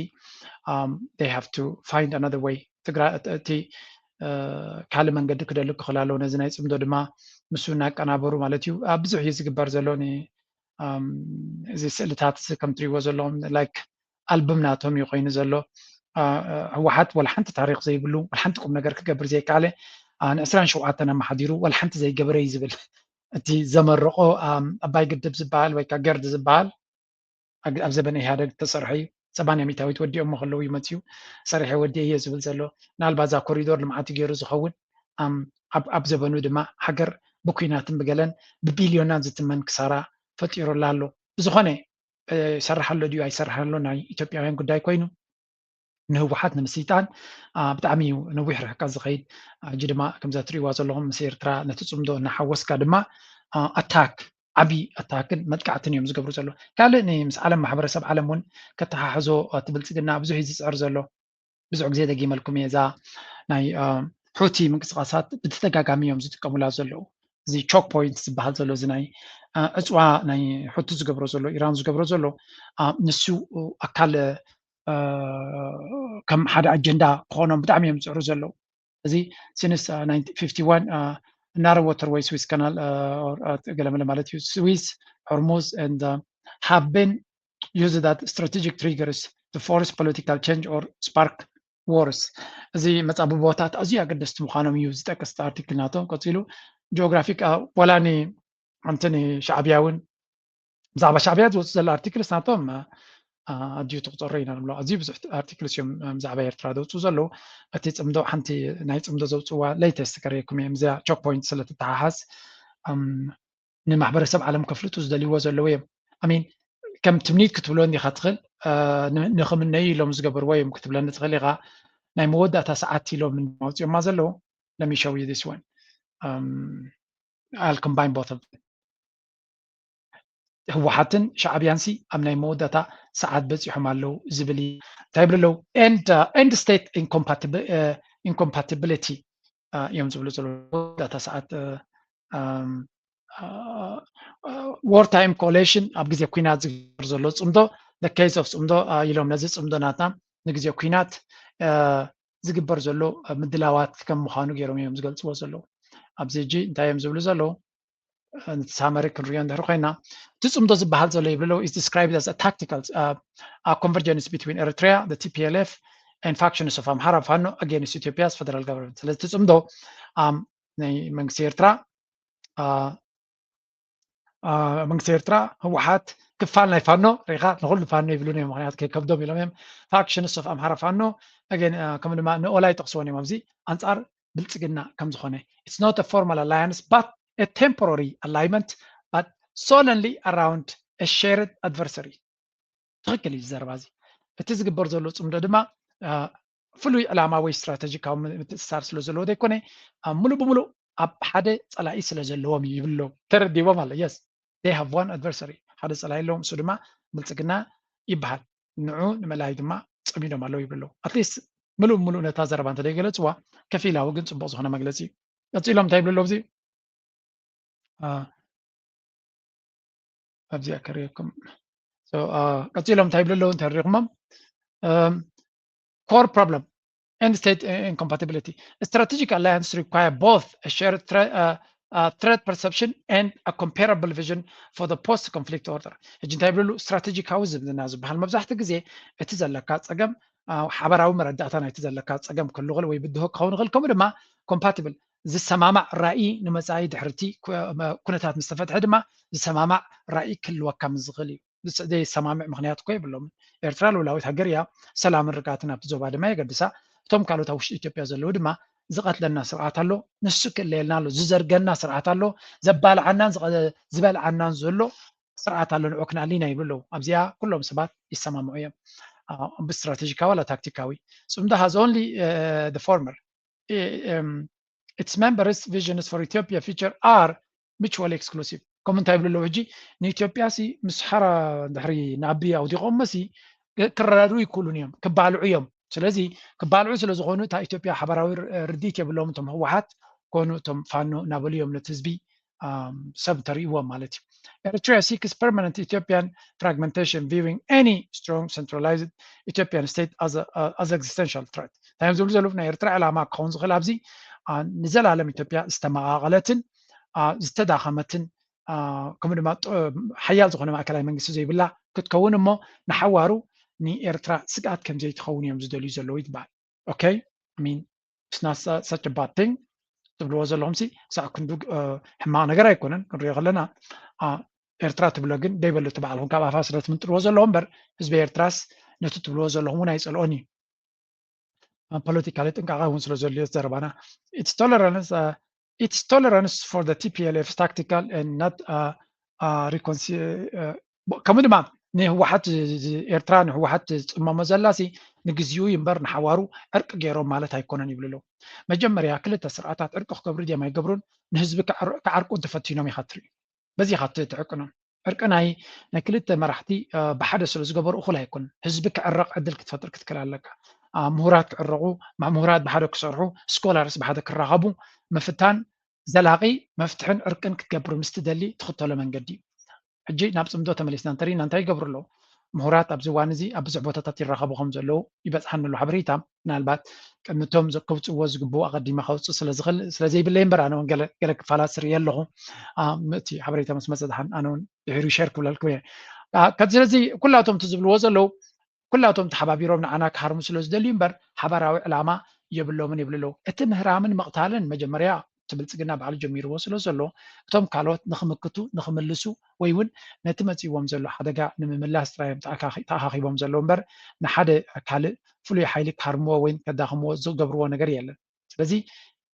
they have to find another way ትግራ እቲ ካልእ መንገዲ ክደሊ ክኽእል ኣለዎ። ነዚ ናይ ፅምዶ ድማ ምስ እናቀናበሩ ማለት እዩ። ኣብ ብዙሕ እዩ ዝግበር ዘሎ እዚ ስእልታት ከም ትሪእዎ ዘለኹም ላይክ ኣልብም ናቶም እዩ ኮይኑ ዘሎ። ህወሓት ወላ ሓንቲ ታሪክ ዘይብሉ፣ ወላ ሓንቲ ቁም ነገር ክገብር ዘይከኣለ፣ ንዕስራን ሸውዓተን ኣመሓዲሩ ወላ ሓንቲ ዘይገበረ እዩ ዝብል። እቲ ዘመረቆ ኣባይ ግድብ ዝበሃል ወይ ከዓ ገርድ ዝበሃል ኣብ ዘበነ ኢህኣደግ ተሰርሐ እዩ። ሰማንያ ሚእታዊት ወዲኦሞ ከለዉ እዩ መፅዩ። ሰሪሐ ወዲኤ እየ ዝብል ዘሎ። ምናልባት እዛ ኮሪዶር ልምዓት ገይሩ ዝኸውን ኣብ ዘበኑ ድማ ሃገር ብኩናትን ብገለን ብቢልዮናት ዝትመን ክሳራ ፈጢሩላ ኣሎ። ብዝኾነ ይሰርሕ ኣሎ ድዩ ኣይሰርሕ ኣሎ ናይ ኢትዮጵያውያን ጉዳይ ኮይኑ ንህወሓት ንምስይጣን ብጣዕሚ እዩ ነዊሕ ርሕቀት ዝኸይድ። ሕጂ ድማ ከምዛ ትሪእዋ ዘለኹም ምስ ኤርትራ ነቲ ፅምዶ እናሓወስካ ድማ ኣታክ ዓብዪ ኣታክን መጥቃዕትን እዮም ዝገብሩ ዘለዉ። ካልእ ምስ ዓለም ማሕበረሰብ ዓለም እውን ከተሓሕዞ እቲ ብልፅግና ብዙሕ እዩ ዝፅዕር ዘሎ። ብዙሕ ግዜ ደጊመልኩም እየ እዛ ናይ ሑቲ ምንቅስቃሳት ብተደጋጋሚ እዮም ዝጥቀሙላ ዘለዉ። እዚ ቾክ ፖይንት ዝበሃል ዘሎ እዚ ናይ ዕፅዋ ናይ ሑቲ ዝገብሮ ዘሎ ኢራን ዝገብሮ ዘሎ ንሱ ኣካል ከም ሓደ ኣጀንዳ ክኾኖም ብጣዕሚ እዮም ዝፅዕሩ ዘለዉ። እዚ since fifty one narrow waterway Suez Canal ገለመለ ማለት እዩ Suez Hormuz and have been used as strategic triggers to force political change or spark wars። እዚ መፃብቦታት ኣዝዩ ኣገደስቲ ምዃኖም እዩ ዝጠቅስ ኣርቲክል ናቶም። ቀፂሉ ጂኦግራፊክ ዋላ ንቲ ሻዕብያ እውን ብዛዕባ ሻዕብያ ዝወፁ ዘሎ ኣርቲክልስ ናቶም ኣድዩ ትቁፀሮ ኢና ንብሎ። ኣዝዩ ብዙሕ ኣርቲክልስ እዮም ብዛዕባ ኤርትራ ዘውፅኡ ዘለዉ። እቲ ፅምዶ ሓንቲ ናይ ፅምዶ ዘውፅዋ latest ከርእየኩም እዮም። እዚኣ ቾክ ፖይንት ስለትተሓሓዝ ንማሕበረሰብ ዓለም ከፍልጡ ዝደልይዎ ዘለዉ እዮም። ኣሚን ከም ትምኒት ክትብሎ እንዲኻ ትኽእል ንክምነዩ ኢሎም ዝገበርዎ እዮም ክትብለኒ ትኽእል ኢኻ። ናይ መወዳእታ ሰዓት ኢሎም ማውፅኦማ ዘለዉ። Let me show you this one. I'll combine both of them. ህወሓትን ሻዕብያን ሲ ኣብ ናይ መወዳእታ ሰዓት በፂሖም ኣለዉ ዝብል እዩ። እንታይ ይብሉ ኣለዉ? End state incompatibility እዮም ዝብሉ ዘለዉ። መወዳእታ ሰዓት war time coalition ኣብ ግዜ ኩናት ዝግበር ዘሎ ፅምዶ case of ፅምዶ ኢሎም ነዚ ፅምዶ ናትና ንግዜ ኩናት ዝግበር ዘሎ ምድላዋት ከም ምዃኑ ገይሮም እዮም ዝገልፅዎ ዘለዉ። ኣብዚ ሕጂ እንታይ እዮም ዝብሉ ዘለዉ? ነቲ ሳመሪ ክንሪኦ እንድሕር ኮይና እቲ ፅምዶ ዝበሃል ዘሎ ይብሉ ኣለዉ is described as a tactical convergence between Eritrea, the T P L F and factions of Amhara Fano against Ethiopia's federal government። ስለዚ እቲ ፅምዶ ናይ መንግስቲ ኤርትራ መንግስቲ ኤርትራ ህወሓት ክፋል ናይ ፋኖ ሪኢኻ ንኩሉ ፋኖ ይብሉን እዮም። ምክንያቱ ከይከብዶም ኢሎም እዮም factions of Amhara Fano again ከም ድማ ንኦላ ይጠቅስዎን እዮም ኣብዚ ኣንፃር ብልፅግና ከም ዝኾነ it's not a formal alliance but a temporary alignment but solely around a shared adversary። ትኽክል እዩ ዘረባ እዚ። እቲ ዝግበር ዘሎ ፅምዶ ድማ ፍሉይ ዕላማ ወይ ስትራተጂካዊ ምትእስሳር ስለ ዘለዎ ዘይኮነ ኣብ ሙሉእ ብምሉእ ኣብ ሓደ ፀላኢ ስለ ዘለዎም እዩ ይብሉ ኣለዉ። ተረዲዎም ኣሎ። Yes, they have one adversary፣ ሓደ ፀላኢ ኣለዎም፣ እሱ ድማ ብልፅግና ይበሃል። ንዑ ንምእላይ ድማ ፀሚዶም ኣለዉ ይብሉ ኣለዉ። At least ምሉእ ብምሉእ ነታ ዘረባ እንተደይገለፅዋ ከፊላዊ ግን ፅቡቕ ዝኾነ መግለፂ እዩ። ቀፂሎም እንታይ ይብሉ ኣለዉ ኣብዚ ኣብዚኣ ከርእየኩም። ቀፂሎም እንታይ ይብሉ ኣለዉ እንተሪእኹሞም? Core problem and state incompatibility. Strategic alliance require both a shared threat, uh, uh, threat perception and a comparable vision for the post conflict order. ሕጂ እንታይ ይብሉ? ስትራቴጂካዊ ዝምድና ዝበሃል መብዛሕትኡ ግዜ እቲ ዘለካ ፀገም ሓበራዊ መረዳእታ ናይቲ ዘለካ ፀገም ክህሉ ይኽእል ወይ ብድሆ ክኸውን ይኽእል። ከምኡ ድማ ኮምፓቲብል ዝሰማማዕ ራእይ ንመፃኢ ድሕርቲ ኩነታት ምስ ተፈትሐ ድማ ዝሰማማዕ ራእይ ክህልወካ ምስ ዝኽእል እዩ። ዘይሰማምዕ ምክንያት እኮ የብሎምን። ኤርትራ ልውላዊት ሃገር እያ። ሰላምን ርግኣትን ኣብቲ ዞባ ድማ የገድሳ። እቶም ካልኦት ኣብ ውሽጢ ኢትዮጵያ ዘለዉ ድማ ዝቐትለና ስርዓት ኣሎ፣ ንሱ ክእለየልና ኣሎ፣ ዝዘርገና ስርዓት ኣሎ፣ ዘባልዓናን ዝበልዓናን ዘሎ ስርዓት ኣሎ፣ ንዑ ክንኣሊ ኢና ይብሉ ኣለዉ። ኣብዚኣ ኩሎም ሰባት ይሰማምዑ እዮም። ብስትራቴጂካዊ ዋላ ታክቲካዊ ጽምዶ has only the former. Its members' visions for Ethiopia future are mutually exclusive. ከምኡ እንታይ ይብሉ ኣለዉ ሕጂ? ንኢትዮጵያ ሲ ምስ ሓራ ድሕሪ ንኣቢ ኣውዲቖሞ ሲ ክረዳድኡ ይክእሉን እዮም፣ ክባልዑ እዮም። ስለዚ ክባልዑ ስለ ዝኾኑ እታ ኢትዮጵያ ሓበራዊ ርድኢት የብሎም እቶም ህወሓት ኮኑ እቶም ፋኖ እናበሉ እዮም ነቲ ህዝቢ ሰብ ተርእይዎም ማለት እዩ። Eritrea seeks permanent Ethiopian fragmentation, viewing any strong centralized Ethiopian state as, a, as existential threat. እንታይ እዮም ዝብሉ ዘለዉ? ናይ ኤርትራ ዕላማ ክኸውን ዝኽእል ኣብዚ ንዘላለም ኢትዮጵያ ዝተመቓቐለትን ዝተዳኸመትን ከምኡ ድማ ሓያል ዝኾነ ማእከላይ መንግስቲ ዘይብላ ክትከውን እሞ ንሓዋሩ ንኤርትራ ስግኣት ከም ዘይትኸውን እዮም ዝደልዩ ዘለዉ ይትበሃል። ኦኬ ሚን ስና ሰች ባቲንግ ትብልዎ ዘለኹም ሲ ክሳዕ ክንዱ ሕማቕ ነገር ኣይኮነን። ክንሪኦ ከለና ኤርትራ ትብሎ ግን ደይበለቱ ባዕልኹም ካብ ኣፋ ስለ ትምንጥልዎ ዘለኹም እምበር ህዝቢ ኤርትራስ ነቲ ትብልዎ ዘለኹም እውን ኣይጸልኦን እዩ። ፖለቲካሊ ጥንቃቐ እውን ስለ ዘድልዮ ዘረባና it's tolerance for the T P L F tactical and not ከምኡ ድማ ንህወሓት ኤርትራ ንህወሓት ዝፅመሞ ዘላሲ ንግዚኡ እዩ እምበር ንሓዋሩ ዕርቂ ገይሮም ማለት ኣይኮነን ይብሉ ኣለዉ። መጀመርያ ክልተ ስርዓታት ዕርቂ ክገብሩ ድዮም ኣይገብሩን ንህዝቢ ክዓርቁ እንተፈቲኖም ኢኻ ትርኢ። በዚ ኢኻ ትዕቅኖም። ዕርቂ ናይ ናይ ክልተ መራሕቲ ብሓደ ስለ ዝገበሩ እኹል ኣይኮነን። ህዝቢ ክዕረቕ ዕድል ክትፈጥር ክትክእል ኣለካ። ምሁራት ክዕረቑ፣ ምሁራት ብሓደ ክሰርሑ፣ ስኮላርስ ብሓደ ክራኸቡ ምፍታን ዘላቒ መፍትሕን ዕርቅን ክትገብር ምስ ትደሊ ትኽተሎ መንገዲ እዩ። ሕጂ ናብ ጽምዶ ተመሊስና እንተሪእና እንታይ ይገብሩ ኣለዉ? ምሁራት ኣብዚ እዋን እዚ ኣብ ብዙሕ ቦታታት ይራኸቡ ከም ዘለዉ ይበጽሓኒ ኣሎ ሓበሬታ። ምናልባት ቅድሚቶም ከውፅዎ ዝግብኡ ኣቐዲመ ከውፅእ ስለ ዝኽእል ስለ ዘይብለይ እምበር ኣነ እውን ገለ ክፋላት ስርኢ ኣለኹ። እቲ ሓበሬታ ምስ መፀ ድሓን ኣነ እውን ድሕሪኡ ሸር ክብለልኩም እየ። ስለዚ ኩላቶም እቲ ዝብልዎ ዘለዉ ኩላቶም ተሓባቢሮም ንዓና ክሃርሙ ስለ ዝደልዩ እምበር ሓባራዊ ዕላማ የብሎምን ይብሉ ኣለዉ። እቲ ምህራምን ምቕታልን መጀመርያ እቲ ብልፅግና ባዕሉ ጀሚርዎ ስለ ዘሎ እቶም ካልኦት ንኽምክቱ ንኽምልሱ ወይ እውን ነቲ መፂዎም ዘሎ ሓደጋ ንምምላስ ጥራይ እዮም ተኣኻኺቦም ዘለዉ እምበር ንሓደ ካልእ ፍሉይ ሓይሊ ክሃርምዎ ወይ ከዳኽምዎ ዝገብርዎ ነገር የለን። ስለዚ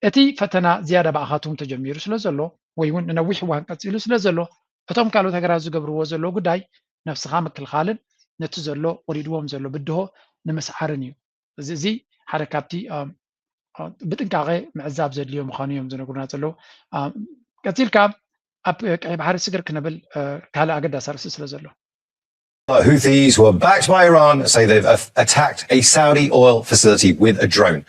እቲ ፈተና ዝያዳ ብኣኻትኩም ተጀሚሩ ስለ ዘሎ ወይ እውን ንነዊሕ እዋን ቀፂሉ ስለ ዘሎ እቶም ካልኦት ሃገራት ዝገብርዎ ዘለዉ ጉዳይ ነብስኻ ምክልኻልን ነቲ ዘሎ ወሪድዎም ዘሎ ብድሆ ንምስዓርን እዩ። እዚ እዚ ሓደ ካብቲ ብጥንቃቐ ምዕዛብ ዘድልዮ ምዃኑ እዮም ዝነግሩና ዘለዉ። ቀፂልካ ኣብ ቀይ ባሕሪ ስግር ክነብል ካልእ ኣገዳሲ ኣርእስቲ ስለ ዘሎ Houthis, who are backed by Iran, say they've attacked a Saudi oil facility with a drone.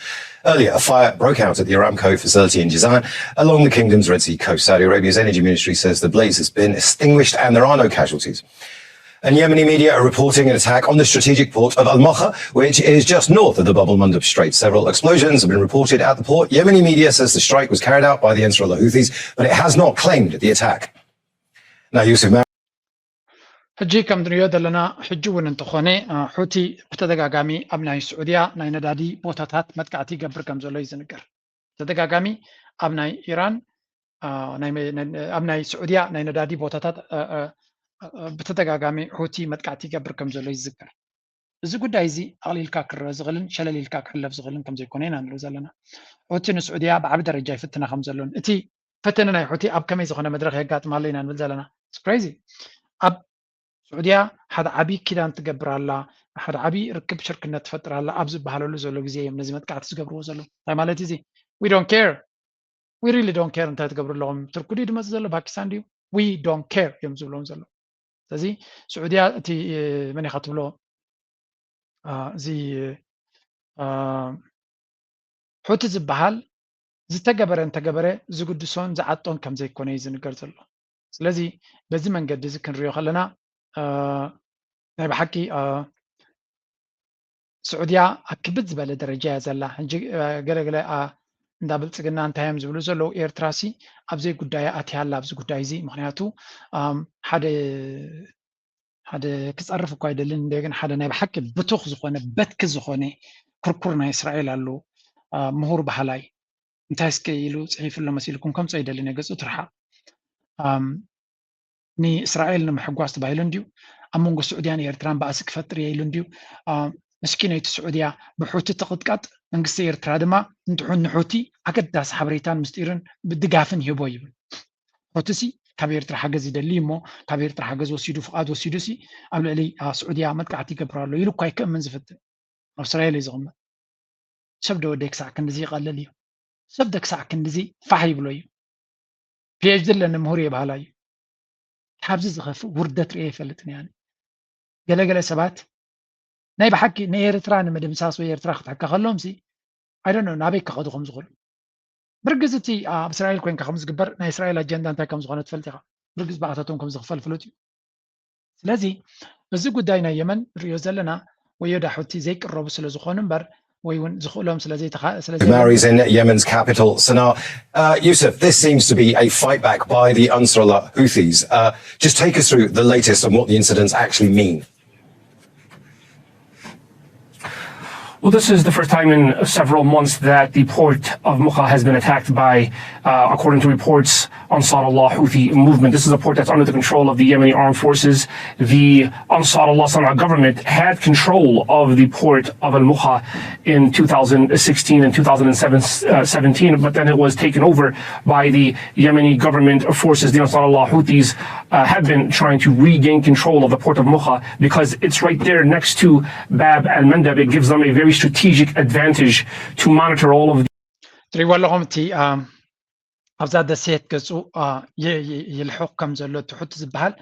Earlier, a fire broke out at the Aramco facility in Jizan along the kingdom's Red Sea coast. Saudi Arabia's energy ministry says the blaze has been extinguished and there are no casualties. And Yemeni media are reporting an attack on the strategic port of Al Makha, which is just north of the Bab al Mandab Strait. Several explosions have been reported at the port. Yemeni media says the strike was carried out by the Ansarullah Houthis, but it has not claimed the attack. Now, Yusuf ሕጂ ከም ንሪኦ ዘለና ሕጂ እውን እንተኾነ ሑቲ ብተደጋጋሚ ኣብ ናይ ስዑድያ ናይ ነዳዲ ቦታታት መጥቃዕቲ ይገብር ከም ዘሎ እዩ ዝንገር። ብተደጋጋሚ ኣብ ናይ ኢራን ኣብ ናይ ስዑድያ ናይ ነዳዲ ቦታታት ብተደጋጋሚ ሑቲ መጥቃዕቲ ይገብር ከም ዘሎ ይዝከር። እዚ ጉዳይ እዚ ኣቕሊልካ ክረአ ዝኽእልን ሸለል ኢልካ ክሕለፍ ዝኽእልን ከም ዘይኮነ ኢና ንርኢ ዘለና። ሑቲ ንስዑድያ ብዓቢ ደረጃ ይፍትና ከም ዘሎን እቲ ፈተነ ናይ ሑቲ ኣብ ከመይ ዝኾነ መድረኽ የጋጥም ኣሎ ኢና ንብል ዘለና። It's crazy። ኣብ ስዑድያ ሓደ ዓቢ ኪዳን ትገብር ኣላ፣ ሓደ ዓቢ ርክብ ሽርክነት ትፈጥር ኣላ ኣብ ዝበሃለሉ ዘሎ ግዜ እዮም ነዚ መጥቃዕቲ ዝገብርዎ ዘለዉ። እንታይ ማለት እዚ? We don't care. We really don't care እንታይ ትገብሩ ኣለኹም። ትርኩ ድዩ ድመጽእ ዘሎ ፓኪስታን ድዩ? We don't care እዮም ዝብሎም ዘለዉ። ስለዚ ስዑድያ እቲ መን ኢኻ ትብሎ እዚ ሑቲ ዝበሃል ዝተገበረ እንተገበረ ዝግድሶን ዝዓጦን ከም ዘይኮነ እዩ ዝንገር ዘሎ። ስለዚ በዚ መንገዲ እዚ ክንሪኦ ከለና ናይ ብሓቂ ስዑድያ ኣብ ክብድ ዝበለ ደረጃ እያ ዘላ። ሕጂ ገለገለ እንዳ ብልፅግና እንታይ እዮም ዝብሉ ዘለዉ? ኤርትራ ሲ ኣብዘይ ጉዳያ ኣትያ ኣላ ኣብዚ ጉዳይ እዚ። ምክንያቱ ሓደ ሓደ ክፀርፍ እኳ ኣይደልን እንደ ግን ሓደ ናይ ብሓቂ ብቱኽ ዝኾነ በትኪ ዝኾነ ክርኩር ናይ እስራኤል ኣሎ ምሁር ባህላይ እንታይ እስከ ኢሉ ፅሒፉ ኣሎ መሲልኩም ከምፅኦ ኣይደልን እየ ገፁ ትርሓቕ ንእስራኤል ንምሕጓስ ተባሂሉ እንድዩ ኣብ መንጎ ስዑድያን ኤርትራን ባእሲ ክፈጥር እየ ኢሉ እንድዩ ምስኪነይቲ ስዑድያ ብሑቲ ትቕጥቀጥ መንግስቲ ኤርትራ ድማ እንትሑን ንሑቲ ኣገዳሲ ሓበሬታን ምስጢርን ብድጋፍን ይህቦ ይብል ሑቲ ሲ ካብ ኤርትራ ሓገዝ ይደሊ እሞ ካብ ኤርትራ ሓገዝ ወሲዱ ፍቓድ ወሲዱ ሲ ኣብ ልዕሊ ስዑድያ መጥቃዕቲ ይገብር ኣሎ ኢሉ እኳ ኣይክእምን ዝፍትን ኣብ እስራኤል እዩ ዝቕመጥ ሰብ ዶ ወደይ ክሳዕ ክንድዚ ይቐልል እዩ ሰብ ዶ ክሳዕ ክንድዚ ፋሕ ይብሎ እዩ ፒኤችዲ ኣለኒ ምሁር እየ በሃላ እዩ ካብዚ ዝኸፍእ ውርደት ርእየ ይፈልጥን እየ ገለገለ ሰባት ናይ ብሓቂ ንኤርትራ ንምድምሳስ ወይ ኤርትራ ክትሕካ ከሎም ሲ ኣይደኖ ናበይ ክኸዱ ከም ዝኽእሉ ብርግዝ እቲ ኣብ እስራኤል ኮይንካ ከም ዝግበር ናይ እስራኤል ኣጀንዳ እንታይ ከም ዝኾነ ትፈልጥ ኢኻ ብርግዝ ብኣታቶም ከም ዝኽፈል ፍሉጥ እዩ ስለዚ እዚ ጉዳይ ናይ የመን ንሪኦ ዘለና ወዮ ዳሑቲ ዘይቅረቡ ስለ ዝኾኑ እምበር ወይ እውን ዝኽእሎም ስለ ዘይተኻ- ስለ Mary's in Yemen's capital, Sanaa. Uh, Yusuf, this seems to be a fight back by the Ansarullah Houthis. Uh, just take us through the latest on what the incidents actually mean. Well, this is the first time in several months that the port of Mukha has been attacked by, uh, according to reports, Ansarullah Houthi movement. This is a port that's under the control of the Yemeni armed forces. The Ansarullah Sana'a government had control of the port of Al Mukha in two thousand sixteen and two thousand seventeen, but then it was taken over by the Yemeni government forces. The Ansarullah Houthis uh, have been trying to regain control of the port of Mukha because it's right there next to Bab al Mandab. It gives them a very strategic advantage to monitor all of the ትሪእዎ ኣለኹም። እቲ ኣብዛ ደሴት ገፁ ይልሕቕ ከም ዘሎ እቲ ሑቲ ዝበሃል፣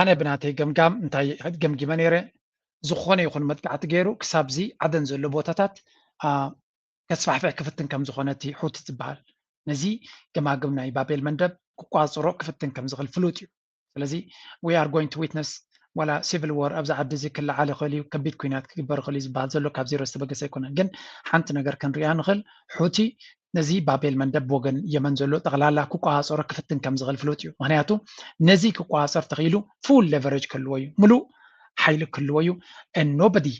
ኣነ ብናተይ ገምጋም እንታይ ገምጊመ ነይረ፣ ዝኾነ ይኹን መጥቃዕቲ ገይሩ ክሳብዚ ዓደን ዘሎ ቦታታት ከስፋሕፍሕ ክፍትን ከም ዝኾነ እቲ ሑቲ ዝበሃል፣ ነዚ ገማግም ናይ ባቤል መንደብ ክቋፅሮ ክፍትን ከም ዝኽእል ፍሉጥ እዩ። ስለዚ we are going to witness ዋላ civil war ኣብዚ ዓዲ እዚ ክለዓል ይኽእል እዩ፣ ከቢድ ኩናት ክግበር ይኽእል እዩ ዝበሃል ዘሎ ካብ ዜሮ ዝተበገሰ ኣይኮነን። ግን ሓንቲ ነገር ክንሪኣ ንኽእል፣ ሑቲ ነዚ ባቤል መንደብ ብወገን የመን ዘሎ ጠቕላላ ክቋፃፀሮ ክፍትን ከም ዝኽእል ፍሉጥ እዩ። ምክንያቱ ነዚ ክቋፃፀር ተኽኢሉ full leverage ክህልዎ እዩ፣ ሙሉእ ሓይሊ ክህልዎ እዩ። And nobody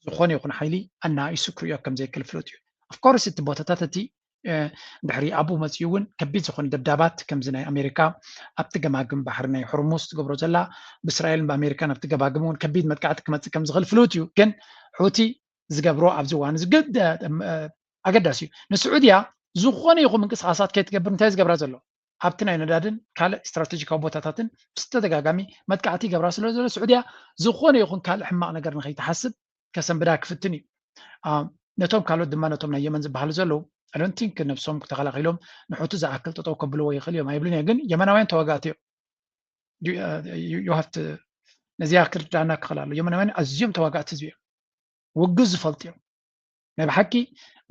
ዝኾነ ይኹን ሓይሊ ኣናኢሱ ክሪኦ ከም ዘይክእል ፍሉጥ እዩ። Of course እቲ ቦታታት እቲ ድሕሪ ኣብኡ መፂኡ እውን ከቢድ ዝኾነ ደብዳባት ከምዚ ናይ ኣሜሪካ ኣብቲ ገማግም ባሕሪ ናይ ሆርሙዝ ትገብሮ ዘላ ብእስራኤልን ብኣሜሪካን ኣብቲ ገማግም እውን ከቢድ መጥቃዕቲ ክመፅእ ከም ዝኽእል ፍሉጥ እዩ። ግን ሑቲ ዝገብሮ ኣብዚ እዋን እዚ ግድ ኣገዳሲ እዩ። ንስዑድያ ዝኾነ ይኹን ምንቅስቃሳት ከይትገብር እንታይ ዝገብራ ዘሎ ኣብቲ ናይ ነዳድን ካልእ ስትራቴጂካዊ ቦታታትን ብዝተደጋጋሚ መጥቃዕቲ ይገብራ ስለ ዘሎ ስዑድያ ዝኾነ ይኹን ካልእ ሕማቕ ነገር ንኸይትሓስብ ከሰንብዳ ክፍትን እዩ። ነቶም ካልኦት ድማ ነቶም ናይ የመን ዝበሃሉ ዘለዉ I don't think ነብሶም ተኸላኺሎም ንሑቲ ዝኣክል ጠጠው ከብልዎ ይኽእል እዮም ኣይብልን እየ። ግን የመናውያን ተዋጋእቲ እዮም። You have to ነዚ ያክል ዳና ክኽእል ኣሎ። የመናውያን ኣዝዮም ተዋጋእቲ ህዝቢ እዮም። ውግእ ዝፈልጡ እዮም። ናይ ብሓቂ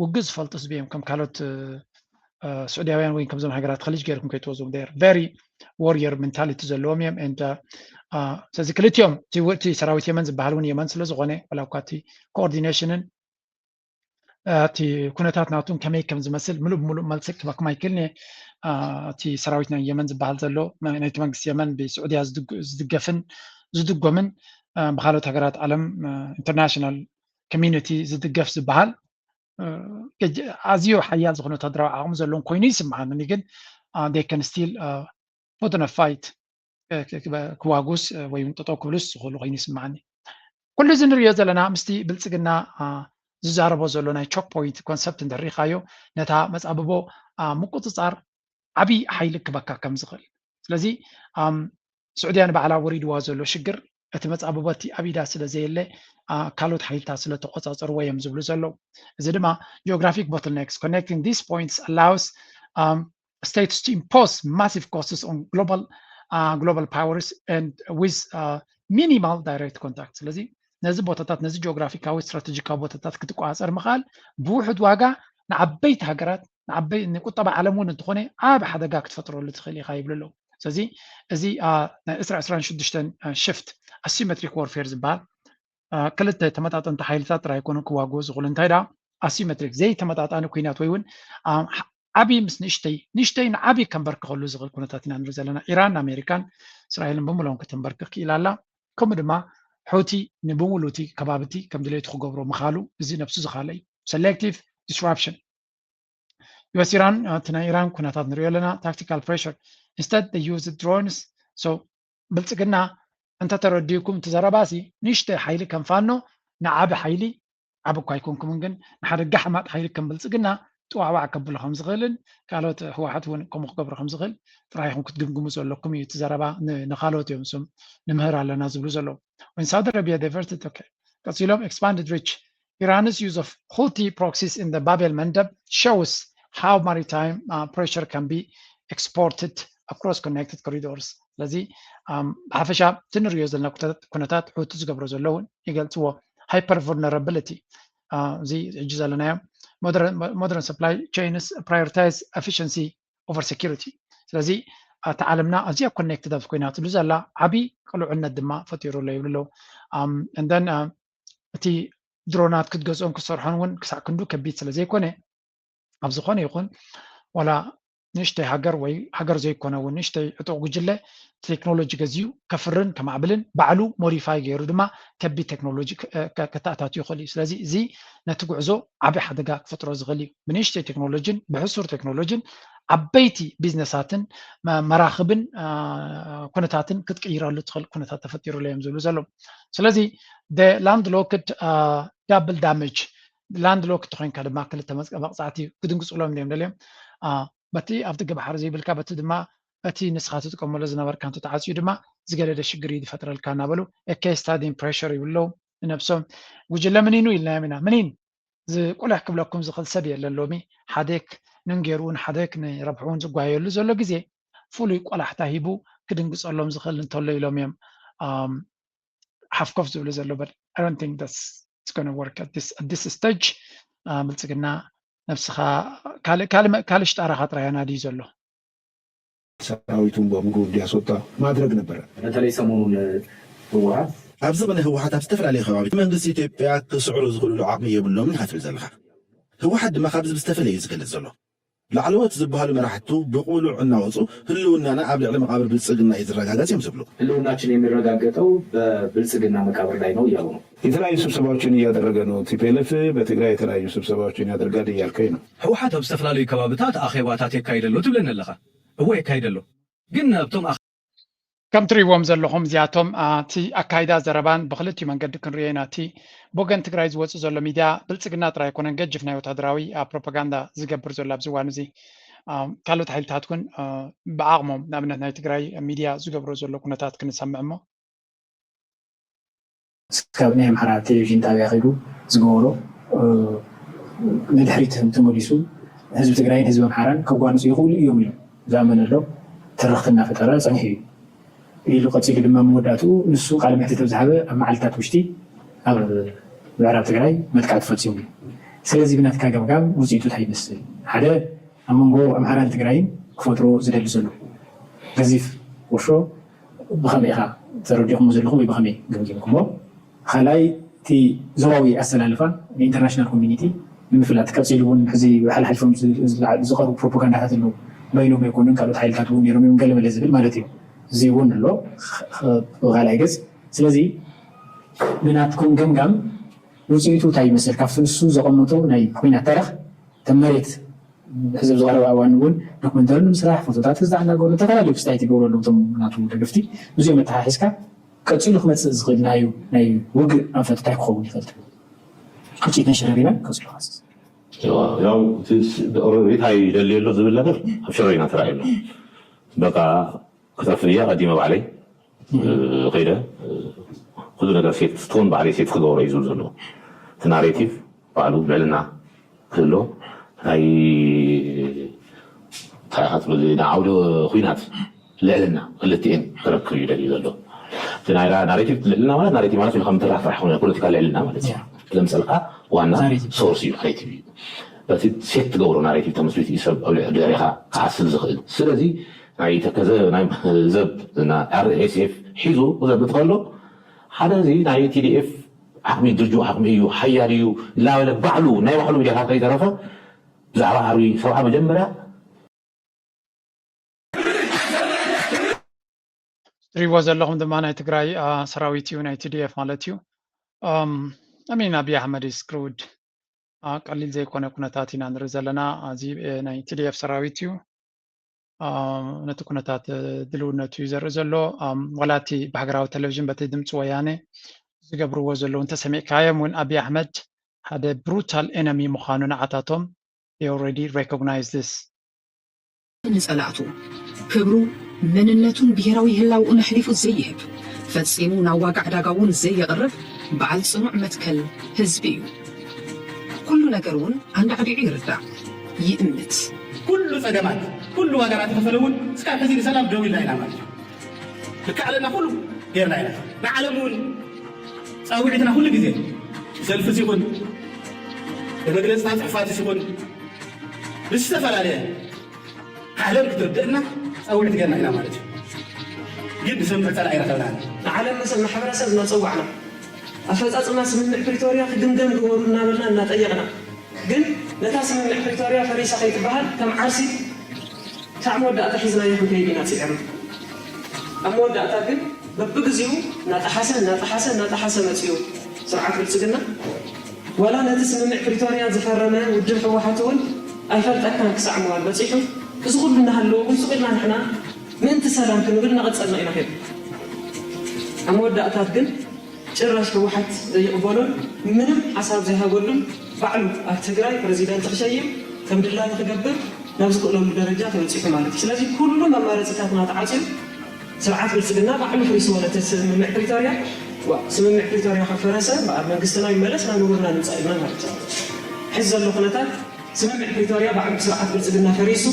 ውግእ ዝፈልጡ ህዝቢ እዮም። ከም ካልኦት ስዑድያውያን ወይ ከምዞም ሃገራት ኸሊጅ ገይርኩም ከይትወዝዎም they are very warrior mentality ዘለዎም እዮም። And ስለዚ ክልቲኦም እቲ ሰራዊት የመን ዝበሃል እውን የመን ስለዝኾነ ዋላ እኳ እቲ ኮኦርዲኔሽንን እቲ ኩነታት ናቱን ከመይ ከም ዝመስል ምሉእ ብምሉእ መልሲ ክበኩም ኣይክእልን እየ። እቲ ሰራዊት ናይ የመን ዝበሃል ዘሎ ናይቲ መንግስቲ የመን ብስዑድያ ዝድገፍን ዝድጎምን ብካልኦት ሃገራት ዓለም international community ዝድገፍ ዝበሃል ኣዝዩ ሓያል ዝኾነ ወታደራዊ ዓቕሚ ዘለዎም ኮይኑ ይስምዓኒ። ግን they can still put on a fight ክዋጉስ ወይ እውን ጠጠው ክብሉስ ዝኽእሉ ኮይኑ ይስምዓኒ። ኩሉ እዚ ንሪኦ ዘለና ምስቲ ብልፅግና ዝዛረቦ ዘሎ ናይ choke point concept እንድሕር ሪኢኻዮ ነታ መፃብቦ ምቁፅፃር ዓብዪ ሓይሊ ክበካ ከም ዝኽእል። ስለዚ ስዑድያ ንባዕላ ወሪድዋ ዘሎ ሽግር እቲ መፃብቦ እቲ ኣብ ኢዳ ስለ ዘየለ ካልኦት ሓይልታት ስለ ተቆፃፀርዎ እዮም ዝብሉ ዘለዉ። እዚ ድማ geographic bottlenecks connecting these points allows states to impose massive costs on global uh, global powers and with uh, minimal direct contact። ስለዚ ነዚ ቦታታት ነዚ ጂኦግራፊካዊ ስትራቴጂካዊ ቦታታት ክትቆፃፀር ምኽኣል ብውሑድ ዋጋ ንዓበይቲ ሃገራት ንቁጠባ ዓለም እውን እንተኾነ ዓብ ሓደጋ ክትፈጥረሉ ትኽእል ኢኻ ይብሉ ኣለዉ። ስለዚ እዚ ናይ ዕስራ ዕስራን ሽዱሽተን shift asymmetric warfare ዝበሃል ክልተ ተመጣጠንቲ ሓይልታት ጥራይ ኣይኮኑን ክዋግኡ ዝኽእሉ እንታይ ደኣ asymmetric ዘይተመጣጣኒ ኩናት ወይ እውን ዓብዪ ምስ ንእሽተይ ንእሽተይ ንዓብዪ ከንበርክኸሉ ዝኽእል ኩነታት ኢና ንርኢ ዘለና። ኢራን ንኣሜሪካን እስራኤልን ብምሎም ክትንበርክኽ ክኢላ ኣላ። ከምኡ ድማ ሑቲ ንብምሉእ እቲ ከባቢ እቲ ከም ድሌቱ ክገብሮ ምኻሉ እዚ ነብሱ ዝኻለእ እዩ። Selective disruption US ኢራን እቲ ናይ ኢራን ኩነታት ንሪኦ ኣለና። Tactical pressure instead they use drones so ብልፅግና እንተተረዲእኩም እቲ ዘረባሲ ንእሽተይ ሓይሊ ከም ፋኖ ንዓቢ ሓይሊ ዓብ እኳ ኣይኮንኩምን ግን ንሓደ ጋሕማጥ ሓይሊ ከም ብልፅግና ጥዋዕዋዕ ከብሎ ከም ዝኽእልን ካልኦት ህወሓት እውን ከምኡ ክገብሩ ከም ዝኽእል ጥራይ ኢኹም ክትግምግሙ ዘለኩም እዩ። እቲ ዘረባ ንኻልኦት እዮም እሶም ንምህር ኣለና ዝብሉ ዘለዉ። When Saudi Arabia diverted okay ቀፂሎም expanded reach Iran's use of Houthi proxies in the Bab el Mandab shows how maritime uh, pressure can be exported across connected corridors. ስለዚ ብሓፈሻ እቲ ንሪኦ ዘለና ኩነታት ሑቲ ዝገብሮ ዘለውን ይገልፅዎ። Hyper vulnerability እዚ ሕጂ ዘለናዮ modern supply chains prioritize efficiency over security። ስለዚ እታ ዓለምና ኣዝያ connected ኣብ ኮይናትሉ ዘላ ዓብዪ ቅሉዕነት ድማ ፈጢሩ ኣሎ ይብሉ ኣለዉ። And then እቲ ድሮናት ክትገዝኦን ክትሰርሖን እውን ክሳዕ ክንዱ ከቢድ ስለ ዘይኮነ፣ ኣብ ዝኾነ ይኹን ዋላ ንእሽተይ ሃገር ወይ ሃገር ዘይኮነ እውን ንእሽተይ ዕጡቕ ጉጅለ ቴክኖሎጂ ገዚኡ ከፍርን ከማዕብልን ባዕሉ ሞዲፋይ ገይሩ ድማ ከቢድ ቴክኖሎጂ ከተኣታቱ ይኽእል እዩ። ስለዚ እዚ ነቲ ጉዕዞ ዓቢ ሓደጋ ክፈጥሮ ዝኽእል እዩ። ብንእሽተይ ቴክኖሎጂን ብሕሱር ቴክኖሎጂን ዓበይቲ ቢዝነሳትን መራኽብን ኩነታትን ክትቅይረሉ ትኽእል ኩነታት ተፈጢሩሉ እዮም ዝብሉ ዘለዉ። ስለዚ ላንድ ሎክድ ዳብል ዳሜጅ ላንድ ሎክ ተኮይንካ ድማ ክልተ መቕፃዕቲ ክድንግፅሎም እዮም ደልዮም። በቲ ኣብ ደገ ባሕሪ ዘይብልካ በቲ ድማ በቲ ንስኻ ትጥቀመሉ ዝነበርካ እንተተዓፅዩ ድማ ዝገደደ ሽግር እዩ ዝፈጥረልካ እናበሉ ኤኬ ስታዲን ፕሬሽር ይብሉ ንነብሶም። ጉጅለ ምኒኑ ኢልናዮም ኢና። ምኒን ዝቁልሕ ክብለኩም ዝኽእል ሰብ የለን። ሎሚ ሓደክ ንንጌርኡ ንሓደክ ንረብሕውን ዝጓየሉ ዘሎ ግዜ ፍሉይ ቆላሕታ ሂቡ ክድንግፀሎም ዝኽእል እንተሎ ኢሎም እዮም ሓፍኮፍ ዝብሉ ዘሎ። But I don't think that's it's gonna work at this, at this stage. ብልፅግና ነብስኻ ካልእ ሽጣራኻ ጥራይ ኣናድዩ ዘሎ። ሰራዊቱን በሙሉ እንዲያስወጣ ማድረግ ነበረ። በተለይ ሰሞኑን ህወሓት ኣብዚ ቅነ ህወሓት ኣብ ዝተፈላለዩ ከባቢ መንግስቲ ኢትዮጵያ ክስዕሩ ዝኽእልሉ ዓቕሚ የብሎምን ኢኻ ትብል ዘለኻ። ህወሓት ድማ ካብዚ ብዝተፈለየ እዩ ዝገልጽ ዘሎ። ላዕለዎት ዝበሃሉ መራሕቱ ብቕሉዕ እናወፁ ህልውናና ኣብ ልዕሊ መቓብር ብልፅግና እዩ ዝረጋገጽ እዮም ዝብሉ። ህልውናችን የሚረጋገጠው በብልጽግና መቃብር ላይ ነው እያሉ ነው። የተለያዩ ስብሰባዎችን እያደረገ ነው። ቲፒኤልኤፍ በትግራይ የተለያዩ ስብሰባዎችን ያደርጋል እያልከኝ ነው። ህወሓት ኣብ ዝተፈላለዩ ከባብታት ኣኼባታት የካይድ ኣሎ ትብለኒ ኣለኻ። እወ የካይድ ኣሎ። ግን ኣብቶም ከም ትሪእዎም ዘለኹም እዚኣቶም እቲ ኣካይዳ ዘረባን ብክልቲኡ መንገዲ ክንሪኦ ኢና። እቲ ብወገን ትግራይ ዝወፅእ ዘሎ ሚድያ ብልፅግና ጥራይ ኣይኮነን ገጅፍ ናይ ወታደራዊ ፕሮፓጋንዳ ዝገብር ዘሎ ኣብዚ እዋን እዚ። ካልኦት ሓይልታት እውን ብዓቕሞም ንኣብነት ናይ ትግራይ ሚድያ ዝገብሮ ዘሎ ኩነታት ክንሰምዕ እሞ እስካብ ናይ ኣምሓራ ቴሌቪዥን ጣብያ ከይዱ ዝገበሮ ንድሕሪት ተመሊሱ ህዝቢ ትግራይን ህዝቢ ኣምሓራን ከጓንፁ ይኽእሉ እዮም ኢሉ ዝኣመነሎም ትርኽቲ እናፈጠረ ፀኒሑ እዩ። ኢሉ ቀፂሉ ድማ መወዳእትኡ ንሱ ቃለ መሕትት ኣብ ዝሃበ ኣብ መዓልታት ውሽጢ ኣብ ምዕራብ ትግራይ መጥቃዕቲ ፈፂሙ እዩ። ስለዚ ብናትካ ገምጋም ውፅኢቱ እንታይ ይመስል? ሓደ ኣብ መንጎ ኣምሓራን ትግራይን ክፈጥሮ ዝደሊ ዘሎ ገዚፍ ቁርሾ ብኸመይ ኢኻ ተረዲእኹሞ ዘለኹም ወይ ብኸመይ ገምጊምኩሞ? ካልኣይ እቲ ዞባዊ ኣሰላልፋ ንኢንተርናሽናል ኮሚኒቲ ንምፍላጥ ቀፂሉ እውን ሕዚ ሓልሓሊፎም ዝቐርቡ ፕሮፓጋንዳታት ኣለዉ። በይኖም ኣይኮኑን ካልኦት ሓይልታት እውን ነይሮም እዮም ገለመለ ዝብል ማለት እዩ። እዚ እውን ኣሎ ብካልኣይ ገፅ። ስለዚ ብናትኩም ገምጋም ውፅኢቱ እንታይ ይመስል? ካብቲ ንሱ ዘቐመጦ ናይ ኩናት ታሪኽ ተም መሬት ሕዚ ኣብ ዝቐረበ እዋን እውን ዶክመንተሪ ንምስራሕ ፎቶታት ክዝዓናገሩ ዝተፈላለዩ ክስታይ ትገብሩ ኣለዉ እቶም ናቱ ደገፍቲ። እዚኦም ኣተሓሒዝካ ቀፂሉ ክመፅእ ዝኽእል ናይ ናይ ውግእ ኣንፈት እንታይ ክኸውን ይኽእል ትብል? ሕጂ ነሽረሪና ቀፂሉ ክሃስስ ያው ኦሮቤት ኣይደልየሎ ዝብል ነገር ኣብ ሽረሪና ተራእየሎ በቃ ክጠፍእ እያ ቀዲመ ባዕለይ ከይደ ኩሉ ነገር ሴት ቶን ባዕለይ ሴት ክገብሮ እዩ ዝብል ዘሎ እቲ ናሬቲቭ ባዕሉ ልዕልና ክህሎ ናይ ታሪኻት ዓውዲ ኩናት ልዕልና ክልቲኤን ክረክብ እዩ ደልዩ ዘሎ እቲ ናይ ናሬቲቭ ልዕልና ማለት ናሬቲቭ ማለት ኢልካ ምትራፍ ጥራሕ ኮነ ፖለቲካ ልዕልና ማለት እዩ ለምፀልካ ዋና ሶርስ እዩ ናሬቲቭ እዩ በቲ ሴት ትገብሮ ናሬቲቭ ተመስሪቱ እዩ ሰብ ኣብ ልዕሊ ድሕሪኻ ክዓስል ዝኽእል ስለዚ ናይ ተከዘ ናይ ዘብ እና ኣርኤስኤፍ ሒዙ ክዘብጥ ከሎ ሓደ እዚ ናይ ቲዲኤፍ ዓቕሚ ድርጅኡ ዓቕሚ እዩ ሓያል እዩ እናበለ ባዕሉ ናይ ባዕሉ ሚድያታት ከይተረፈ ብዛዕባ ዓርቢ ሰብዓ መጀመርያ ትሪእዎ ዘለኹም ድማ ናይ ትግራይ ሰራዊት እዩ ናይ ቲዲኤፍ ማለት እዩ ኣሚን ኣብይ ኣሕመድ ስክሩድ ቀሊል ዘይኮነ ኩነታት ኢና ንርኢ ዘለና እዚ ናይ ቲዲኤፍ ሰራዊት እዩ ነቲ ኩነታት ድልውነቱ እዩ ዘርኢ ዘሎ ዋላ እቲ ብሃገራዊ ቴሌቪዥን በቲ ድምፂ ወያነ ዝገብርዎ ዘለዉ እንተሰሚዕካዮም እውን ኣብይ ኣሕመድ ሓደ ብሩታል ኤነሚ ምዃኑ ንዓታቶም already recognize this ንጸላእቱ ክብሩ መንነቱን ብሔራዊ ህላውኡን ኣሕሊፉ ዘይህብ ፈጺሙ ናብ ዋጋ ዕዳጋ እውን ዘየቕርብ በዓል ጽኑዕ መትከል ህዝቢ እዩ። ኩሉ ነገር እውን ኣንዳዕዲዑ ይርዳእ፣ ይእምት። ኩሉ ጸገማት፣ ኩሉ ዋጋ እናተኸፈለ እውን እስካብ ሕዚ ንሰላም ደው ኢልና ኢና ማለት እዩ። ልክዕ ኣለና ኩሉ ጌርና ኢና። ንዓለም እውን ጻውዒትና ኩሉ ግዜ ሰልፍስ ይኹን ብመግለጽታት ጽሑፋትስ ይኹን ብዝተፈላለየ ዓለም ክትርድእና ጸውዒት ጌርና ኢና ማለት እዩ። ግን ንሰምዕ ጸላኢ ኣይረኸብናን። ንዓለም ንሰብ ማሕበረሰብ እናጸዋዕና ኣፈፃፅማ ስምምዕ ፕሪቶርያ ክግምገም ግበሩ እናበልና እናጠየቕና፣ ግን ነታ ስምምዕ ፕሪቶርያ ፈሪሳ ከይትበሃል ከም ዓርሲ ክሳዕ መወዳእታ ሒዝናዮ ክንከይድ ኢና ፅዒርና። ኣብ መወዳእታ ግን በብግዜኡ እናጠሓሰ እናጠሓሰ እናጠሓሰ መፅኡ ስርዓት ብልፅግና። ዋላ ነቲ ስምምዕ ፕሪቶርያ ዝፈረመ ውድብ ህወሓት እውን ኣይፈልጠካን ክሳዕ ምባል በፂሑ። እዚ ኩሉ እናሃለወ እውን ስቕ ኢልና ንሕና ምእንቲ ሰላም ክንብል እናቐፀልና ኢና ከይዱ። ኣብ መወዳእታት ግን ጭራሽ ህወሓት ዘይቕበሎን ምንም ሓሳብ ዘይሃበሉን ባዕሉ ኣብ ትግራይ ፕረዚደንት ክሸይም ከም ድላዩ ክገብር ናብ ዝኽእለሉ ደረጃ ተበፂሑ ማለት እዩ። ስለዚ ኩሉ መማረፅታትና ተዓፅዩ ስርዓት ብልፅግና ባዕሉ ፍሪስዎ ነቲ ስምምዕ ፕሪቶርያ። ዋ፣ ስምምዕ ፕሪቶርያ ከፈረሰ እምበኣር መንግስትና ይመለስ ናብ ንቡርና ንምፃእ ኢልና ማለት እዩ። ሕዚ ዘሎ ኩነታት ስምምዕ ፕሪቶርያ ባዕሉ ብስርዓት ብልፅግና ፈሪሱ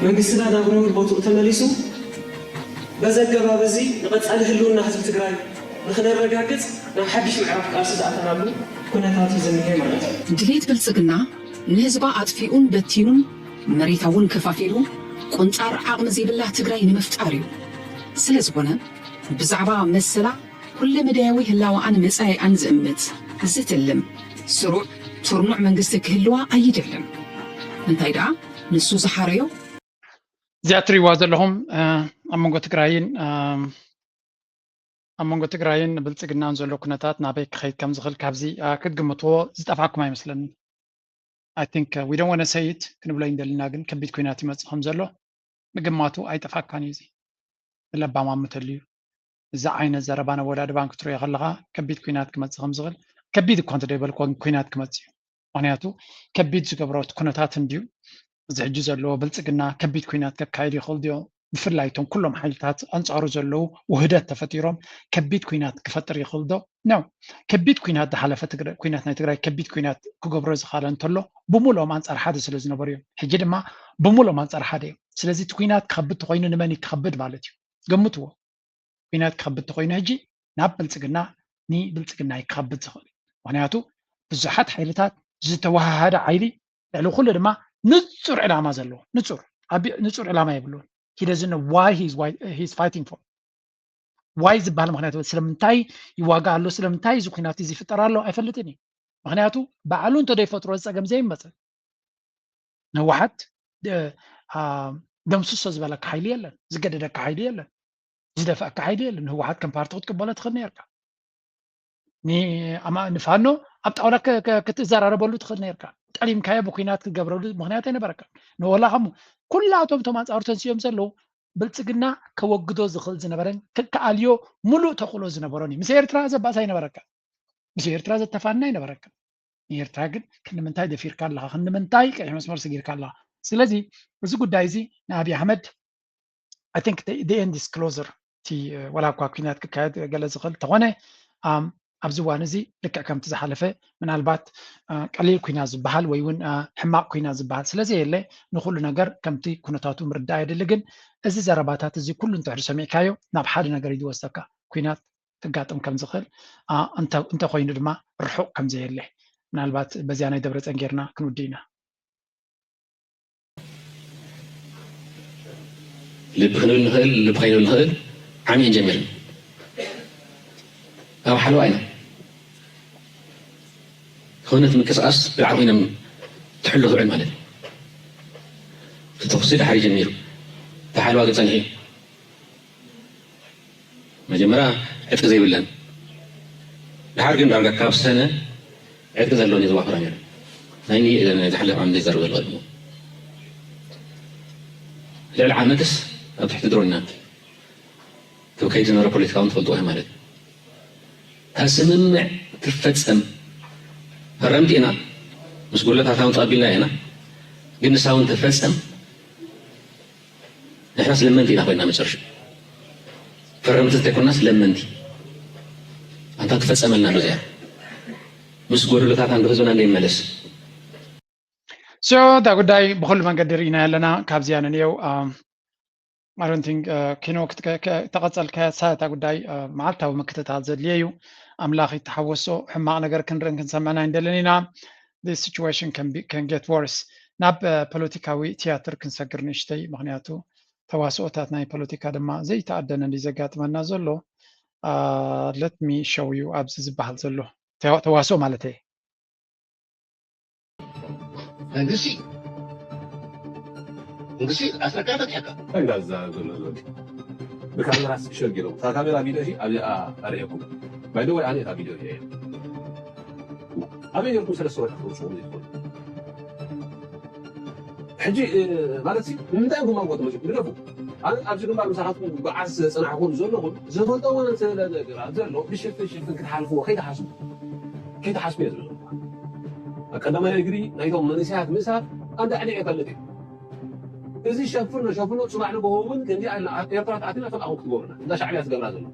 መንግስትና ናብ ንቡር ቦትኡ ተመሊሱ በዚ ኣገባብ እዚ ንቐፃሊ ህልውና ህዝቢ ትግራይ ንክነረጋግፅ ናብ ሓድሽ ምዕራፍ ቃልሲ ዝኣተናሉ ኩነታት እዩ ዝኒሀ ማለት እዩ። ድሌት ብልፅግና ንህዝባ ኣጥፊኡን በቲኑን መሬታ እውን ከፋፊሉ ቁንጣር ዓቕሚ ዘይብላ ትግራይ ንምፍጣር እዩ። ስለ ዝኾነ ብዛዕባ መሰላ ኩለ መዳያዊ ህላወኣን መፃኢኣን ዝእምት፣ ዝትልም፣ ስሩዕ ቱርኑዕ መንግስቲ ክህልዋ ኣይደልን። እንታይ ደኣ ንሱ ዝሓረዮ እዚኣ እትሪእዋ ዘለኹም ኣብ መንጎ ትግራይን ኣብ መንጎ ትግራይን ብልፅግናን ዘሎ ኩነታት ናበይ ክኸይድ ከም ዝኽእል ካብዚ ክትግምትዎ ዝጠፍኣኩም ኣይመስለንን። I think we don't want to say it ክንብሎ ኣይንደልን ኢና፣ ግን ከቢድ ኲናት ይመፅእ ከም ዘሎ ምግማቱ ኣይጠፍኣካን እዩ። እዚ ብለባም ኣምተሉ እዩ። እዚ ዓይነት ዘረባን ኣወዳድባን ክትሪኦ ከለኻ ከቢድ ኲናት ክመፅእ ከም ዝኽእል፣ ከቢድ እኳ እንተደይበልኩ ግን ኲናት ክመፅእ እዩ። ምኽንያቱ ከቢድ ዝገብሮ እቲ ኩነታት እንድዩ። እዚ ሕጂ ዘለዎ ብልፅግና ከቢድ ኲናት ከካይድ ይኽእል ድዮ? ብፍላይ እቶም ኩሎም ሓይልታት ኣንፃሩ ዘለዉ ውህደት ተፈጢሮም ከቢድ ኲናት ክፈጥር ይኽእል ዶ? No። ከቢድ ኲናት ዝሓለፈ ትግራይ ኲናት ናይ ትግራይ ከቢድ ኲናት ክገብሮ ዝኻለ እንተሎ ብምልኦም ኣንፃር ሓደ ስለ ዝነበሩ እዮም። ሕጂ ድማ ብምልኦም ኣንፃር ሓደ እዮም። ስለዚ እቲ ኲናት ክኸብድ ተኾይኑ ንመን እዩ ክኸብድ ማለት እዩ? ገምትዎ። ኲናት ክኸብድ ተኾይኑ ሕጂ ናብ ብልፅግና ንብልፅግና እዩ ክኸብድ ዝኽእል። ምኽንያቱ ብዙሓት ሓይልታት ዝተወሃሃደ ሓይሊ ልዕሊ ኩሉ ድማ ንፁር ዕላማ ዘለዎ ንፁር ንፁር ዕላማ የብሉን። He doesn't know why he's fighting for why ዝበሃል ምክንያት ስለምንታይ ይዋጋ ኣሎ ስለምንታይ እዚ ኩናት እዚ ይፍጠር ኣሎ ኣይፈልጥን እዩ። ምክንያቱ ባዕሉ እንተደይፈጥሮ ዝፀገም ዘይመፅእ ንህወሓት ደምስሶ ዝበለካ ሓይሊ የለን፣ ዝገደደካ ሓይሊ የለን፣ ዝደፈአካ ሓይሊ የለን። ንህወሓት ከም ፓርቲ ክትቅበሎ ትኽእል ነርካ። ንፋኖ ኣብ ጣውላ ክትዘራረበሉ ትኽእል ነርካ። ጠሊምካዮ ብኩናት ክትገብረሉ ምክንያት ኣይነበረካ። ንወላ ከም ኩላቶም እቶም ኣንፃሩ ተንስኦም ዘለዉ ብልፅግና ከወግዶ ዝኽእል ዝነበረን ክከኣልዮ ሙሉእ ተኽእሎ ዝነበሮን እዩ። ምስ ኤርትራ ዘባእስ ኣይነበረካ። ምስ ኤርትራ ዘተፋንና ኣይነበረካ። ንኤርትራ ግን ክንምንታይ ደፊርካ ኣለኻ? ክንምንታይ ቀይሕ መስመር ሰጊርካ ኣለኻ? ስለዚ እዚ ጉዳይ እዚ ንኣብይ ኣሕመድ I think the end is closer እቲ ወላ እኳ ኩናት ክካየድ ገለ ዝኽእል እንተኾነ ኣብዚ እዋን እዚ ልክዕ ከምቲ ዝሓለፈ ምናልባት ቀሊል ኩናት ዝበሃል ወይ እውን ሕማቕ ኩናት ዝበሃል ስለ ዘየለ ንኩሉ ነገር ከምቲ ኩነታቱ ምርዳእ የድሊ። ግን እዚ ዘረባታት እዚ ኩሉ እንተሕሪ ሰሚዕካዮ ናብ ሓደ ነገር እዩ ዝወስደካ። ኩናት ክጋጥም ከም ዝኽእል እንተኮይኑ ድማ ርሑቕ ከም ዘየለ ምናልባት በዚኣ ናይ ደብረፅዮን ጌርና ክንውድእ ኢና። ልቢ ክንብል ንኽእል ልቢ ከይንብል ንኽእል ዓሚቕን ጀሚርን ኣብ ሓለዋ ኢና ዝኾነት ምንቅስቃስ ብዓቕሚ ኢኖም ትሕሉ ትውዕል ማለት እዩ። እቲ ተኹሲ ድሓር ጀሚሩ እቲ ሓለዋ ግን ጸኒሑ እዩ። መጀመርያ ዕጥቂ ዘይብለን ድሓር ግን ዳርጋ ካብ ሰነ ዕጥቂ ዘለወን እየ ዘዋፍራ ነይረ ናይ ንየ ኢለን ናይ ዝሓለፍ ዓመት ዘይዘርበ ዝቐድሞ ልዕሊ ዓመትስ ኣብ ትሕቲ ድሮን ኢና ክብ ከይድ ዝነበረ ፖለቲካ እውን ትፈልጥዎ ማለት እዩ። እታ ስምምዕ ትፈጸም ፈረምቲ ኢና ምስ ጉድለታታ እውን ተቐቢልና ኢና ግን ንሳ እውን ትፈጸም ንሕናስ ለመንቲ ኢና ኮይና መጨረሻ ፈረምቲ እንተይኮናስ ለመንቲ ኣንታ ትፈጸመልና ዶ እዚኣ ምስ ጎደሎታታ እንዶ ህዝብና እንዶ ይመለስ so እታ ጉዳይ ብኩሉ መንገዲ ርኢና ኣለና ካብዚኣ ንንየው I don't think ኪኖ ተቐጸልካ ሳታ ጉዳይ መዓልታዊ ምክትታል ዘድልየ እዩ ኣምላኽ ይተሓወሶ ሕማቕ ነገር ክንርእን ክንሰምዕና ይንደልን ኢና this situation can, be, can get worse ናብ ፖለቲካዊ ትያትር ክንሰግር ንእሽተይ ምክንያቱ ተዋስኦታት ናይ ፖለቲካ ድማ ዘይተኣደነ እንዲ ዘጋጥመና ዘሎ let me show you ኣብዚ ዝበሃል ዘሎ ተዋስኦ ማለት እየ። መንግስቲ መንግስቲ ኣስረካ ፈትሐካ እንታይ እንዳዛ ዘሎ ዘሎ ብካሜራ ሸር ገይሮም እታ ካሜራ ቪድዮ ሲ ኣብዚኣ ኣርእየኩም ባይደ ወይ ኣነ እታ ቪድዮ እየ ኣበይ ነርኩም ሰለስተ ወርሒ ክውፅኡ ዘይትኽእሉ ሕጂ ማለት ሲ ንምንታይ ግንባር ጎጥ መፂ ግደፉ ኣነ ኣብዚ ግንባር ምሳኻትኩም ጉዓዝ ዝፀናሕኩም ዘለኹም ዝፈልጠዎ ስለ ነገር ዘሎ ብሽፍን ሽፍን ክትሓልፍዎ ከይትሓስቡ ከይትሓስቡ እየ ዝብለኩም ቀዳማይ እግሪ ናይቶም መንእሰያት ምእሳር ኣንዳዕዲዕ ይፈልጥ እዩ እዚ ሸፍኖ ሸፍኖ ፅባሕ ንግሆ እውን ከምዚ ኣለ ኣብ ኤርትራ ተኣቲና ከም ኣኹም ክትገብሩና እንዳ ሻዕብያ ዝገብራ ዘሎ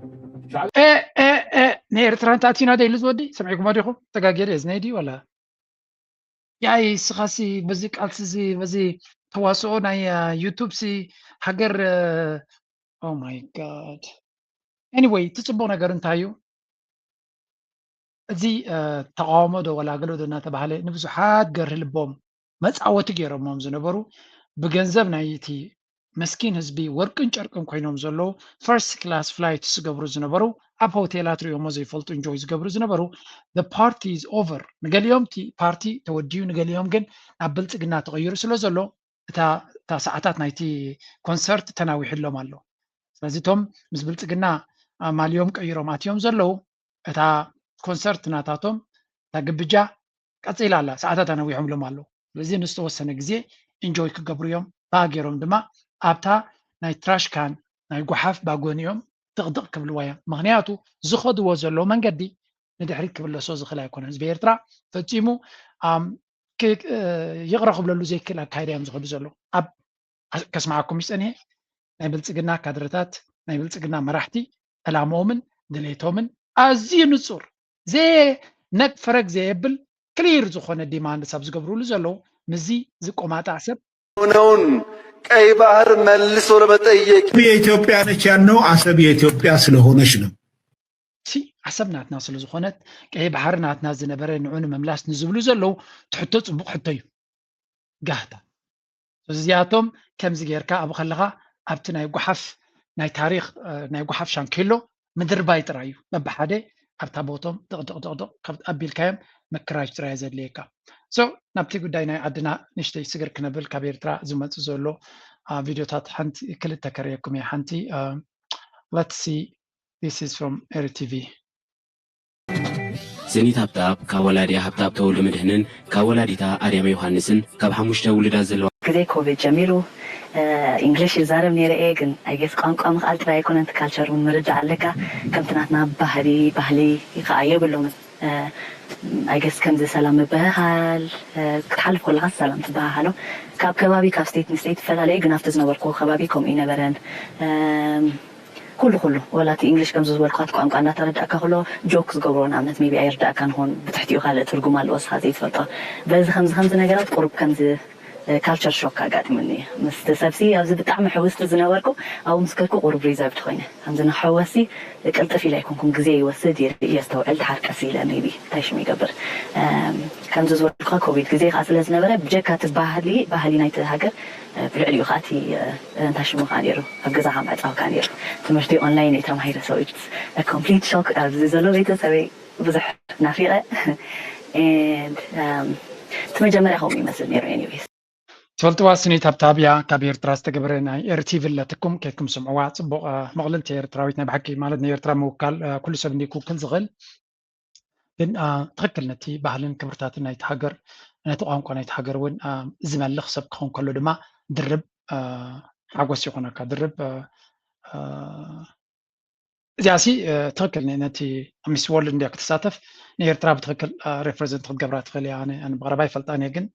ንኤርትራ እንተኣቲና ደ ኢሉ ዝወዲ ሰሚዕኩሞ ዲኹም ተጋጌር እየ ዝነይ ድዩ ወላ ያይ ስኻሲ በዚ ቃልሲ እዚ በዚ ተዋስኦ ናይ ዩቱብ ሲ ሃገር oh my god anyway እቲ ፅቡቅ ነገር እንታይ እዩ እዚ ተቃውሞ ዶ ወላ ገለ ዶ እናተባሃለ ንብዙሓት ገርህ ልቦም መፃወቲ ገይሮሞም ዝነበሩ ብገንዘብ ናይ እቲ መስኪን ህዝቢ ወርቅን ጨርቅን ኮይኖም ዘለዉ first class flight ዝገብሩ ዝነበሩ ኣብ ሆቴላት ሪኦሞ ዘይፈልጡ enjoy ዝገብሩ ዝነበሩ the party is over ንገሊኦም እቲ ፓርቲ ተወዲኡ ንገሊኦም ግን ናብ ብልፅግና ተቐይሩ ስለ ዘሎ እታ ሰዓታት ናይቲ ኮንሰርት ተናዊሕሎም ኣሎ ስለዚ እቶም ምስ ብልፅግና ማልዮም ቀይሮም ኣትዮም ዘለዉ እታ ኮንሰርት ናታቶም እታ ግብጃ ቀፂላ ኣላ ሰዓታት ኣነዊሖምሎም ኣለዉ ስለዚ ንዝተወሰነ ግዜ ኢንጆይ ክገብሩ እዮም ባገሮም ድማ ኣብታ ናይ ትራሽካን ናይ ጓሓፍ ባጎን እዮም ድቕድቕ ክብልዋ እዮም ምክንያቱ ዝኸድዎ ዘለዉ መንገዲ ንድሕሪት ክብለሶ ዝኽእል ኣይኮነን ህዝቢ ኤርትራ ፈፂሙ ይቕረ ክብለሉ ዘይክእል ኣካይዳ እዮም ዝኸዱ ዘለዉ ኣብ ከስማዓኩም ይፀንሄ ናይ ብልፅግና ካድረታት ናይ ብልፅግና መራሕቲ ዕላምኦምን ድሌቶምን ኣዝዩ ንፁር ዘየ ነግ ፈረግ ዘየብል ክሊር ዝኾነ ዲማንድ ሳብ ዝገብሩሉ ዘለዉ ምዚ ዝቆማጣዕ ሰብ ሆነውን ቀይ ባህር መልሶ ለመጠየቅ የኢትዮጵያ ነች ያልነው አሰብ የኢትዮጵያ ስለሆነች ነው። ሲ ዓሰብ ናትና ስለ ዝኾነት ቀይ ባሕሪ ናትና ዝነበረ ንዑ ንምምላስ ንዝብሉ ዘለዉ ትሕቶ ፅቡቕ ሕቶ እዩ። ጋህታ እዚኣቶም ከምዚ ጌርካ ኣብ ከለኻ ኣብቲ ናይ ጓሓፍ ናይ ታሪኽ ናይ ጓሓፍ ሻንኬሎ ምድርባይ ጥራይ እዩ በብሓደ ኣብታ ቦቶም ጥቕጥቕጥቕጥቕ ኣቢልካዮም ምክራጅ ጥራይ ዘድልየካ so ናብቲ ጉዳይ ናይ ዓድና ንሽተይ ስግር ክነብል ካብ ኤርትራ ዝመፁ ዘሎ ቪዲዮታት ሓንቲ ክልተ ከርእየኩም እየ ሓንቲ let's see this is from Eri TV ስኒት ሃብታብ ካብ ወላዲኣ ሃብታብ ተወልደ መድህንን ካብ ወላዲታ ኣርያም ዮሃንስን ካብ ሓሙሽተ ውሉዳት ዘለዋ ግዜ ኮቪድ ጀሚሩ ኢንግሊሽ ይዛረብ ነይረ እየ ግን ኣይገስ ቋንቋ ምኽኣል ጥራይ ኣይኮነን ካልቸር እውን ምርዳእ ኣለካ ከምቲ ናትና ባህሊ ባህሊ ከዓ የብሎምን ኣይገስ ከምዚ ሰላም ምብህሃል ክትሓልፍ ከለካ ሰላም ትበሃሃሎ ካብ ከባቢ ካብ ስቴት ንስቴት ይፈላለዩ ግን ኣብቲ ዝነበርኩ ከባቢ ከምኡ ይነበረን ኩሉ ኩሉ ወላ እቲ እንግሊሽ ከምዚ ዝበልኳት ቋንቋ እናተረዳእካ ከሎ ጆክ ዝገብሮ ንኣብነት ሜቢ ኣይርዳእካ ንኾን ብትሕቲኡ ካልእ ትርጉም ኣለዎ ስኻ ዘይትፈልጦ በዚ ከምዚ ከምዚ ነገራት ቁሩብ ከምዚ ካልቸር ሾክ ኣጋጢሙኒ ምስቲ ሰብሲ ኣብዚ ብጣዕሚ ሕውስቲ ዝነበርኩ ኣብኡ ምስ ከድኩ ቁሩብ ሪዘርቭድ ኮይነ ከምዚ ንክሕወሲ ቅልጥፍ ኢለ ኣይኮንኩን ግዜ ይወስድ የስተውዕል ድሓር ቀስ ኢለ ሜቢ እንታይ ሽም ይገብር ከምዚ ዝበልኩካ ኮቪድ ግዜ ከዓ ስለ ዝነበረ ብጀካ እቲ ባህሊ ባህሊ ናይቲ ሃገር ብልዕሊኡ ከዓ እቲ እንታይ ሽሙ ከዓ ነይሩ ኣብ ገዛ ከዓ ምዕፃው ከዓ ነይሩ ትምህርቲ ኦንላይን እየ ተማሂረ so it's a complete shock ኣብዚ ዘሎ ቤተሰበይ ብዙሕ ናፊቐ and እቲ መጀመርያ ከምኡ ይመስል ነይሩ anyways ትፈልጥዋ ስኒት ኣብቲ ኣብያ ካብ ኤርትራ ዝተገበረ ናይ ኤርቲቪ ኣለትኩም ከድኩም ስምዕዋ ፅቡቕ መቕልልቲ ኤርትራዊት ናይ ብሓቂ ማለት ንኤርትራ ምውካል ኩሉ ሰብ እንዲ ክውክል ዝኽእል ግን ትኽክል ነቲ ባህልን ክብርታትን ናይቲ ሃገር ነቲ ቋንቋ ናይቲ ሃገር እውን ዝመልኽ ሰብ ክኸውን ከሎ ድማ ድርብ ሓጎስ ይኾነካ ድርብ እዚኣ ሲ ትኽክል ነቲ ሚስ ወርልድ እንዲያ ክትሳተፍ ንኤርትራ ብትኽክል ሬፕሬዘንት ክትገብራ ትኽእል እያ ኣነ ብቕረባ ይፈልጣን እየ ግን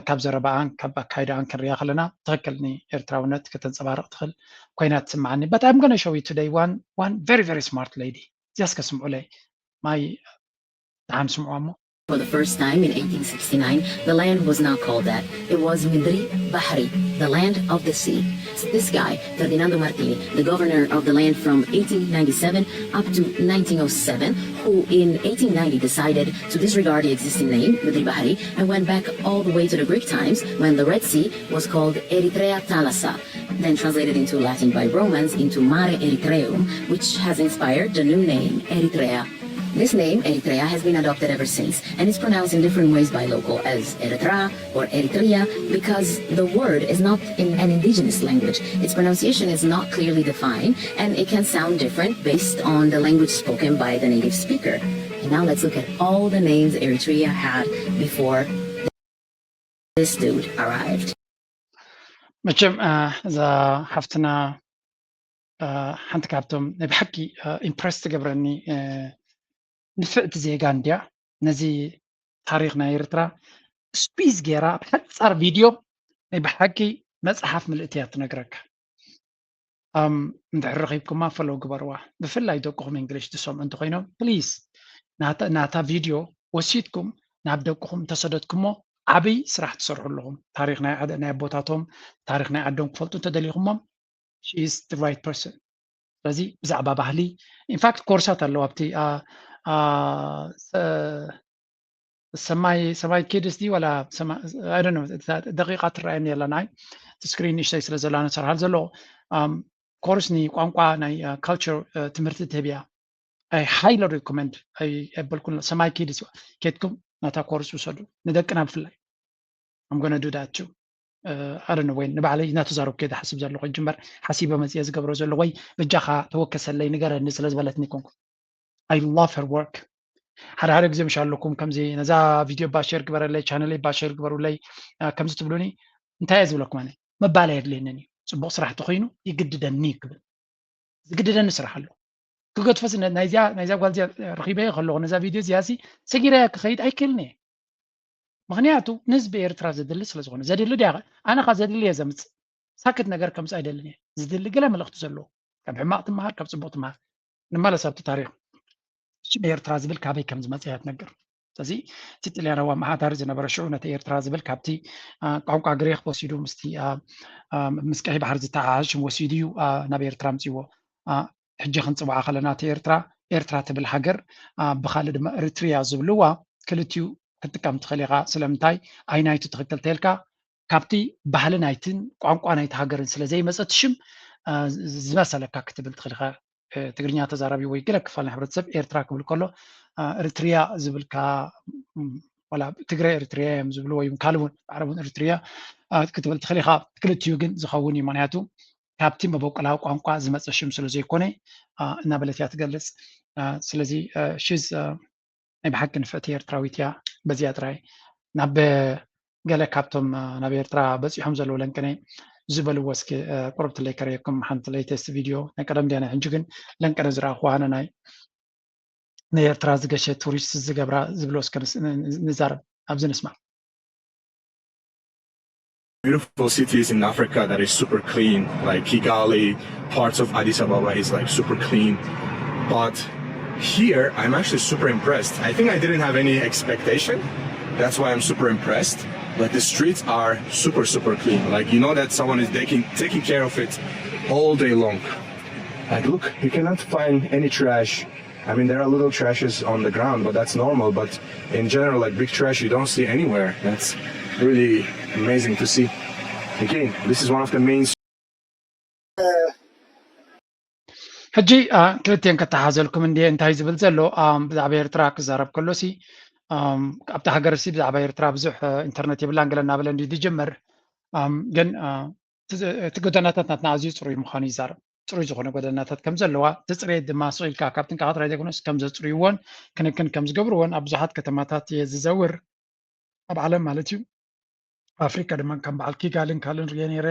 ካብ ዘረባኣን ካብ ኣካይዳኣን ክንሪያ ከለና ትኽክል ንኤርትራውነት ከተንፀባርቕ ትኽእል ኮይና ትስምዓኒ but I'm gonna show you today one one very very smart lady እዚያስ ከስምዑለይ ማይ ደሓን ስምዑዋ እሞ For the first time in eighteen sixty-nine, the land was not called that. It was Midri Bahri, the land of the sea. This guy, Ferdinando Martini, the governor of the land from eighteen ninety-seven up to nineteen oh seven, who in eighteen ninety decided to disregard the existing name, Midri Bahri, and went back all the way to the Greek times when the Red Sea was called Eritrea Thalassa. then translated into Latin by Romans into Mare Erythraeum, which has inspired the new name Eritrea. This name, Eritrea, has been adopted ever since and is pronounced in different ways by local as Erythra or Eritrea because the word is not in an indigenous language. Its pronunciation is not clearly defined and it can sound different based on the language spoken by the native speaker. And now let's look at all the names Eritrea had before this dude arrived. መቸም እዛ ሓፍትና ሓንቲ ካብቶም ናይ ብሓቂ ኢምፕረስ ትገብረኒ ንፍዕቲ ዜጋ እንድያ። ነዚ ታሪኽ ናይ ኤርትራ ስፒዝ ገይራ ኣብ ሓጻር ቪድዮ ናይ ብሓቂ መጽሓፍ ምልእቲ እያ ትነግረካ። እንድሕር ረኺብኩማ ፈሎው ግበርዋ። ብፍላይ ደቅኹም እንግሊሽ ዝሰምዑ እንተኾይኖም ፕሊዝ ናታ ቪድዮ ወሲድኩም ናብ ደቅኹም እንተሰደድኩሞ ዓብይ ስራሕ ትሰርሑ ኣለኹም። ታሪኽ ናይ ኣቦታቶም ታሪኽ ናይ ዓዶም ክፈልጡ እንተደሊኹሞም she is the right person። ስለዚ ብዛዕባ ባህሊ ኢንፋክት ኮርሳት ኣለዉ ኣብቲ ሰማይ ሰማይ ኪድስ ድዩ ዋላ ደቂቃ ትረኣየኒ የላ ናይ ስክሪን ንእሽተይ ስለ ዘላ ነሰርሃል ዘሎ ኮርስ ንቋንቋ ናይ ካልቸር ትምህርቲ ትህብ እያ። I highly recommend ኣይበልኩን ሰማይ ኪድስ ኬድኩም ናታ ኮርስ ውሰዱ ንደቅና ብፍላይ I'm gonna do that too ኣደነ ወይ ንባዕለይ እናተዛረብኩ እየ ዝሓስብ ዘለኹ ይጅመር ሓሲበ መፅየ ዝገብሮ ዘሎ ወይ በጃኻ ተወከሰለይ ንገረኒ ስለ ዝበለትኒ ይኮንኩ I love her work ሓደ ሓደ ግዜ ምሽ ኣለኩም ከምዚ ነዛ ቪድዮ ባሸር ግበረለይ ቻነለይ ባሸር ግበሩለይ ከምዚ ትብሉኒ እንታይ እየ ዝብለኩም ኣነ መባል የድልየንን እዩ ፅቡቅ ስራሕ ተኮይኑ ይግድደኒ ክብል ዝግድደኒ ስራሕ ኣሎ ክገድፎስ ናይዛ ጓል ረኪበዮ ከለኩ ነዛ ቪድዮ እዚኣ ሲ ሰጊረያ ክኸይድ ኣይክእልን እየ ምክንያቱ ንህዝቢ ኤርትራ ዘድሊ ስለዝኮነ ዘድሊ ድያ ኣነ ካ ዘድሊ እየ ዘምፅእ ሳክት ነገር ከምፅእ ኣይደልን እየ ዝድሊ ገለ መልእክቲ ዘለዎ ካብ ሕማቅ ትመሃር ካብ ፅቡቅ ትመሃር ንመለስ ኣብቲ ታሪክ ሽም ኤርትራ ዝብል ካበይ ከም ዝመፀ እያ ትነግር ስለዚ እቲ ጥልያናዊ ኣመሓዳሪ ዝነበረ ሽዑ ነቲ ኤርትራ ዝብል ካብቲ ቋንቋ ግሪክ ወሲዱ ምስቲ ምስ ቀይ ባሕሪ ዝተሓሓዝ ሽም ወሲዱ እዩ ናብ ኤርትራ ኣምፅዎ ሕጂ ክንፅውዓ ከለና እቲ ኤርትራ ኤርትራ ትብል ሃገር ብካልእ ድማ ኤሪትሪያ ዝብልዋ ክልቲኡ ክትጥቀም ትኽእል ኢኻ ስለምንታይ ኣይናይቱ ትኽክል ተልካ ካብቲ ባህሊ ናይትን ቋንቋ ናይቲ ሃገርን ስለ ዘይመፀት ሽም ዝመሰለካ ክትብል ትኽእል ኢኻ ትግርኛ ተዛራቢ ወይ ገለ ክፋል ናይ ሕብረተሰብ ኤርትራ ክብል ከሎ ኤሪትሪያ ዝብልካ ዋላ ትግረ ኤሪትሪያ እዮም ዝብሉ ወይ ካልእ እውን ዓረብ እውን ኤሪትሪያ ክትብል ትኽእል ኢኻ ክልቲኡ ግን ዝኸውን እዩ ምክንያቱ ካብቲ መበቆላዊ ቋንቋ ዝመፀ ሽም ስለ ዘይኮነ እናበለት እያ ትገልፅ ስለዚ ሽዝ ናይ ብሓቂ ንፍዕቲ ኤርትራዊት እያ በዚኣ ጥራይ ናብ ገለ ካብቶም ናብ ኤርትራ በፂሖም ዘለዉ ለንቅነ ዝበልዎ እስኪ ቁርብትለይ ከረየኩም ሓንቲ ሌተስት ቪድዮ ናይ ቀደም ድያ ናይ ሕጂ ግን ለንቅነ ዝረኣኹዋ ኣነ ናይ ንኤርትራ ዝገሸ ቱሪስት ዝገብራ ዝብሎ እስከ ንዛረብ ኣብዚ ንስማ beautiful cities in Africa that is super clean, like Kigali, parts of Addis Ababa is like super clean. But here, I'm actually super impressed. I think I didn't have any expectation. That's why I'm super impressed. Like the streets are super, super clean. Like you know that someone is taking taking care of it all day long. Like look, you cannot find any trash I mean, there are little trashes on the ground, but that's normal. But in general, like big trash, you don't see anywhere. That's really amazing to see. Again, this is one of the main. ሕጂ ክልቲኤን ከተሓዘልኩም እንዲ እንታይ ዝብል ዘሎ ብዛዕባ ኤርትራ ክዛረብ ከሎ ሲ ኣብቲ ሃገር ሲ ብዛዕባ ኤርትራ ብዙሕ ኢንተርነት የብላን ገለ እናበለ እንዲ ዝጀመር ግን እቲ ጎደናታት ናትና ኣዝዩ ፅሩይ ምዃኑ ይዛረብ። ፅሩይ ዝኾነ ጎደናታት ከም ዘለዋ፣ እቲ ፅሬት ድማ ስቕ ኢልካ ካብ ጥንቃቐ ጥራይ ዘይኮነስ ከም ዘፅርይዎን ክንክን ከም ዝገብርዎን ኣብ ብዙሓት ከተማታት እየ ዝዘውር። ኣብ ዓለም ማለት እዩ። ኣፍሪካ ድማ ከም በዓል ኪጋልን ካልእን ርእየ ነይረ።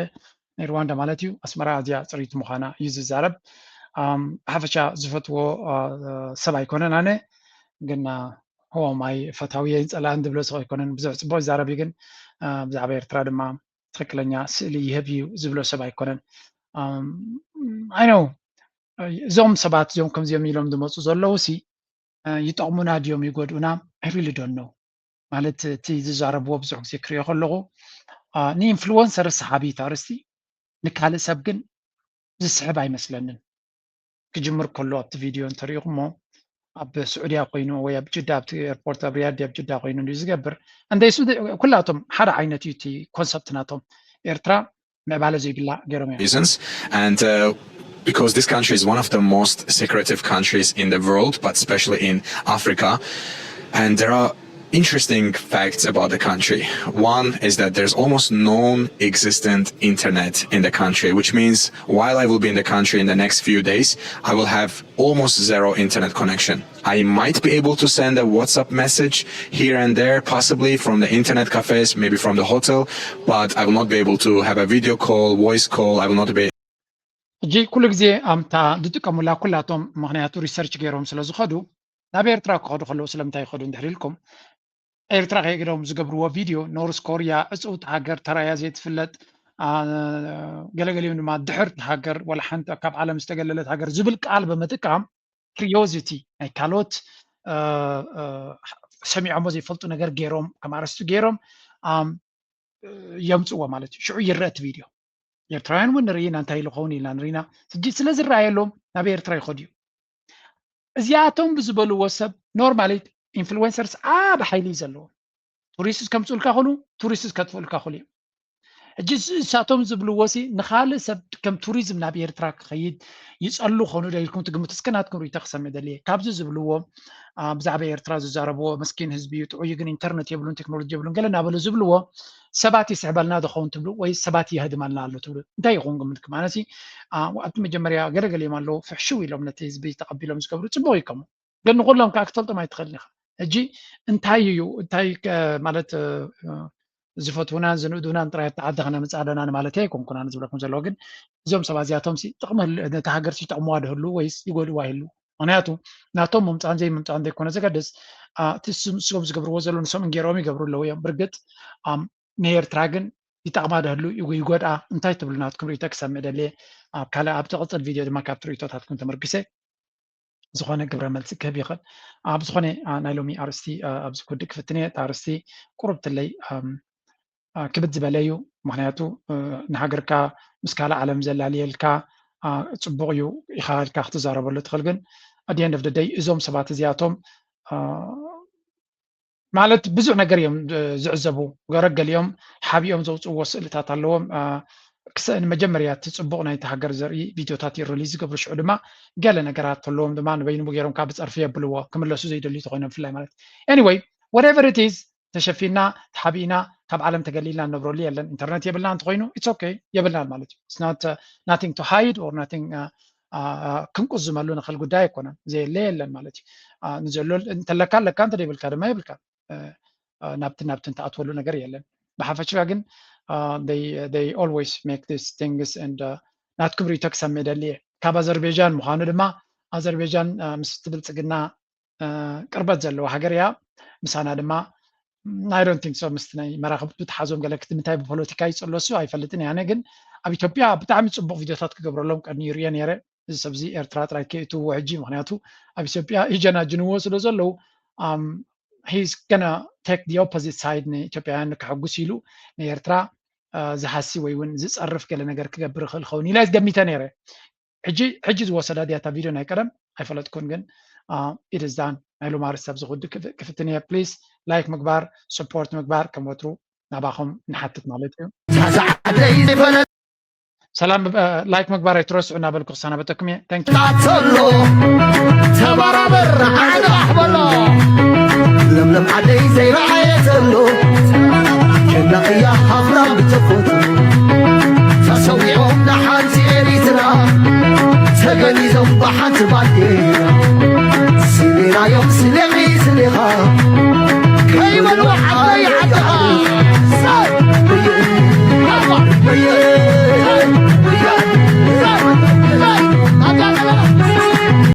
ናይ ሩዋንዳ ማለት እዩ። ኣስመራ ኣዝያ ፅርይቲ ምዃና እዩ ዝዛረብ። ብሓፈሻ ዝፈትዎ ሰብ ኣይኮነን ኣነ ግን ሆማይ ፈታውየን ፀላእን ዝብሎ ስቕ ኣይኮነን ብዙሕ ፅቡቅ ይዛረብ እዩ ግን ብዛዕባ ኤርትራ ድማ ትኽክለኛ ስእሊ ይህብ እዩ ዝብሎ ሰብ ኣይኮነን። I know እዞም ሰባት እዚኦም ከምዚኦም ኢሎም ዝመፁ ዘለዉ ሲ ይጠቕሙና ድዮም ይጎድኡና? I really don't know። ማለት እቲ ዝዛረብዎ ብዙሕ ግዜ ክሪኦ ከለኹ ንኢንፍሉወንሰር ሰሓቢ እዩ እቲ ኣርእስቲ፣ ንካልእ ሰብ ግን ዝስሕብ ኣይመስለንን። ክጅምር ከሎ ኣብቲ ቪድዮ እንተሪኢኹሞ ኣብ ስዑድያ ኮይኑ ወይ ኣብ ጅዳ ኣብቲ ኤርፖርት ኣብ ሪያድ ኣብ ጅዳ ኮይኑ እንድዩ ዝገብር እንደ ኩላቶም ሓደ ዓይነት እዩ እቲ ኮንሰፕት ናቶም ኤርትራ ምዕባለ ዘይብላ ገይሮም እዮም። reasons. And uh, because this country is one of the most secretive countries in the world, but especially in Africa. And there are interesting facts about the country. One is that there's almost non existent internet in the country, which means while I will be in the country in the next few days, I will have almost zero internet connection. I might be able to send a WhatsApp message here and there, possibly from the internet cafes, maybe from the hotel, but I will not be able to have a video call, voice call. I will not be ሕጂ ኩሉ ግዜ ኣምታ ዝጥቀሙላ ኩላቶም ምክንያቱ ሪሰርች ገይሮም ስለ ዝኸዱ ናብ ኤርትራ ክኸዱ ከለዉ ስለምንታይ ይኸዱ እንድሕር ኢልኩም ኤርትራ ከይግዶም ዝገብርዎ ቪድዮ ኖርስ ኮርያ እፅውቲ ሃገር ተራያ ዘይትፍለጥ ገለገሊኦም ድማ ድሕርቲ ሃገር ወላ ሓንቲ ካብ ዓለም ዝተገለለት ሃገር ዝብል ቃል ብምጥቃም ክሪዮዚቲ ናይ ካልኦት ሰሚዖሞ ዘይፈልጡ ነገር ገይሮም ከም ኣረስቱ ገይሮም የምፅዎ ማለት እዩ። ሽዑ ይረአ እቲ ቪድዮ። ኤርትራውያን እውን ንርኢ ኢና እንታይ ኢሉ ኸውን ኢልና ንርኢና። ሕጂ ስለ ዝረኣየሎም ናብ ኤርትራ ይኸዱ እዩ። እዚኣቶም ብዝበልዎ ሰብ ኖርማሊ ኢንፍሉዌንሰርስ ዓብ ሓይሊ እዩ ዘለዎም። ቱሪስት ከምፅኡልካ ክሉ ቱሪስት ከጥፍኡልካ ክሉ እዮም። ሕጂ እሳቶም ዝብልዎ ሲ ንካልእ ሰብ ከም ቱሪዝም ናብ ኤርትራ ክኸይድ ይፀሉ ኾኑ ዶ ኢልኩም ትግምቱ? እስከ ናትኩም ርእይቶ ክሰምዕ ደልየ። ካብዚ ዝብልዎ ብዛዕባ ኤርትራ ዝዛረብዎ መስኪን ህዝቢ እዩ፣ ጥዑይ ግን ኢንተርነት የብሉን ቴክኖሎጂ የብሉን ገለ እናበሉ ዝብልዎ ሰባት ይስሕበልና ዶ ኸውን ትብሉ ወይ ሰባት ይህድመልና ኣሎ ትብሉ? እንታይ ይኸውን ግምትኩም? ኣነሲ ኣብቲ መጀመርያ ገለገሊኦም ኣለዉ ፍሕሽው ኢሎም ነቲ ህዝቢ ተቐቢሎም ዝገብሩ ፅቡቕ ይከሙ ግን ንኩሎም ከዓ ክትፈልጦም ኣይትኽእልን ኢኻ። ሕጂ እንታይ እዩ እንታይ ማለት ዝፈትውናን ዝንእዱናን ጥራይ ተዓዲ ከነምፅእ ኣለና ንማለት ኣይኮንኩን ኣነ ዝብለኩም ዘለዎ ግን እዞም ሰባት እዚኣቶም ጥቕሚ ነቲ ሃገር ይጠቕምዋ ድህሉ ወይስ ይጎድዋ ይህሉ? ምክንያቱ ናቶም ምምፃን ዘይምምፃን ዘይኮነ ዘገድስ እቲ ስም ዝገብርዎ ዘሎ ንሶም እንጌሮም ይገብሩ ኣለዉ እዮም። ብርግጥ ንኤርትራ ግን ይጠቕማ ድህሉ ይጎድኣ እንታይ ትብሉ ናትኩም ርእቶ ክሰምዕ ደልየ። ኣብ ካልእ ኣብ ትቕፅል ቪድዮ ድማ ካብቲ ርእቶታትኩም ተመርኪሰ ዝኾነ ግብረ መልሲ ክህብ ይኽእል። ኣብ ዝኾነ ናይ ሎሚ ኣርእስቲ ኣብዚ ክውድእ ክፍትን እየ። እቲ ኣርእስቲ ቁሩብ ትለይ ክብድ ዝበለ እዩ። ምክንያቱ ንሃገርካ ምስ ካልእ ዓለም ዘላልየልካ ፅቡቕ እዩ ኢኻ ኢልካ ክትዛረበሉ ትኽእል። ግን ኣት ኤንድ ኦፍ ደይ እዞም ሰባት እዚኣቶም ማለት ብዙሕ ነገር እዮም ዝዕዘቡ። ገረገሊኦም ሓቢኦም ዘውፅእዎ ስእልታት ኣለዎም። ክስእን መጀመርያ እቲ ፅቡቕ ናይቲ ሃገር ዘርኢ ቪድዮታት እዩ ሪሊዝ ዝገብሩ። ሽዑ ድማ ገለ ነገራት ኣለዎም ድማ ንበይኑ ገይሮም ካብ ፀርፊ የብልዎ ክምለሱ ዘይደልዩ ተኮይኖም ብፍላይ ማለት anyway whatever it is ተሸፊና ተሓቢእና ካብ ዓለም ተገሊልና ንነብረሉ የለን። ኢንተርነት የብልና እንተኮይኑ it's okay የብልናን ማለት እዩ። It's not nothing to hide or nothing ክንቁዝመሉ ንኽእል ጉዳይ ኣይኮነን። ዘየለ የለን ማለት እዩ። ንዘሎ እንተለካ ኣለካ እንተደይብልካ ድማ የብልካ። ናብቲ ናብቲ እንተኣትወሉ ነገር የለን። ብሓፈሻ ግን they always make this things and ናትኩም ርእቶ ክሰምዕ ደሊ እየ። ካብ ኣዘርቤጃን ምዃኑ ድማ ኣዘርቤጃን ምስ ብልፅግና ቅርበት ዘለዋ ሃገር እያ። ምሳና ድማ I don't think so ምስቲ ናይ መራኽብ ትሓዞም ገለ ክቲ ምንታይ ብፖለቲካ ይፅለሱ ኣይፈልጥን እየ። ኣነ ግን ኣብ ኢትዮጵያ ብጣዕሚ ፅቡቕ ቪድዮታት ክገብረሎም ቀድሚ ይርእዮ ነይረ። እዚ ሰብዚ ኤርትራ ጥራይ ከይእትውዎ ሕጂ ምክንያቱ ኣብ ኢትዮጵያ ይጀናጅንዎ ስለ ዘለዉ he's gonna take the opposite side ንኢትዮጵያውያን ከሐጉስ ኢሉ ንኤርትራ ዝሃሲ ወይ እውን ዝፀርፍ ገለ ነገር ክገብር ይኽእል ኸውን ኢለ ገሚተ ነይረ። ሕጂ ሕጂ ዝወሰዳ ድያ እታ ቪድዮ ናይ ቀደም ኣይፈለጥኩን ግን it is done ናይ ሎማሪ ሰብ ዝኹድ ክፍትን እየ please like ምግባር support ምግባር ከም ወትሩ ናባኹም ንሓትት ማለት እዩ። ሰላም like ምግባር ኣይትረስዑ እናበልኩ ክሰናበተኩም እየ። Thank you። ተሎ ተባራበር ዓንቓሕ በሎ ለምለም ዓደይ ዘይረዓየ ዘሎ ሸናቕያ ሃፍራም ብተፈጥሮ ተሰዊዖም ንሓንቲ ኤሪትራ ተገኒዞም ብሓንቲ ባንዴራ ስሚናዮም ስሌኺ ስሌኻ